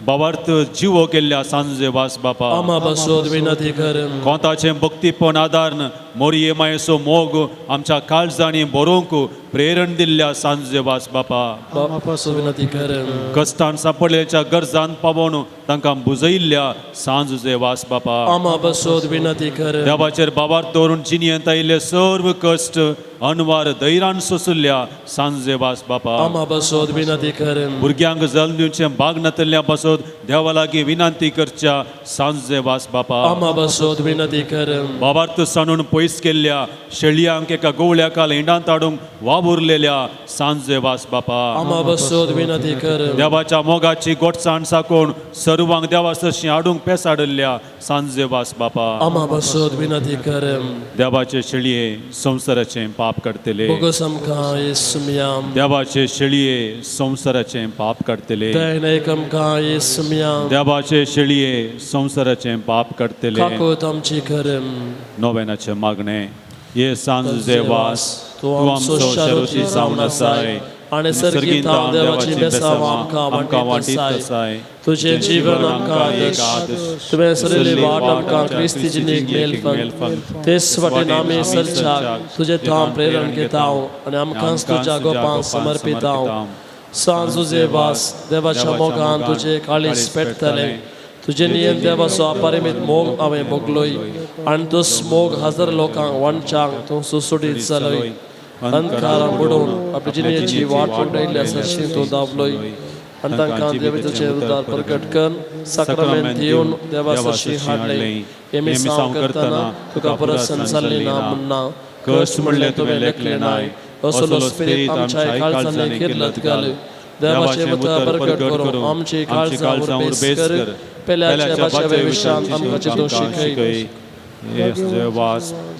Speaker 4: भावार्थ जिवो केल्ल्या सांज जुजे वास बापा,
Speaker 1: आमा बसोत विनंती कर,
Speaker 4: कोंताचें भक्तीपण आदारन मोरये मायेचो मोग आमच्या काळजांनी बरोवंक प्रेरण दिल्ल्या सांज जुजे वास बापा,
Speaker 1: आमा बसोत विनंती कर,
Speaker 4: कश्टान सांपडलेच्या गरजान पावोवन तांकां बुजयिल्ल्या सांज जुजे वास बापा,
Speaker 1: आमा बसोत विनंती कर,
Speaker 4: देवाचेर बाबार दवरून जिणयेंत आयिल्ले सर्व कश्ट अनवार धैर्यान सोंशिल्ल्या सांज जुजे वास बापा,
Speaker 1: आमा बसोत विनंती कर,
Speaker 4: भुरग्यांक जल्म दिवचें भाग नातल्या पासत देवा लागीं विनंती करच्या सांज जुजे वास बापा,
Speaker 1: आमा बसोत विनंती कर,
Speaker 4: बाबार्थ सांडून पयस केल्ल्या शेळयांक एका गोवळ्या काल हिंडांत हाडूंक वावुरलेल्या सांज जुजे वास बापा,
Speaker 1: आमा बसोत विनंती कर,
Speaker 4: देवाच्या मोगाची गोडसाण साकून सर्वांक देवा सरशी हाडूंक पेसाडिल्ल्या सांज जुजे वास बापा,
Speaker 1: आमा बसोत विनंती कर,
Speaker 4: देवाचे शेळये संवसाराचें पाप काडटले,
Speaker 1: बोगस आमकां येसुमयाम,
Speaker 4: देवाचे शेळये संवसाराचें पाप काडटले,
Speaker 1: दयेन आमकां येसुमयाम,
Speaker 4: देवाचे शेळये संवसाराचें पाप काडटले.
Speaker 1: काकोत आमची कर,
Speaker 4: नोवेनाचें मागणें. हे सांज जुजे वास, तूं आमचो शरोची जावन आसाय
Speaker 1: आनी सर्गींत हांव देवाची बेसांव आमकां वांटीत आसाय. तुजें जीवन आमकां आदर्श, तुवें सरिल्ली वाट आमकां क्रिस्ती जिणेक मेलफंग, तेच वाटेन आमी सरच्याक तुजें थांब प्रेरण घेता आनी आमकांच तुज्या गोपांक समर्पिता. सांज जुजे वास, देवाच्या मोगान तुजें काळीज पेटतलें. तुजे नियम देवाचो अपरिमीत मोग हांवें भोगलोय आनी तोच मोग हजार लोकांक वांटच्याक तूं सुसुडीत जालोय. अंधकारान बुडोवन आपली जिणेची वाट पडयल्ली सरशी तूं दावलोय आनी तांकां देवतेचें उदार प्रकट कर साक्रामेंत दिवन देवा सरशी हाडलें. हें मिसांव करतना तुका प्रसन्न जाल्ली ना म्हणना, कश्ट म्हणलें तुवें लेखलें नाय. असलो स्पिरीत आमच्या काळजांनी किर्लत घाल. देवाचें उतर प्रकट करूं आमची काळजां उर्बेस कर. पेल्याच्या भाशे विशयांत आमकां चिंतूंक शिकय.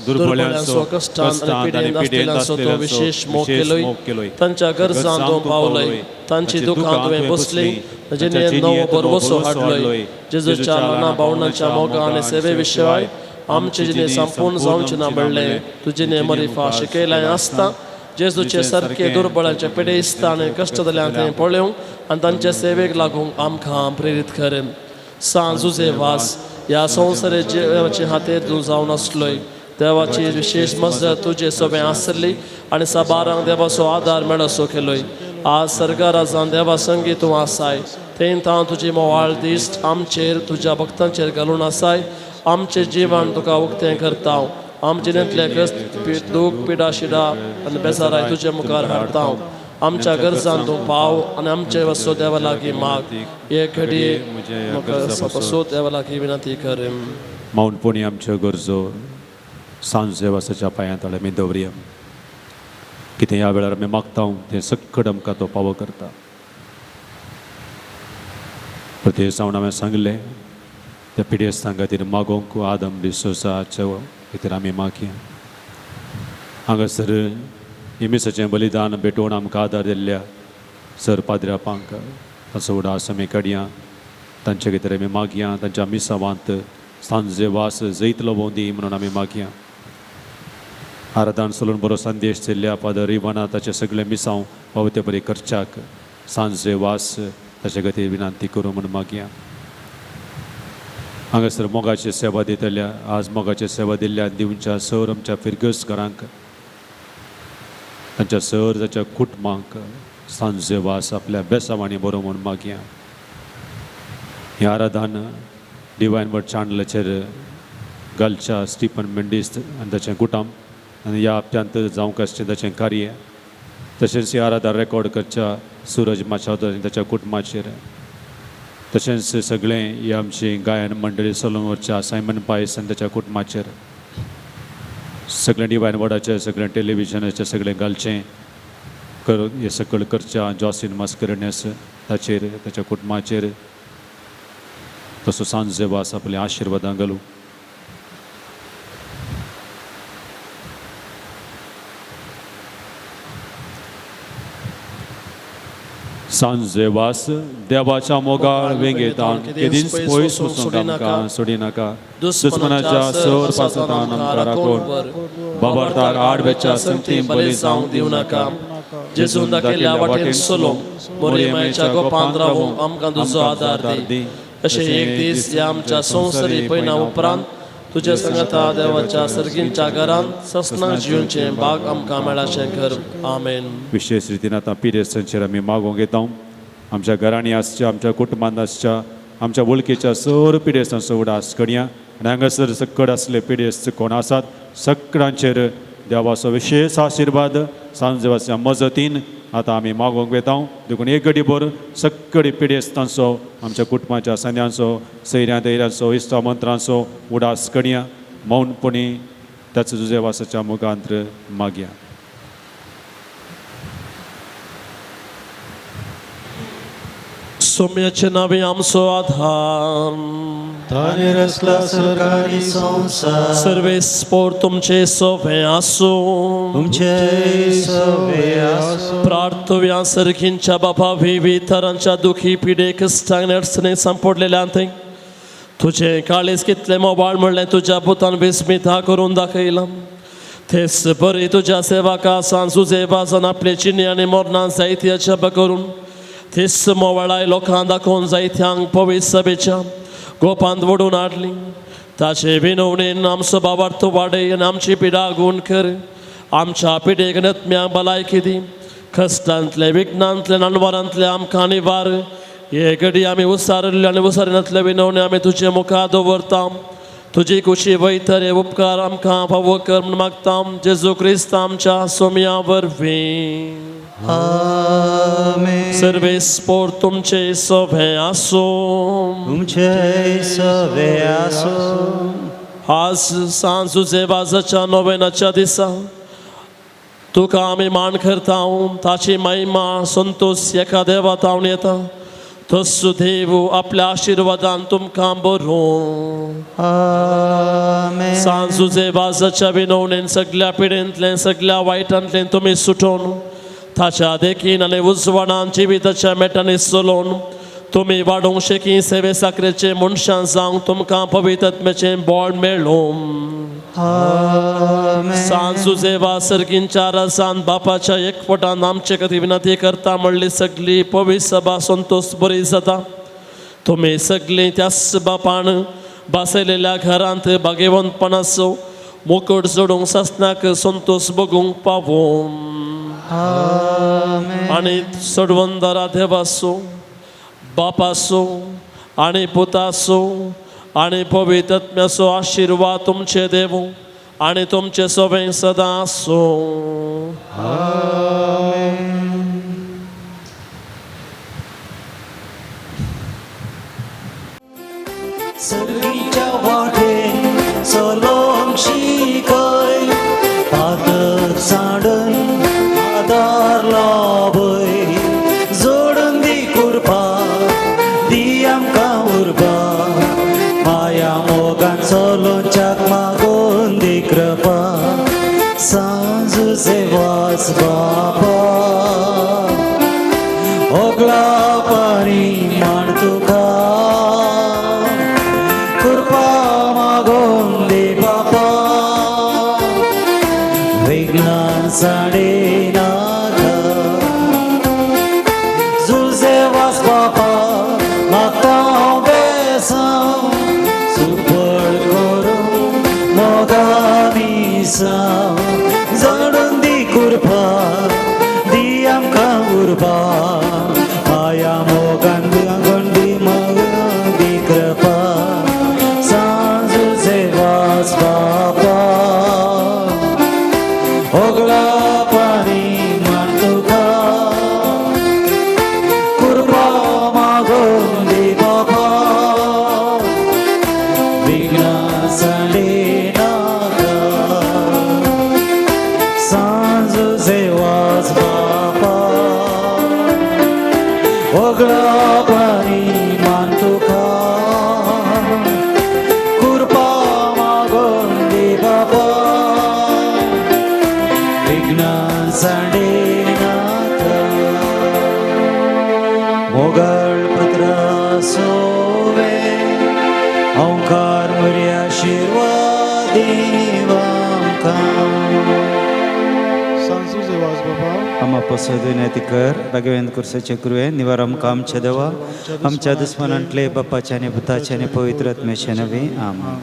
Speaker 4: दुर्बळ्यांचो
Speaker 1: कश्टान आनी पिडेन आसलेल्यांचो तूं विशेश मोग केलोय. तांच्या गरजां तूं पावलोय, तांची दुखां तुवें बसली, जिणेंत नवो भरवसो हाडलोय. जेजूच्या ल्हाना भावनांच्या मोगा आनी सेवे विशय आमचे जिणे संपूर्ण जावचें ना म्हणलें तुजें मरिफा शिकयलें आसता. जेजूचे सारके दुर्बळांचे पिडेस्त आनी कश्ट जाल्यांक थंय पळोवंक आनी तांचे सेवेक लागूंक आमकां प्रेरीत कर. सांज जुजे वास, ह्या संवसारे देवाचे हातेर तूं जावन आसलोय. देवाची विशेश मजत तुजे सोबें आसली आनी साबारांक देवाचो आदार मेळसो केलोय. आज सरकारा जावन देवा संगी तूं आसाय, थंय तांव तुजी मोवाळ दिश्ट आमचेर तुज्या भक्तांचेर घालून आसाय. आमचें जिवन तुका उक्तें करता. आमचे जिणेंतले कश्ट दूख पिडा शिडा आनी बेजाराय तुजे मुखार हाडता. आमच्या गरजान तूं पाव आनी आमचे वसो देवा लागीं माग. एक घडये म्हाका देवा लागीं विनंती कर.
Speaker 4: मौनपणी आमच्यो गरजो सांज देवासाच्या पांयांत आमी दवरया. कितें ह्या वेळार आमी मागता तें सक्कड आमकां तो पावो करता. प्रत्येक जावन हांवें सांगलें त्या पिडेस्तां खातीर मागोवंक आदम डिसोजाच्या खातीर आमी मागया. हांगासर इमिसाचें बलिदान भेटोवन आमकां आदार दिल्ल्या सर पाद्र्यापांक ताचो उडास आमी काडया. तांचे खातीर आमी मागया. तांच्या मिसावांत सांजे वास जैतलो भोंवदी म्हणून आमी मागया. आराधन सोलून बरो संदेश दिल्ल्या फादर इवाना ताचे सगळे मिसांव पावते बरी करच्याक सांजे वास ताचे खातीर विनंती करूं म्हूण मागया. हांगासर मोगाची सेवा दितल्या आज मोगाची सेवा दिल्ल्या दिवच्या सर आमच्या फिरगस घरांक तांच्या सर ताच्या कुटुंबांक सांजे वास आपल्या बेसावांनी बरो म्हूण मागया. हें आराधन डिवायन वर्ड चॅनलाचेर घालच्या स्टिफन मेंडीस आनी ताचें कुटुंब आनी ह्या हप्त्यांत जावंक आसचें ताचें कार्य तशेंच ह्या आराधन रेकॉर्ड करच्या सुरज माचावतो आनी ताच्या कुटुंबाचेर तशेंच सगळें ही आमची गायन मंडळी चलोवन सायमन पायस आनी ताच्या कुटुंबाचेर सगळें डिवायन वर्डाचेर सगळें टेलिविजनाचेर सगळें घालचें कर हें सगळें करच्या जॉसीन मास्करेन्हस ताचेर ताच्या कुटुंबाचेर तसो सांजे वास आपल्या आशिर्वादां घालूं. सांजे वास देवाच्या मोगाळ वेंगेतान केदींच पयस वचूंक आमकां सोडिनाका. दुस्मनाच्या सर पासतान आमकां राखून बाबार्थाक आडवेच्या संगती बली जावंक दिवं नाका.
Speaker 1: जेजून दाखयल्ल्या वाटेन चलोवंक मोरयेच्या गोपांत रावूंक आमकां तुजो आदार दी. अशें एक दीस ह्या आमच्या संवसारी पयना उपरांत तुज्या संगता देवाच्या सर्गींच्या घरांत ससना जिवनचें बाग आमकां मेळाचें कर. आमेन.
Speaker 4: विशेश रितीन आतां पिरेस्तांचेर आमी मागोवंक येता. आमच्या घरांनी आसच्या आमच्या कुटुंबांत आसच्या आमच्या वळखीच्या सर पिडेस्तांचो उडास करया आनी हांगासर सक्कड आसले पिडेस्त कोण आसात सगळ्यांचेर देवाचो विशेश आशिर्वाद सांजवाच्या मजतीन आतां आमी मागोवंक वेता. देखून एक घडी भर सगळी पिडेस्तांचो आमच्या कुटुंबाच्या सांद्यांचो सैऱ्यां दैऱ्यांचो इश्टा मंत्रांचो उडास करया. मौनपणी त्याचो जुजेवासाच्या मुखांत्र मागया.
Speaker 1: सोम्याचे नावे आमचो आधार
Speaker 3: ताणे रचला स्वर्ग संसार
Speaker 1: सर्वे स्पोर तुमचे सोवे आसूं.
Speaker 3: तुमचे सवे आसूं.
Speaker 1: प्रार्थव्या सर्गींच्या बापा विविध तरांच्या दुखी पिडे क्रिस्तांक अडचणीक सांपडलेल्या थंय तुजें काळीज कितलें मोबाळ म्हणलें तुज्या पुतान विस्मिता करून दाखयलां. तेच बरी तुज्या सेवका सांजुजे बाजान आपले चिन्नी आनी मोरनां जायती अजब करून तेच मोवाळाय लोकांक दाखोवन जायत्यांक पवित्र सभेच्या गोपांत वडून हाडली. ताचे विनवणेन आमचो बाबार्थ वाडय आनी आमची पिडा गूण कर. आमच्या पिडेक नत्म्यांक भलायकी दी. कश्टांतले विघ्नांतले नानवारांतले आमकां निवार. हे घडी आमी उसारिल्ले आनी उसारिनातले विनवणे आमी तुजे मुखार दवरता. तुजी कुशी वयतर हे उपकार आमकां फावो कर म्हूण मागता. जेजू क्रिस्त आमच्या सोम्या वरवीं.
Speaker 3: आमेन.
Speaker 1: सर्वे स्पोर तुमचे सोभे आसूं.
Speaker 3: तुमचे सवे आसूं.
Speaker 1: आज सांजुजे वाजाच्या नोवेनाच्या दिसा तुका आमी मान करता. ताची महिमा संतोष एका देवा तावन येता. तस्सु देव आपल्या आशिर्वादान तुमकां बरों.
Speaker 3: आमेन.
Speaker 1: सांजुजे वाजाच्या विनवणेन सगल्या पिडेंतलें सगल्या वायटांतलें तुमी सुटोवन ताच्या देखीन आनी उजवाडान जिविताच्या मेटांनी चलोवन तुमी वाडोवंक शेकी सेवे साकरेचे मनशां जावंक तुमकां पवित्रत्म्याचें बळ मेळूं.
Speaker 3: आमेन.
Speaker 1: सांजुजे सर्गींच्या रसान बापाच्या एकवटान आमचे खातीर विनंती करता म्हणली सगली पवित्र सभा संतोष बरी जाता. तुमी सगळीं त्याच बापान बसयलेल्या घरांत भागेवंतपणाचो मुकट जोडूंक सासणाक संतोष बगूंक पावूं.
Speaker 3: आमेन.
Speaker 1: आनी सडवंदरा देवासो बापासो आनी पुतासो आनी पवित्रत्म्याचो आशिर्वाद तुमचे देवू आनी तुमचे सगळें सदां आसूं.
Speaker 8: सर्गीच्या वाटेन चलोवंक शिकय, पातक सांडून आदार लाभय, जोडून दी कुरपा दी आमकां उर्बा, माया मोगान चलोवच्याक मागून दी कृपा, सांजुजे वास बापा, ओगला पारी मान तुका, कृपा मागून दे बापा, विघ्नान साडे नाका, जुजे वास बापा मागता हांव बेसांव, सुबळ करूं मोगा मिसांव, जडून दी कृपा दी आमकां उर्बा, माया मोगान मागून दी मागून दी कृपा, सांजुजे वास बापा, ओगळा पाणी मान तुका, कृपा मागून दी बापा, विघ्ना सांडे नाका, सांजुजे वास बापा, ओगळा पाणी मान तुका, कृपा मागून दी बापा, विघ्नान सांडे नाका. मोगळ पत्र सोवे ओंकार मोरी आशिर्वाद आमकां.
Speaker 7: सांजुजे वास बाबा.
Speaker 3: आम्हा पसोदून कर भगवंत कुर्साचे कृवे निवार आमकां आमच्या देवा आमच्या दुस्मनांतले बापाच्या आनी पुताच्या आनी पवित्र आत्म्याच्या नवी. आमेन.